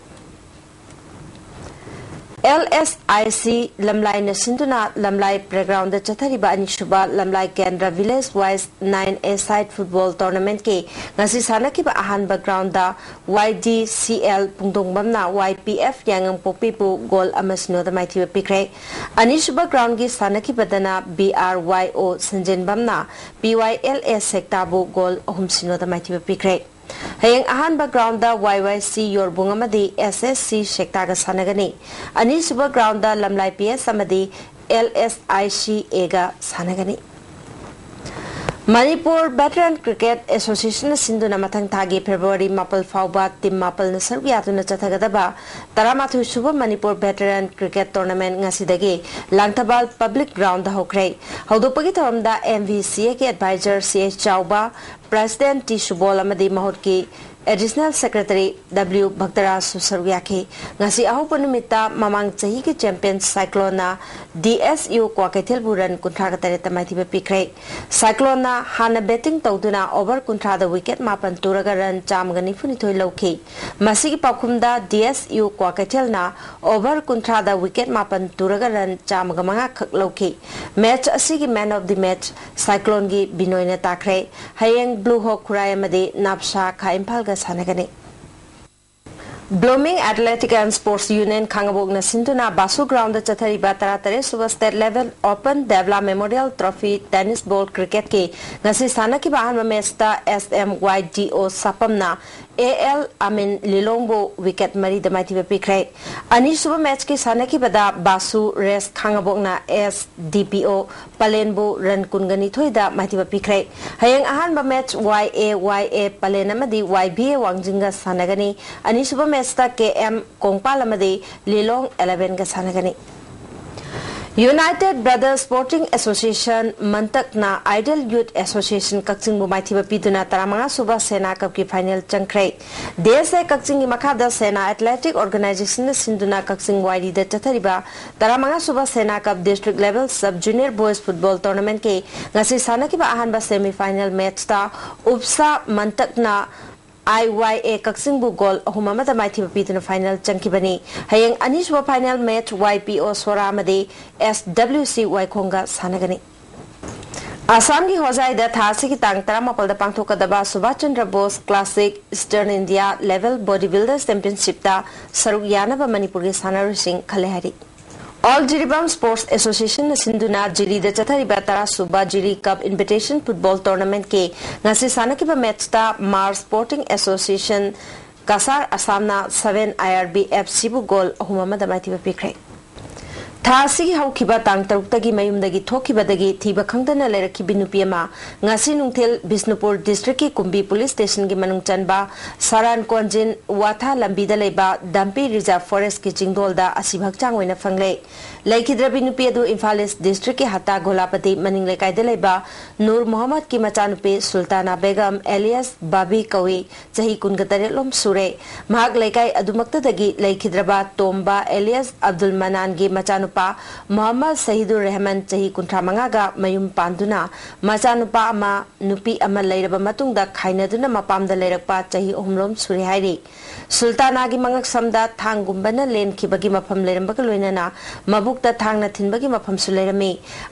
L S I C ꯂꯝꯂꯥꯏꯅ ꯁꯤꯟꯗꯨꯅ ꯂꯝꯂꯥꯏ playgroundꯗ ꯆꯠꯊꯔꯤꯕ ꯑꯅꯤꯁꯨꯕ ꯂꯝꯂꯥꯏ ꯀꯦꯟꯗ꯭ꯔ village wise nine-a-side football tournamentꯀꯤ ꯉꯁꯤ ꯁꯥꯟꯅꯈꯤꯕ ꯑꯍꯥꯟꯕ groundꯗ Y D C L ꯄꯨꯡꯗꯣꯡꯕꯝꯅ Y P F ꯌꯥꯉꯝꯄꯣꯛꯄꯤꯕꯨ goal ꯑꯃ ꯁꯤꯅꯣꯗ ꯃꯥꯏꯊꯤꯕ ꯄꯤꯈ꯭ꯔꯦ꯫ ꯑꯅꯤꯁꯨꯕ groundꯒꯤ ꯁꯥꯟꯅꯈꯤꯕꯗꯅ B R Y O ꯁꯟꯖꯦꯟꯕꯝꯅ P Y L A ꯁꯦꯛꯇꯥꯕꯨ goal ꯑꯍꯨꯝ ꯁꯤꯅꯣꯗ ꯃꯥꯏꯊꯤꯕ ꯄꯤꯈ꯭ꯔꯦ꯫ ꯍꯌꯦꯡ ꯑꯍꯥꯟꯕ groundꯗ Y Y C ꯌꯣꯔꯕꯨꯡ ꯑꯃꯗꯤ S S C ꯁꯦꯛꯇꯥꯒ ꯁꯥꯟꯅꯒꯅꯤ꯫ ꯑꯅꯤꯁꯨꯕ groundꯗ ꯂꯝꯂꯥꯏ P S ꯑꯃꯗꯤ L S I C Aꯒ ꯁꯥꯟꯅꯒꯅꯤ꯫ ꯃꯅꯤꯄꯨꯔ ꯚꯦꯇꯔꯟ ꯀ꯭ꯔꯤꯀꯦꯠ ꯑꯦꯁꯣꯁꯤꯌꯦꯁꯟꯅ ꯁꯤꯟꯗꯨꯅ ꯃꯊꯪ ꯊꯥꯒꯤ ꯐꯦꯕ꯭ꯔꯨꯋꯥꯔꯤ ꯃꯥꯄꯜ ꯐꯥꯎꯕ ꯇꯤꯝ ꯃꯥꯄꯜꯅ ꯁꯔꯨꯛ ꯌꯥꯗꯨꯅ ꯆꯠꯊꯒꯗꯕ ꯇꯔꯥꯃꯥꯊꯣꯏ ꯁꯨꯕ ꯃꯅꯤꯄꯨꯔ ꯚꯦꯇꯔꯟ ꯀ꯭ꯔꯤꯀꯦꯠ ꯇꯣꯔꯅꯥꯃꯦꯟ ꯉꯁꯤꯗꯒꯤ ꯂꯥꯡꯊꯕꯥꯜ ꯄꯕ꯭ꯂꯤꯛ ꯒ꯭ꯔꯥꯎꯟꯗ ꯍꯧꯈ꯭ꯔꯦ꯫ ꯍꯧꯗꯣꯛꯄꯒꯤ ꯊꯧꯔꯝꯗ ꯑꯦꯝ ꯚꯤ ꯁꯤ ꯑꯦꯒꯤ ꯑꯦꯗꯚꯥꯏꯖꯔ ꯁꯤ ꯑꯩꯆ ꯆꯥꯎꯕ, ꯄ꯭ꯔꯦꯁꯤꯗꯦꯟꯠ ꯇꯤ ꯁꯨꯕꯣꯜ ꯑꯃꯗꯤ ꯃꯍꯨꯠꯀꯤ ꯑꯦꯗꯤꯁꯅꯦꯜ ꯁꯦꯀ꯭ꯔꯦꯇꯔꯤ ꯗꯕ꯭ꯂꯤꯎ ꯚꯛꯇꯔꯥꯖꯁꯨ ꯁꯔꯨꯛ ꯌꯥꯈꯤ꯫ ꯉꯁꯤ ꯑꯍꯧꯕ ꯅꯨꯃꯤꯠꯇ ꯃꯃꯥꯡ ꯆꯍꯤꯒꯤ ꯆꯦꯝꯄꯤꯌꯟ ꯁꯥꯏꯀ꯭ꯂꯣꯟꯅ ꯗꯤ ꯑꯦꯁ ꯌꯨ ꯀ꯭ꯋꯥꯀꯩꯊꯦꯜꯕꯨ ꯔꯟ ꯀꯨꯟꯊ꯭ꯔꯥꯒ ꯇꯔꯦꯠꯇ ꯃꯥꯏꯊꯤꯕ ꯄꯤꯈ꯭ꯔꯦ꯫ ꯁꯥꯏꯀ꯭ꯂꯣꯟꯅ ꯍꯥꯟꯅ ꯕꯦꯇꯤꯡ ꯇꯧꯗꯨꯅ ꯑꯣꯚꯔ ꯀꯨꯟꯊ꯭ꯔꯥꯗ ꯋꯤꯀꯦꯠ ꯃꯥꯄꯟ ꯇꯨꯔꯒ ꯔꯟ ꯆꯥꯝꯃꯒ ꯅꯤꯐꯨꯅꯤꯊꯣꯏ ꯂꯧꯈꯤ꯫ ꯃꯁꯤꯒꯤ ꯄꯥꯎꯈꯨꯝꯗ ꯗꯤ ꯑꯦꯁ ꯌꯨ ꯀ꯭ꯋꯥꯀꯩꯊꯦꯜꯅ ꯑꯣꯚꯔ ꯀꯨꯟꯊ꯭ꯔꯥꯗ ꯋꯤꯀꯦꯠ ꯃꯥꯄꯟ ꯇꯨꯔꯒ ꯔꯟ ꯆꯥꯝꯃꯒ ꯃꯉꯥ ꯈꯛ ꯂꯧꯈꯤ꯫ ꯃꯦꯆ ꯑꯁꯤꯒꯤ ꯃꯦꯟ ꯑꯣꯐ ꯗꯤ ꯃꯦꯆ ꯁꯥꯏꯀ꯭ꯂꯣꯟꯒꯤ ꯕꯤꯅꯣꯏꯅ ꯇꯥꯈ꯭ꯔꯦ꯫ ꯍꯌꯦꯡ ꯕ꯭ꯂꯨ ꯍꯣꯛ ꯈꯨꯔꯥꯏ ꯑꯃꯗꯤ ꯅꯥꯞꯁꯥ ꯈꯥ ꯏꯝꯐꯥꯜꯒ ꯁꯥꯟꯅꯒꯅꯤ꯫ Blooming athletic and sports union ꯈꯥꯉꯕꯣꯛꯅ ꯁꯤꯟꯗꯨꯅ ꯕꯥꯁꯨ ꯒ꯭ꯔꯥꯎꯟꯗ ꯆꯠꯊꯔꯤꯕ ꯇꯔꯥꯇꯔꯦꯠ ꯁꯨꯕ state level open Debla memorial trophy tennis ball ꯀ꯭ꯔꯤꯀꯦꯠꯀꯤ ꯉꯁꯤ ꯁꯥꯟꯅꯈꯤꯕ ꯑꯍꯥꯟꯕ ꯃꯦꯆꯇ ꯑꯦꯁ ꯑꯦꯝ ꯋꯥꯏ ꯗꯤ ꯑꯣ ꯁꯥꯄꯝꯅ ꯑꯦ ꯑꯦꯜ ꯑꯃꯤꯟ ꯂꯤꯂꯣꯡꯕꯨ ꯋꯤꯀꯦꯠ ꯃꯔꯤꯗ ꯃꯥꯏꯊꯤꯕ ꯄꯤꯈ꯭ꯔꯦ꯫ ꯑꯅꯤꯁꯨꯕ ꯃꯦꯆꯀꯤ ꯁꯥꯟꯅꯈꯤꯕꯗ ꯕꯥꯁꯨ ꯔꯦꯁ ꯈꯥꯉꯕꯣꯛꯅ ꯑꯦꯁ ꯗꯤ ꯄꯤ ꯑꯣ ꯄꯂꯦꯟꯕꯨ ꯔꯟ ꯀꯨꯟꯒ ꯅꯤꯊꯣꯏꯗ ꯃꯥꯏꯊꯤꯕ ꯄꯤꯈ꯭ꯔꯦ꯫ ꯍꯌꯦꯡ ꯑꯍꯥꯟꯕ ꯃꯦꯆ ꯋꯥꯏ ꯑꯦ ꯋꯥꯏ ꯑꯦ ꯄꯂꯦꯟ ꯑꯃꯗꯤ ꯋꯥꯏ ꯚꯤ ꯑꯦ ꯋꯥꯡꯖꯤꯡꯒ ꯁꯥꯟꯅꯒꯅꯤ꯫ ꯑꯅꯤꯁꯨꯕ ꯃꯦꯆꯇ ꯀꯦ ꯑꯦꯝ ꯀꯣꯡꯄꯥꯜ ꯑꯃꯗꯤ ꯂꯤꯂꯣꯡ ꯑꯦꯂꯦꯚꯦꯟꯒ ꯁꯥꯟꯅꯒꯅꯤ꯫ United brothers supporting association ꯃꯟꯇꯛꯅ idol youth association ꯀꯛꯆꯤꯡꯕꯨ ꯃꯥꯏꯊꯤꯕ ꯄꯤꯗꯨꯅ ꯇꯔꯥꯃꯉꯥ ꯁꯨꯕ ꯁꯦꯅꯥ ꯀꯞꯀꯤ ꯐꯥꯏꯅꯦꯜ ꯆꯪꯈ꯭ꯔꯦ꯫ ꯗꯤ ꯑꯦꯁ ꯑꯦ ꯀꯛꯆꯤꯡꯒꯤ ꯃꯈꯥꯗ ꯁꯦꯅꯥ ꯑꯦꯊꯂꯦꯇꯤꯛ ꯑꯣꯔꯒꯅꯥꯏꯖꯦꯁꯟꯅ ꯁꯤꯟꯗꯨꯅ ꯀꯛꯆꯤꯡ ꯋꯥꯏꯔꯤꯗ ꯆꯠꯊꯔꯤꯕ ꯇꯔꯥꯃꯉꯥ Subha Sena cup district level sub junior boys football ꯇꯣꯔꯅꯥꯃꯦꯟꯠꯀꯤ ꯉꯁꯤ ꯁꯥꯟꯅꯈꯤꯕ ꯑꯍꯥꯟꯕ ꯁꯦꯃꯤ ꯐꯥꯏꯅꯦꯜ ꯃꯦꯆꯇ ꯎꯞꯁꯥ ꯃꯟꯇꯛꯅ ꯑꯥꯏ ꯋꯥꯏ ꯑꯦ ꯀꯛꯆꯤꯡꯕꯨ ꯒꯣꯜ ꯑꯍꯨꯝ ꯑꯃꯗ ꯃꯥꯏꯊꯤꯕ ꯄꯤꯗꯨꯅ ꯐꯥꯏꯅꯦꯜ ꯆꯪꯈꯤꯕꯅꯤ꯫ ꯍꯌꯦꯡ ꯑꯅꯤꯁꯨꯕ ꯐꯥꯏꯅꯦꯜ ꯃꯦꯆ ꯋꯥꯏ ꯄꯤ ꯑꯣ ꯁꯣꯔꯥ ꯑꯃꯗꯤ ꯑꯦꯁ ꯗꯕ꯭ꯂꯤꯎ ꯁꯤ ꯋꯥꯏꯈꯣꯡꯒ ꯁꯥꯟꯅꯒꯅꯤ꯫ ꯑꯁꯥꯝꯒꯤ ꯍꯣꯖꯥꯏꯗ ꯊꯥ ꯑꯁꯤꯒꯤ ꯇꯥꯡ ꯇꯔꯥꯃꯥꯄꯜꯗ ꯄꯥꯡꯊꯣꯛꯀꯗꯕ Subhas Chandra Bose classic eastern India level body builders ꯆꯦꯝꯄꯤꯌꯟꯁꯤꯞꯇ ꯁꯔꯨꯛ ꯌꯥꯅꯕ ꯃꯅꯤꯄꯨꯔꯒꯤ ꯁꯥꯟꯅꯔꯣꯏꯁꯤꯡ ꯈꯜꯂꯦ ꯍꯥꯏꯔꯤ꯫ ꯑꯣꯜ ꯖꯤꯔꯤꯕꯥꯝ ꯁ꯭ꯄꯣꯔꯠꯁ ꯑꯦꯁꯣꯁꯤꯌꯦꯁꯟꯅ ꯁꯤꯟꯗꯨꯅ ꯖꯤꯔꯤꯗ ꯆꯠꯊꯔꯤꯕ ꯇꯔꯥ ꯁꯨꯕ ꯖꯤꯔꯤ ꯀꯞ ꯏꯟꯚꯤꯇꯦꯁꯟ ꯐꯨꯠꯕꯣꯜ ꯇꯣꯔꯅꯥꯃꯦꯟꯠꯀꯤ ꯉꯁꯤ ꯁꯥꯟꯅꯈꯤꯕ ꯃꯦꯆꯇ ꯃꯥꯔ ꯁ꯭ꯄꯣꯔꯇꯤꯡ ꯑꯦꯁꯣꯁꯤꯌꯦꯁꯟ ꯀꯁꯥꯔ ꯑꯁꯥꯝꯅ ꯁꯚꯦꯟ ꯑꯥꯏ ꯑꯥꯔ ꯕꯤ ꯑꯦꯐ ꯁꯤꯕꯨ ꯒꯣꯜ ꯑꯍꯨꯝ ꯑꯃꯗ ꯃꯥꯏꯊꯤꯕ ꯄꯤꯈ꯭ꯔꯦ꯫ ꯊꯥ ꯑꯁꯤꯒꯤ ꯍꯧꯈꯤꯕ ꯇꯥꯡ ꯇꯔꯨꯛꯇꯒꯤ ꯃꯌꯨꯝꯗꯒꯤ ꯊꯣꯛꯈꯤꯕꯗꯒꯤ ꯊꯤꯕ ꯈꯪꯗꯅ ꯂꯩꯔꯛꯈꯤꯕꯤ ꯅꯨꯄꯤ ꯑꯃ ꯉꯁꯤ ꯅꯨꯡꯊꯤꯜ ꯕꯤꯁꯅꯨꯄꯨꯔ ꯗꯤꯁꯇ꯭ꯔꯤꯛꯀꯤ ꯀꯨꯝꯕꯤ ꯄꯨꯂꯤꯁ ꯁ꯭ꯇꯦꯁꯟꯒꯤ ꯃꯅꯨꯡ ꯆꯟꯕ ꯁꯥꯔꯥꯟ ꯀꯣꯟꯖꯤꯟ ꯋꯥꯊꯥ ꯂꯝꯕꯤꯗ ꯂꯩꯕ ꯗꯝꯄꯤ ꯔꯤꯖꯥꯔꯚ ꯐꯣꯔꯦꯁ꯭ꯠꯀꯤ ꯆꯤꯡꯗꯣꯜꯗ ꯑꯁꯤꯕ ꯍꯛꯆꯥꯡ ꯑꯣꯏꯅ ꯐꯪꯂꯦ꯫ ꯂꯩꯈꯤꯗ꯭ꯔꯕꯤ ꯅꯨꯄꯤ ꯑꯗꯨ ꯏꯝꯐꯥꯜ ꯏꯁ꯭ꯠ ꯗꯤꯁꯇ꯭ꯔꯤꯛꯀꯤ ꯍꯠꯇꯥ ꯒꯣꯂꯥꯄꯇꯤ ꯃꯅꯤꯡ ꯂꯩꯀꯥꯏꯗ ꯂꯩꯕ ꯅꯨꯔ ꯃꯣꯍꯝꯃꯗꯀꯤ ꯃꯆꯥꯅꯨꯄꯤ ꯁꯨꯜꯇꯥꯅꯥ ꯕꯦꯒꯝ ꯑꯦꯂꯤꯌꯥꯁ ꯕꯥꯕꯤ ꯀꯧꯏ꯫ ꯆꯍꯤ ꯀꯨꯟꯒ ꯇꯔꯦꯠ ꯂꯣꯝ ꯁꯨꯔꯦ꯫ ꯃꯍꯥꯛ ꯂꯩꯀꯥꯏ ꯑꯗꯨꯃꯛꯇꯗꯒꯤ ꯂꯩꯈꯤꯗ꯭ꯔꯕ ꯇꯣꯝꯕ ꯑꯦꯂꯤꯌꯥꯁ ꯑꯕꯗꯨꯜ ꯃꯅꯥꯟꯒꯤ ꯃꯆꯥꯅꯨꯄꯥ ꯃꯣꯍꯝꯃꯗ ꯁꯍꯤꯗꯨꯔ ꯔꯦꯍꯃꯟ ꯆꯍꯤ ꯀꯨꯟꯊ꯭ꯔꯥ ꯃꯉꯥꯒ ꯃꯌꯨꯝ ꯄꯥꯟꯗꯨꯅ ꯃꯆꯥꯅꯨꯄꯥ ꯑꯃ, ꯅꯨꯄꯤ ꯑꯃ ꯂꯩꯔꯕ ꯃꯇꯨꯡꯗ ꯈꯥꯏꯅꯗꯨꯅ ꯃꯄꯥꯝꯗ ꯂꯩꯔꯛꯄ ꯆꯍꯤ ꯑꯍꯨꯝ ꯂꯣꯝ ꯁꯨꯔꯦ ꯍꯥꯏꯔꯤ꯫ ꯁꯨꯜꯇꯥꯅꯥꯒꯤ ꯃꯉꯛꯁꯝꯗ ꯊꯥꯡꯒꯨꯝꯕꯅ ꯂꯦꯟꯈꯤꯕꯒꯤ ꯃꯐꯝ ꯂꯩꯔꯝꯕꯒ ꯂꯣꯏꯅꯅ ꯃꯕꯨꯛꯇ ꯊꯥꯡꯅ ꯊꯤꯟꯕꯒꯤ ꯃꯐꯝꯁꯨ ꯂꯩꯔꯝꯃꯤ꯫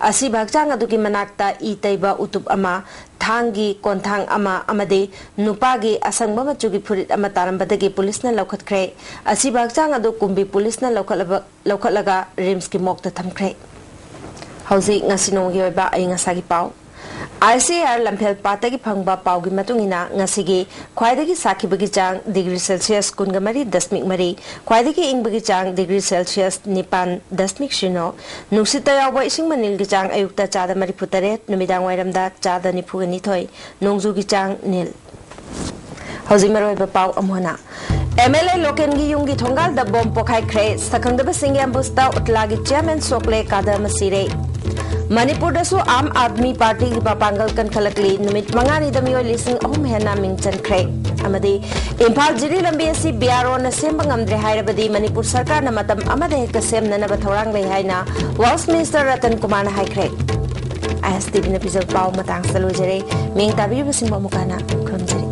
ꯑꯁꯤꯕ ꯍꯛꯆꯥꯡ ꯑꯗꯨꯒꯤ ꯃꯅꯥꯛꯇ ꯏ ꯇꯩꯕ ꯎꯇꯨꯞ ꯑꯃ, ꯊꯥꯡꯒꯤ ꯀꯣꯟꯊꯥꯡ ꯑꯃ ꯑꯃꯗꯤ ꯅꯨꯄꯥꯒꯤ ꯑꯁꯪꯕ ꯃꯆꯨꯒꯤ ꯐꯨꯔꯤꯠ ꯑꯃ ꯇꯥꯔꯝꯕꯗꯒꯤ ꯄꯨꯂꯤꯁꯅ ꯂꯧꯈꯠꯈ꯭ꯔꯦ꯫ ꯑꯁꯤꯕ ꯍꯛꯆꯥꯡ ꯑꯗꯨ ꯀꯨꯝꯕꯤ ꯄꯨꯂꯤꯁꯅ ꯂꯧꯈꯠꯂꯕ-, ꯂꯧꯈꯠꯂꯒ ꯔꯤꯝꯁꯀꯤ ꯃꯣꯔꯒꯇ ꯊꯝꯈ꯭ꯔꯦ꯫ ꯍꯧꯖꯤꯛ ꯉꯁꯤ ꯅꯣꯡꯃꯒꯤ ꯑꯣꯏꯕ ꯑꯏꯪ ꯑꯁꯥꯒꯤ ꯄꯥꯎ꯫ ꯑꯥꯏ ꯁꯤ ꯑꯥꯔ ꯂꯝꯐꯦꯜ ꯄꯥꯠꯇꯒꯤ ꯐꯪꯕ ꯄꯥꯎꯒꯤ ꯃꯇꯨꯡ ꯏꯟꯅ, ꯉꯁꯤꯒꯤ ꯈ꯭ꯋꯥꯏꯗꯒꯤ ꯁꯥꯈꯤꯕꯒꯤ ꯆꯥꯡ ꯗꯤꯒ꯭ꯔꯤ ꯁꯦꯜꯁꯤꯌꯁ ꯀꯨꯟꯒ ꯃꯔꯤ ꯗꯁꯃꯤꯛ ꯃꯔꯤ, ꯈ꯭ꯋꯥꯏꯗꯒꯤ ꯏꯪꯕꯒꯤ ꯆꯥꯡ ꯗꯤꯒ꯭ꯔꯤ ꯁꯦꯜꯁꯤꯌꯁ ꯅꯤꯄꯥꯟ ꯗꯁꯃꯤꯛ ꯁꯤꯅꯣ, ꯅꯨꯡꯁꯤꯠꯇ ꯌꯥꯎꯕ ꯏꯁꯤꯡ ꯃꯅꯤꯜꯒꯤ ꯆꯥꯡ ꯑꯌꯨꯛꯇ ꯆꯥꯗ ꯃꯔꯤꯐꯨ ꯇꯔꯦꯠ, ꯅꯨꯃꯤꯗꯥꯡ ꯋꯥꯏꯔꯝꯗ ꯆꯥꯗ ꯅꯤꯐꯨꯒ ꯅꯤꯊꯣꯏ, ꯅꯣꯡꯖꯨꯒꯤ ꯆꯥꯡ ꯅꯤꯜ꯫ ꯍꯧꯖꯤꯛ ꯃꯔꯨꯑꯣꯏꯕ ꯄꯥꯎ ꯑꯃꯨꯛ ꯍꯟꯅ꯫ ꯑꯦꯝ ꯑꯦꯜ ꯑꯦ ꯂꯣꯀꯦꯟꯒꯤ ꯌꯨꯝꯒꯤ ꯊꯣꯡꯒꯥꯜꯗ ꯕꯣꯝ ꯄꯣꯈꯥꯏꯈ꯭ꯔꯦ꯫ ꯁꯛꯈꯪꯗꯕꯁꯤꯡꯒꯤ ꯑꯦꯝꯕꯨꯁꯇ ꯎꯠꯂꯥꯒꯤ ꯆꯤꯌꯥꯔꯃꯦꯟ ꯁꯣꯛꯂꯦ, ꯀꯥꯗ ꯑꯃ ꯁꯤꯔꯦ꯫ ꯃꯅꯤꯄꯨꯔꯗꯁꯨ ꯑꯥꯝ ꯑꯥꯗꯃꯤ ꯄꯥꯔꯇꯤꯒꯤ ꯃꯄꯥꯡꯒꯜ ꯀꯟꯈꯠꯂꯛꯂꯤ꯫ ꯅꯨꯃꯤꯠ ꯃꯉꯥꯅꯤꯗ ꯃꯤꯑꯣꯏ ꯂꯤꯁꯤꯡ ꯑꯍꯨꯝ ꯍꯦꯟꯅ ꯃꯤꯡ ꯆꯟꯈ꯭ꯔꯦ꯫ ꯑꯃꯗꯤ ꯏꯝꯐꯥꯜ ꯖꯤꯔꯤ ꯂꯝꯕꯤ ꯑꯁꯤ ꯕꯤ ꯑꯥꯔ ꯑꯣꯅ ꯁꯦꯝꯕ ꯉꯝꯗ꯭ꯔꯦ ꯍꯥꯏꯔꯕꯗꯤ ꯃꯅꯤꯄꯨꯔ ꯁꯔꯀꯥꯔꯅ ꯃꯇꯝ ꯑꯃꯗ ꯍꯦꯛꯇ ꯁꯦꯝꯅꯅꯕ ꯊꯧꯔꯥꯡ ꯂꯩ ꯍꯥꯏꯅ ꯋꯥꯔꯜꯁ ꯃꯤꯅꯤꯁꯇꯔ ꯔꯇꯟ ꯀꯨꯃꯥꯔꯅ ꯍꯥꯏꯈ꯭ꯔꯦ꯫ ꯑꯥꯏ ꯑꯦꯁ ꯇꯤ ꯚꯤꯅ ꯄꯤꯖꯕ ꯄꯥꯎ ꯃꯇꯥꯡꯁꯤꯗ ꯂꯣꯏꯖꯔꯦ꯫ ꯃꯤꯌꯦꯡ ꯇꯥꯕꯤꯔꯤꯕꯁꯤꯡꯕꯨ ꯑꯃꯨꯛꯀ ꯍꯟꯅ ꯈꯨꯔꯨꯝꯖꯔꯤ꯫